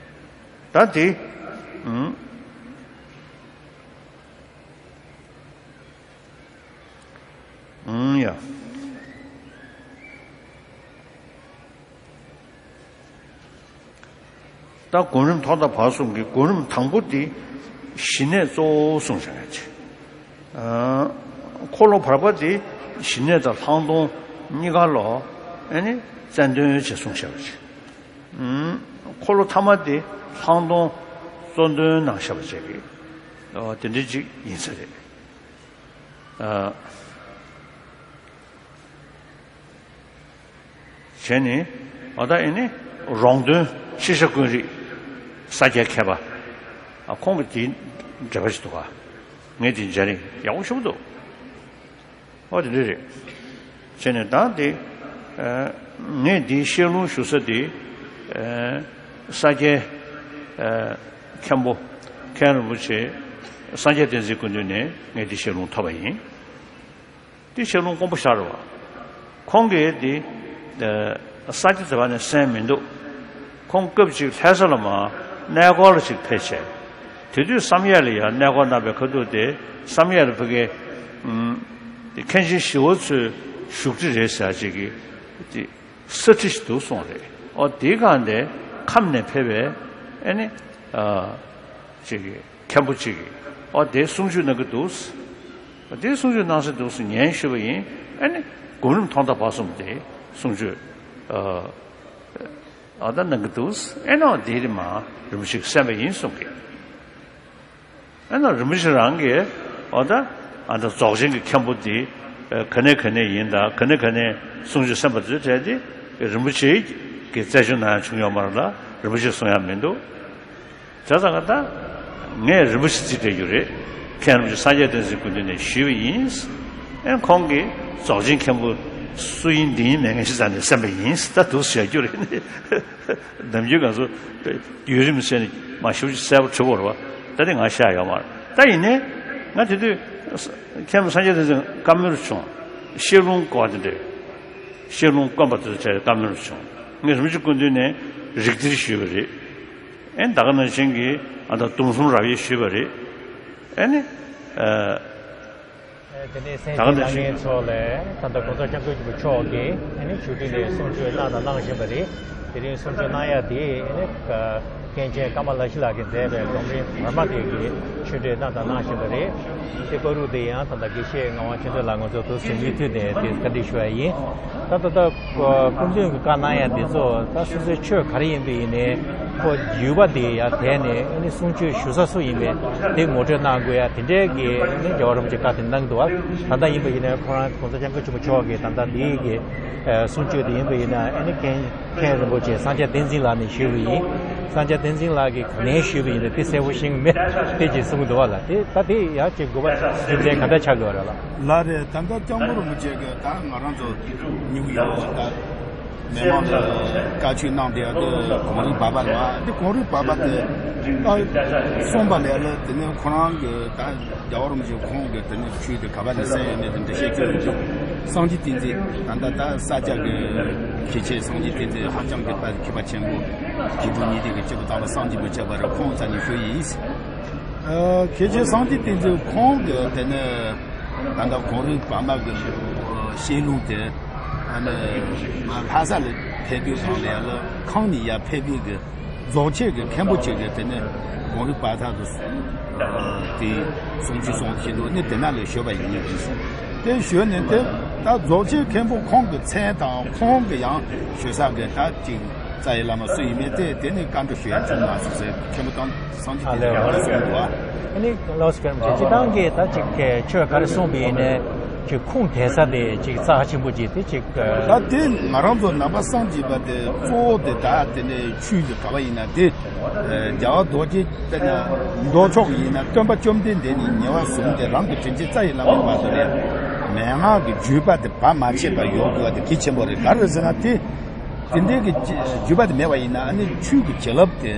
ད་དེ། ཨུམ། ཨུམ། ཡ། ད་སྒོམ་རིམ་ཐོག་མཐའ་བར་གསུམ་གྱི་སྒོམ་རིམ་དང་པོ་དེ་ཞི་གནས་གཙོ་བོ་གསུངས་བཞག་ཡ་ཅིག། ཨ། འཁོར་ལོ་བར་པ་དེ་ཞི་གནས་དང་ལྷག་མཐོང་གཉིས་ཀ་ལོ། ཨེ་ནི་རྩལ་འདོན་བྱས་གསུངས་བཞག་པ་ཅིག། ཨུམ། འཁོར་ལོ་ཐ་མ་དེ་ལྷག་མཐོང་གཙོ་འདོན་གནང་བཞག་པ་ཅིག་གི། ཨོ། དེ་འདྲ་ཅིག་ཡིན་ས་རེད། ཨ། བྱས་ནས་ཨ་ད་ཨེ་ནི་རོང་སྟོན་ཤེས་བྱ་ཀུན་རིག་ས་སྐྱའི་མཁས་པ། ཨ། ཁོང་གི་དེའི་འགྲེལ་པ་ཞིག་འདུག་ག། ངས་དེ་མཇལ་རིང་ཡག་པོ་ཞེ་པོ་འདུག། ཨོ། དེ་འདྲ་རེད། བྱས་ནས་ད་དེ། ཨ། ངས་འདིའི་བཤད་ལུང་ཞུ་ས་དེ། ཨ། ས་སྐྱའི། ཨ། མཁན་པོ་མཁན་རིན་པོ་ཆེ་སངས་རྒྱས་བསྟན་འཛིན་སྐུ་མདུན་ནས་ངས་འདི་བཤད་ལུང་ཐོབ་པ་ཡིན། འདི་བཤད་ལུང་དཀོན་པོ་ཞེ་དྲག་རེད་པ། ཁོང་གིས་འདི། ཨ། ས་སྐྱ་ཟེར་བ་ནས་གསན་མི་འདུག། ཁོང་སྐབས་ཅིག་ལྷ་ས་ལ་མར་གནས་སྐོར་ལ་ཅིག་ཕེབས་བྱས། དེ་དུས་བསམ་ཡས་ལ་ཡང་གནས་སྐོར་གནང་བའི་ཁ་ཐུག་དེ་བསམ་ཡས་ལ་ཕ་གི་ཨུམ། མཁན་ཆེན་ཞི་བ་འཚོའི་བཞུགས་ཁྲི་རེད་ཟེར་ཅིག་གི་དེ་ས་ཁྲི་ཞིག་འདུག་གསུངས་རེད། ཨོ་དེའི་སྒང་དེ་ཁམས་ནས་ཕེབས་པའི་ཨེ་ནི་ཨ་ཅིག་གི་མཁན་པོ་ཅིག་གིས་ཨོ་དེ་གསུང་ཆོས་གནང་གི་འདུག་དེ་གསུང་ཆོས་གནང་ས་འདུག་ཟེར་ཉན་ཞུས་པ་ཡིན། ཨ་ནི་སྒོམ་རིམ་ཐོག་མཐའ་བར་གསུམ་དེ་གསུང་ཆོས་ཨ་ཨ་ད་གནང་གི་འདུག་ཨེ་ནོ་དེ་རིང་མར་རིན་པོ་ཆེས་གསན་པ་ཡིན་གསུང་གི། ཨེ་ནོ་རིན་པོ་ཆེ་རང་གིས་ཨོ་ད་ཨ་ད་རྫོགས་ཆེན་གྱི་མཁན་པོ་འདི་ག་ནས་ག་ནས་ཡིན་དང་ག་ནས་ག་ནས་གསུང་ཆོས་གསན་པ་དེ་ཚོའི་གྲས་དེ་རིན་པོ་ཆེ་གིས་རྩད་གཅོད་གནང་ཡ་བྱུང་ཡོད་མ་རེད་ལ། རིན་པོ་ཆེས་གསུང་ཡ་མི་འདུག་བྱས་ཙང་ད་ངས་རིན་པོ་ཆེ་རྩིས་སྤྲད་རྒྱུ་རེད། མཁན་རིན་པོ་ཆེ་སངས་རྒྱས་བསྟན་འཛིན་སྐུ་མདུན་ནས་ཞུས་པ་ཡིན། ཨེ་ཁོང་གིས་རྫོགས་ཆེན་མཁན་པོ་སུ་ཡིན་འདི་ཡིན་མེད་ངས་ཤེས་ཙང་ནས་གསན་པ་ཡིན། ད་འདུག་བཤད་རྒྱུ་རེད། ནམ་རྒྱུན་ང་ཚོ་བརྒྱུད་རིམ་ཟེར་ནས་མ་ཞུ་གསལ་པོ་གྲུབ་པ་རེད་བ། ད་དེ་ང་ཤེས་ཡོད་མ་རེད། ད་ཡིན་ནའི་ང་དེ་དུས་མཁན་པོ་སངས་རྒྱས་བསྟན་འཛིན་བཀའ་མོལ་བྱུང་། ཤེས་ལྷུང་བཀོད་པ་དེ་འདྲས། ཤེས་ལྷུང་བཀོད་པ་དེ་ཚོ་བཀའ་མོལ་བྱུང་། ངས་རིན་པོ་ཆེ་སྐུ་མདུན་ནས་རིགས་གཏེར་ཞུས་པ་རེད། ཨེ་ད་ག་ནང་བཞིན་གྱི་ཨ་ད་གདུང་གསུམ་རབ་དབྱེ་ཞུས་པ་རེད། ཨེ་ནི་ཨ། དེ་ནས་གསན་ད་ག་གཟིགས་ནང་བཞིན་གནང་མཁན་ཚོ་ལ་ད་ལྟ་གོང་ས་སྐྱབས་མགོན་ཆེན་པོ་མཆོག་གིས་ཨེ་ནི་བཞུགས་ཁྲི་ནས་གསུང་ཆོས་གནང་དང་གནང་བཞིན་པ་རེད། དེ་རིང་གསུང་ཆོས་གནང་ཡ་དེ་ཨེ་ནི་མཁན་ཆེན་ཀ་མ་ལ་ཤཱི་ལགས་ཀྱིས་མཛད་པའི་སྒྲུང་རིང་བར་མ་དེ་གི་ཆོས་འབྲེལ་གནང་དང་གནང་བཞིན་པ་རེད། དེ་བར་དུ་དེ་ཡང་ད་ལྟ་དགེ་བཤེས་ངག་དབང་ཆོས་འཛིན་ལགས་ང་ཚོ་དུ་ཟིན་མི་མཐུད་ནས་དེ་བཀའ་འདྲི་ཞུ་ཡ་ཡིན། ད་ད་ལྟ་སྐུ་མདུན་གྱིས་བཀའ་གནང་ཡ་འདི་ཚོ་ད་སོ་སོའི་ཆོས་ག་རེ་ཡིན་པ་ཡིན་ནའི་ཁོ་བརྒྱུད་པ་དེ་ཡར་དེད་ནས་ཨ་ནི་གསུང་ཆོས་ཞུ་ས་སུ་ཡིན་པའི་དེ་ངོ་སྤྲོད་གནང་དགོས་ཡ་དེ་འདྲའི་གི་ཨ་ནི་རྒྱལ་བ་རིན་པོ་ཆེས་བཀའ་དེ་གནང་འདུག་བ། ད་ལྟ་ཡིན་པ་ཡིན་ནའི་ཁོ་རང་གོང་ས་སྐྱབས་མགོན་ཆེན་པོ་མཆོག་གིས་ད་ལྟ་འདིའི་གི་གསུང་ཆོས་དེ་ཡིན་པ་ཡིན་ན་ཨ་ནི་མཁན་མཁན་རིན་པོ་ཆེ་སངས་རྒྱས་བསྟན་འཛིན་ལགས་ནས་ཞུས་པ་ཡིན། སངས་རྒྱས་བསྟན་འཛིན་ལགས་ཀྱིས་ག་ནས་ཞུས་པ་ཡིན་ན་དེ་གསལ་པོ་ཤེས་ཀྱི་མེད། དེ་ཅིག་གསུངས་འདུག་བ་ལ། དེ་ད་དེ་ཡག་ཅིག་དགོས་པ་རྒྱུ་མཚན་ག་འདྲ་ཆགས་དགོས་ར་ལ། ལགས་རེད། ད་ལྟ་སྐྱབས་མགོན་རིན་པོ་ཆེ་གིས་ད་ང་རང་ཚོ་ཉུག་ཡོད་ད་མི་མང་ལ་བཀའ་ཆོས་གནང་བསྡད་ཡ་དེ་གངས་རིའི་བར་པ་རེད་བ། འདི་གངས་རིའི་བར་པ་དེ་ད་གསུངས་པ་ལས་ལ་དེ་ནས་ཁོ་རང་གི་ད་རྒྱལ་བ་རིན་པོ་ཆེ་ཁོང་གི་དེ་ནས་ཆོས་དེ་ག་པ་ནས་གསན་ཡོད་མེད་དེ་འདྲ་བཤད་རྒྱུ་རེད། སངས་རྒྱས་བསྟན་འཛིན་ད་ལྟ་ད་ས་སྐྱ་གི་མཁན་ཆེན་སངས་རྒྱས་བསྟན་འཛིན་ཧ་ཅང་གི་ད་མཁས་པ་ཆེན་པོ་དགེ་ཕྲུག་གཉིས་ལྡན་གྱི་སྐྱེས་བུ་དམ་པ་སངས་རྒྱས་པའི་སྤྱོད་པ་རེད། ཁོང་རྩ་ནས་ཞུ་ཡིན། ཨ་མཁན་ཆེན་སངས་རྒྱས་བསྟན་འཛིན་ཁོང་གི་དེ་ནས་ད་ལྟ་གངས་རིའི་བར་མ་གི་ཤེས་ལྷུང་དེ་ཨ་ནི་ང་ལྷ་ས་ལ་ཕེབས་དུས་སྒང་ལ་ཡ་ལ་ཁམས་ནས་ཡར་ཕེབས་པའི་གི་རྫོགས་ཆེན་གྱི་མཁན་པོ་ཅིག་གིས་དེ་ནས་གངས་རིའི་བར་ཐག་ཏུ་དེ་གསུང་ཆོས་གསུང་བཞིན་དུ་ནི་དེ་ན་ལས་ཞུས་པ་ཡིན། དེ་ཞུས་ནས་དེ་ད་རྫོགས་ཆེན་མཁན་པོ་ཁོང་གི་མཚན་དང་ཁོང་གི་ཡང་ཞུ་ས་གི་ད་ཅིག་རྩ་བའི་བླ་མ་སུ་ཡིན་མིན་དེ་དེ་ནི་བཀའ་འདྲི་ཞུ་ཡ་བྱུང་མ་སོང་ཟེར། མཁན་པོ་དང་སངས་རྒྱས་ཨ་ལས་བསྟན་འཛིན་ལགས་གསུངས་འདུག་ཨ། ཨ་ནི་ལགས་སོ་སྐྱབས་རྗེ་སྤྱི་བཏང་གི་ད་ཅིག་གི་ཆོས་ག་རེ་གསུངས་པ་ཡིན་ནའི་ཅིག་ཁུངས་དེད་ས་དེ་ཅིག་རྩ་ཆེན་པོ་ཅིག་དེ་ཅིག་ད་དེ་ང་རང་ཚོ་ནང་པ་སངས་རྒྱས་པ་དེ་གཙོ་བོ་དེ་ད་དེ་ནས་ཆོས་ཀྱི་ག་བ་ཡིན་ན་དེ་རྒྱལ་བ་རྡོ་རྗེ་དེ་ན་མདོ་ཕྱོགས་ཡིན་ན་སྟོན་པ་བཅོམ་ལྡན་འདས་ནས་ཉེ་བར་བཟུང་སྟེ་རང་གི་དྲིན་ཅན་རྩ་བའི་བླ་མའི་བར་དུ་ནས་མན་ངག་གི་བརྒྱུད་པ་དེ་བར་མ་ཆད་པར་ཡོང་དགོས་པ་དེ་གལ་ཆེན་པོ་རེད། ག་རེ་ཟེར་ན་དེ། དེ་འདྲའི་གི་བརྒྱུད་པ་དེ་མེད་པ་ཡིན་ན་ཨ་ནི་ཆོས་ཀྱི་བྱིན་རླབས་དེ་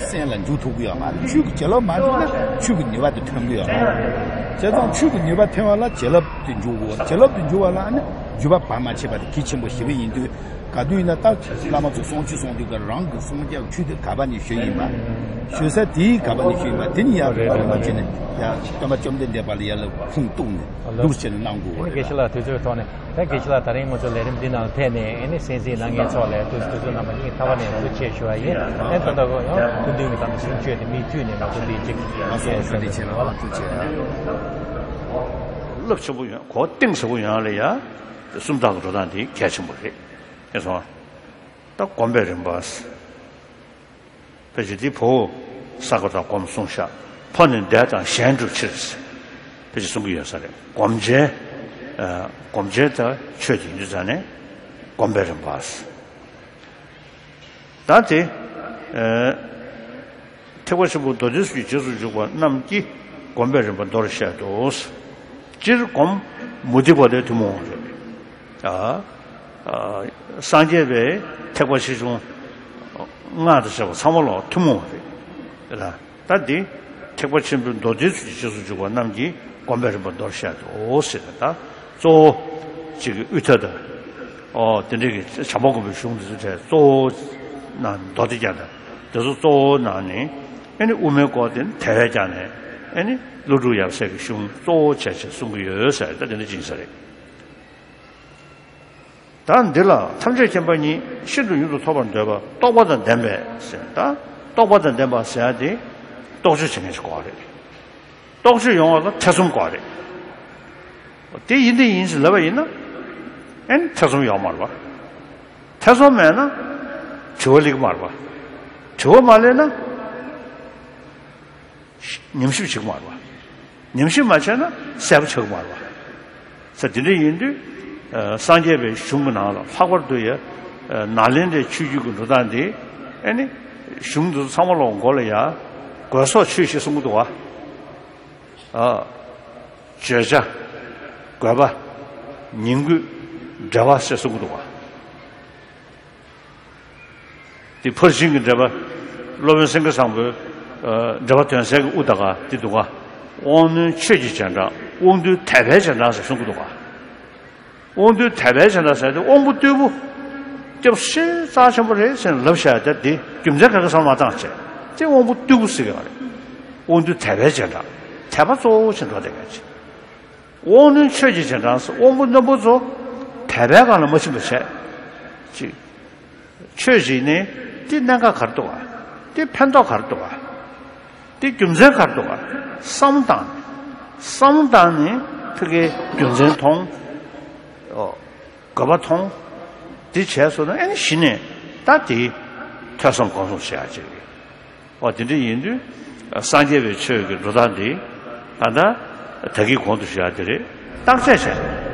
སེམས་ལ་འཇུག་ཐུབ་ཀྱི་ཡོད་མ་རེད། ཆོས་ཀྱི་བྱིན་རླབས་མ་འཇུག་ན་ཆོས་ཀྱི་ནུས་པ་དེ་ཐོན་གྱི་ཡོད་མ་རེད། བྱས་ཙང་ཆོས་ཀྱི་ནུས་པ་ཐོན་པ་ལ་བྱིན་རླབས་དེ་འཇུག་དགོས། བྱིན་རླབས་དེ་འཇུག་པ་ལ་ཨ་ནི་བརྒྱུད་པ་བར་མ་ཆད་པ་དེ་གལ་ཆེན་པོ་ཞེ་པོ་ཡིན་དུས་ག་དུས་ཡིན་ན་ད་བླ་མ་ཚོ་གསུང་ཆོས་གསུང་དུས་ཀ་རང་གི་གསུང་རྒྱག་ཆོས་དེ་ག་པ་ནས་ཞུས་ཡིན་པ། ཞུ་ས་དེའི་ག་པ་ནས་ཞུས་ཡིན་པ་དེ་ནི་ཡང་རེ་རེ་མ་བྱས་ནས་ཡང་སྟོན་པ་བཅོམ་ལྡན་འདས་པ་ལ་ཡར་ལ་ཁུངས་གཏུགས་ནས་འདུག་བྱས་ནས་གནང་དགོས་པ་རེད། དགེ་བཤེས་ལགས་དུས་ཚོད་ཐོག་ནས། ད་དགེ་བཤེས་ལགས་ད་རིང་ང་ཚོ་ལས་རིམ་འདི་ནང་ཕེབས་ནས་ཨ་ནི་གསན་གཟིགས་གནང་མཁན་ཚོ་ལ་དུས་དུས་ཚོད་རྣམ་པ་སྙིང་ཐག་པ་ནས་ཐུགས་རྗེ་ཆེ་ཞུ་བ་ཡིན། ཨ་ནི་ད་ལྟ་ཡང་སྐུ་མདུན་གྱི་ད་ལྟ་གསུང་ཆོས་དེ་མིག་བཅུད་ནས་ང་ཚོ་འདི་གཅིག་ལགས་སོ། བཀའ་དྲིན་ཆེ་ལགས། ཐུགས་རྗེ་ཆེ། རླབས་ཆེན་པོ་ཡོང་གོ་གཏིང་ཟབ་པོ་ཡོང་ལ་ཡ་སུམ་རྟགས་ཀྱི་འགྲོ་སྟངས་འདི་གལ་ཆེན་པོ་རེད། ཨེ་སོང་། ད་སྒོམ་པའི་རིམ་པ། ཕལ་ཆེར་འདི་བོ་ས་ག་དང་སྒོམ་གསུངས་ཤག་ཕོ་ནི་འདས་དང་གཞན་འགྲུབ་ཕྱིར། ཕལ་ཆེར་གསུང་གི་ཡོད་ས་རེད། སྒོམ་བྱེད། ཨ་སྒོམ་བྱེད་དང་ཆོས་ཀྱི་འདི་ཙང་ནས་སྒོམ་པའི་རིམ་པ། ད་དེ། ཨ་ཐེག་པ་ཆེན་པོ་མདོ་སྡེ་གསུམ་གྱི་རྗེས་སུ་འཇུག་པ་རྣམས་ཀྱིས་སྒོམ་པའི་རིམ་པ་མདོར་བཤད་དོ། སྤྱིར་སྒོམ་མུ་སྟེགས་པ་དེ་ཐུན་མོང་རེད། ཨ། ཨ། སངས་རྒྱས་པའི་ཐེག་པ་ཆེ་ཆུང་སྔགས་དང་བཅས་པ་ཚང་མ་ལ་ཐུན་མོང་བ་རེད། ད་འདི་ཐེག་པ་ཆེན་པོའི་མདོ་སྡེ་ཚུལ་གྱི་རྗེས་སུ་འཇུག་པ་རྣམས་ཀྱིས་སྒོམ་པའི་རིམ་པ་མདོར་བཤད་དོ་ཟེར་ད། གཙོ་བོ་གཅིག་གི་དབུས་མཐའ་དང་། ཨོ་དེ་འདྲའི་གི་བྱམས་པ་སྒོམ་པའི་གཞུང་འདི་ཚོ་གྲས་གཙོ་བོ་ ན་མདོ་སྡེ་རྒྱན་དང་དེ་ཚོ་གཙོ་བོ་ནང་ནས་ཨེ་ནི་དབུ་མའི་སྐོར་དེ་དལ་བའི་རྒྱན་ནས་ཨེ་ནི་ཀླུ་སྒྲུབ་ཡབ་སྲས་ཀྱི་གཞུང་གཙོ་བོ་བྱས་བྱས་གསུང་གི་ཡོད་ཟེར། ད་དེ་འདྲ་ཅིག་ཡིན་ས་རེད། ད་འདི་ལ་ཐམས་ཅད་མཁྱེན་པ་ཉིད་ཤིན་ཏུ་ཡོངས་སུ་ཐོབ་པར་འདོད་པ་རྟོགས་པ་དང་ལྡན་པས་ཟེར། ད་རྟོགས་པ་དང་ལྡན་པ་ཟེར་ཡ་དེ་རྟོག་དཔྱོད་བྱེད་མཁན་ཞིག་དགོས་པ་རེད། རྟོག་དཔྱོད་ཡོང་བ་ལ་ཐེ་ཚོམ་དགོས་པ་རེད། དེ་ཡིན་དེ་ཡིན་ཟེར་ལབ་པ་ཡིན་ན་ཨེ་ནི་ཐེ་ཚོམ་ཡོང་མ་རེད་པ། ཐེ་ཚོམ་མེད་ན་དྲི་བ་སླེབས་ཀྱི་མ་རེད་པ། དྲི་བ་མ་སླེབས་ན་ཉམས་ཞིབ་བྱེད་ཀྱི་མ་རེད་པ། ཉམས་ཞིབ་མ་བྱས་ན་གསལ་པོ་ཆགས་ཀྱི་མ་རེད་པ། ས་དེ་འདྲ་ཡིན་དུས་ཨ་སངས་རྒྱས་པའི་གཞུང་གི་ནང་ལ་ལྷག་པར་དུ་ཡ་ཨ་ནཱ་ལེནྡྲའི་ཆོས་བརྒྱུད་ཀྱི་འགྲོ་སྟངས་འདི་ཨེ་ནི་གཞུང་འདི་ཚོ་ཚང་མ་ལོག་མགོ་ལ་ཡ་དགོས་སོགས་ཆོས་བཞི་གསུང་གི་འདུག་བ། ཨ་བརྗོད་བྱ། དགོས་པ། ཉིང་དགོས། འབྲེལ་བ་ཞེས་གསུང་གི་འདུག་བ། དེ་ཕར་ཕྱིན་གྱི་འགྲེལ་པ། སློབ་དཔོན་སེང་གེ་བཟང་པོའི་ཨ་འགྲེལ་པ་དོན་གསལ་གྱི་དབུ་ད་ག་དེ་འདུག་ག། དབང་རྣོན་ཆོས་ཀྱི་རྗེས་འབྲང་། དབང་རྟུལ་དད་པའི་རྗེས་འབྲང་ཟེར་གསུང་གི་འདུག་ག། དབང་རྟུལ་དད་པའི་རྗེས་འབྲང་ཟེར་དེ་དབང་པོ་རྟུལ་པོ། སྐྱབས་ཤེས་རྩ་ཆེན་པོ་རེད་ཟེར་ནས་ལབ་བཞག་ཡ་དེ་རྒྱུ་མཚན་ག་གེ་བསམ་བློ་མ་བཏང་བྱས། དེ་དབང་པོ་རྟུལ་པོ་ཟེར་གི་རེད། དབང་རྟུལ་དད་པའི་རྗེས་འབྲང་། དད་པ་གཙོ་བོ་བྱས་འགྲོ་བསྡད་མཁན་ཅིག། དབང་རྣོན་ཆོས་ཀྱི་རྗེས་འབྲང་ཟེར། དབང་པོ་རྣོན་པོ་ཚོ་དད་པའི་སྒང་ལ་མ་ཕྱིན་པ་བྱས། ཅིག། ཆོས་ཀྱི་ནི་དེ་གནད་འགག་ག་རེ་འདུག་ག། དེ་ཕན་ཐོགས་ག་རེ་འདུག་ག། དེ་རྒྱུ་མཚན་ག་རེ་འདུག་ག། བསམ་བློ་བཏང་ནས། བསམ་བློ་བཏང་ནས་ཕ་གིའི་རྒྱུ་མཚན་མཐོང་། ཨོ། དགོས་པ་མཐོང་། དེ་བྱས་སོང་ན་ཨེ་ནི་གཞི་ནས་ད་དེ་ཐོས་བསམ་སྒོམ་གསུམ་བྱེད་ཡག་ཅིག་རེད། ཨོ་དེ་འདྲ་ཡིན་དུས་སངས་རྒྱས་པའི་ཆོས་ཀྱི་འགྲོ་སྟངས་འདི་ད་ལྟ་ད་གིན་གོང་དུ་ཞུ་ཡག་དེ་རེད། བརྟག་དཔྱད་བྱས།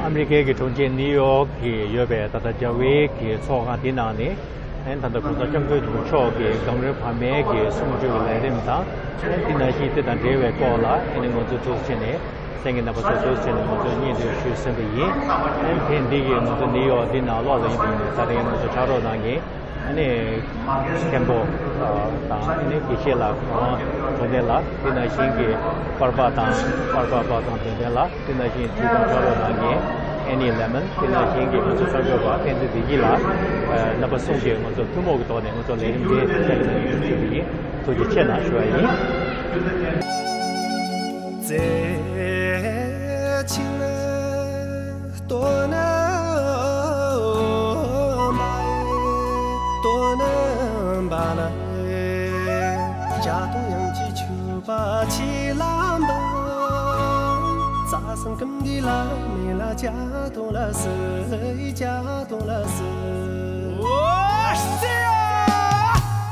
ཨ་མི་རི་ཀའི་གི་གྲོང་ཁྱེར་ནིའུ་ཡོག་གི་ཡོད་པའི་ད་ལྟ་རྒྱ་བལ་གྱི་ཚོགས་ཁང་དེ་ནང་ནས་ཨ་ནི་ད་ལྟ་གོང་ས་སྐྱབས་མགོན་ཆེན་པོ་མཆོག་གི་གངས་རིའི་བར་མའི་གི་གསུང་ཆོས་ཀྱི་ལས་རིམ་དང་ཨ་ནི་དེ་ནང་བཞིན་དེ་དང་འབྲེལ་བའི་ཐོག་ལ་ཨ་ནི་ང་ཚོ་ཚོགས་ཆེན་ནས་གསན་མཁན་རྣམ་པ་ཚོ་ཚོགས་ཆེན་ནས་ང་ཚོ་སྙན་སྒྲོན་ཞུས་ཟིན་པ་ཡིན། ཨ་ནི་ཐེངས་འདི་གི་ང་ཚོ་ནིའུ་ཡོག་འདི་ནང་ལོགས་ལ་ཡིན་པ་ཡིན་ནའི་ད་རེས་ང་ཚོ་ཕྱག་རོགས་གནང་མཁན་ཨ་ནི་མཁན་པོ་དང་ཨ་ནི་དགེ་བཤེས་ལགས་ཁོང་དྲུང་ལྡན་ལགས། དེ་ནང་བཞིན་གྱི་པར་པ་དང་པར་པ་པ་དང་དྲུང་ལྡན་ལགས། དེ་ནང་བཞིན་དུས་དང་ཕྱག་རོགས་གནང་མཁན་ཨེ་ནི་ལེ་མན། དེ་ནང་བཞིན་གྱི་ང་ཚོ་གསར་འགོད་པ་བསྟན་འཛིན་བདེ་སྐྱིད་ལགས། རྣམ་པ་གསུམ་གྱིས་ང་ཚོ་ཐུན་མོང་གི་ཐོག་ནས་ང་ཚོ་ལས་རིམ་འདི་ཕྱག་ལས་གནང་ཡོད་པ་ཡིན། ཐུགས་རྗེ་ཆེ་གནང་ཞུ་བ་ཡིན།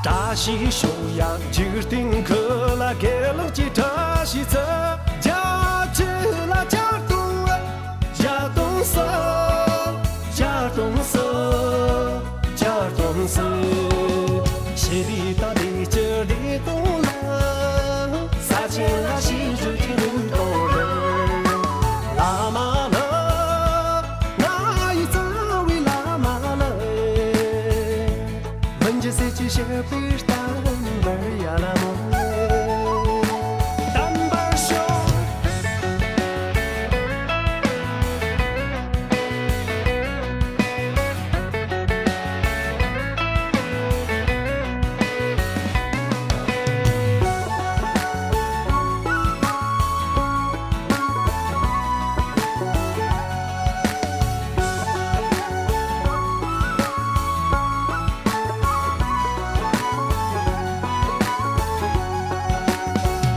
བཀྲ་ཤིས་ཤོག་ཡ་འཇིག་རྟེན་ཁུལ་ལ་དགེ་ལེགས་ཀྱི་བཀྲ་ཤིས་ཚེ། རྒྱ་ཆེ་ལ་བྱ་སྟོང་བ། བྱ་སྟོང་ས། བྱ་སྟོང་ས། བྱ་སྟོང་ས། ཞི་བདེ་དང་བདེ་སྐྱིད་བདེ་སྟོང་ལ། ས་ཆེན་ལ་ཞི་བདེ་ཀྱི་ལུང་སྟོང་རེད། བླ་མ་ལ། ང་ཡི་རྩ་བའི་བླ་མ་ལ། མི་འཇིགས་སྲིད་ཀྱི་ཞི་བདེའི་གཏམ་པར་ཡ་ལ་མོ། གཏམ་པར་ཤོག།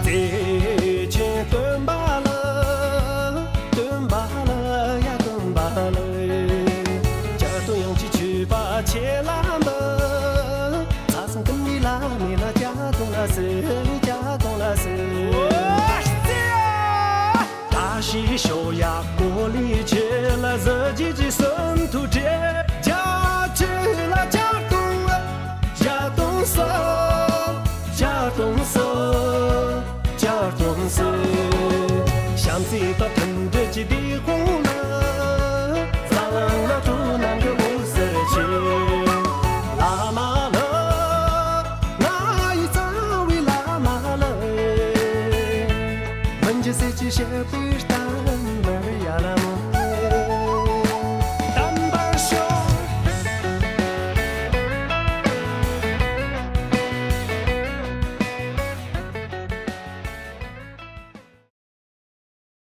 བདེ་ཆེན་སྟོན་པ་ལ། སྟོན་པ་ལ་ཡ་སྟོན་པ་ལ། བྱ་སྟོང་ཡང་གཅིག་མཆོད་པ་ཆེ་ལ་འབུལ། ས་སང་ཀུན་ནི་ལ་མི་ལ་བྱ་སྟོང་ལ་ཟེར། བྱ་སྟོང་ལ་ཟེར། བཀྲ་ཤིས་ཤོག་ཡ་གོ་ལའི་ཆེ་ལ་གཟི་བརྗིད་ཀྱི་གསུང་ཐུགས་སྒྲོག། རྒྱ་ཆེ་ལ་བྱ་སྟོང་བ། བྱ་སྟོང་ས། བྱ་སྟོང་ས། བྱ་སྟོང་ས། བྱམས་བརྩེ་དང་མཐུན་སྒྲིལ་གྱི་བདེ་དཔུང་ལ། འཛམ་གླིང་ལ་སྤྲོ་སྣང་གི་འོད་ཟེར་ཆེ། བླ་མ་ལ། ང་ཡི་རྩ་བའི་བླ་མ་ལ། མི་འཇིགས་སྲིད་ཀྱི་ཞི་བདེའི་གཏམ་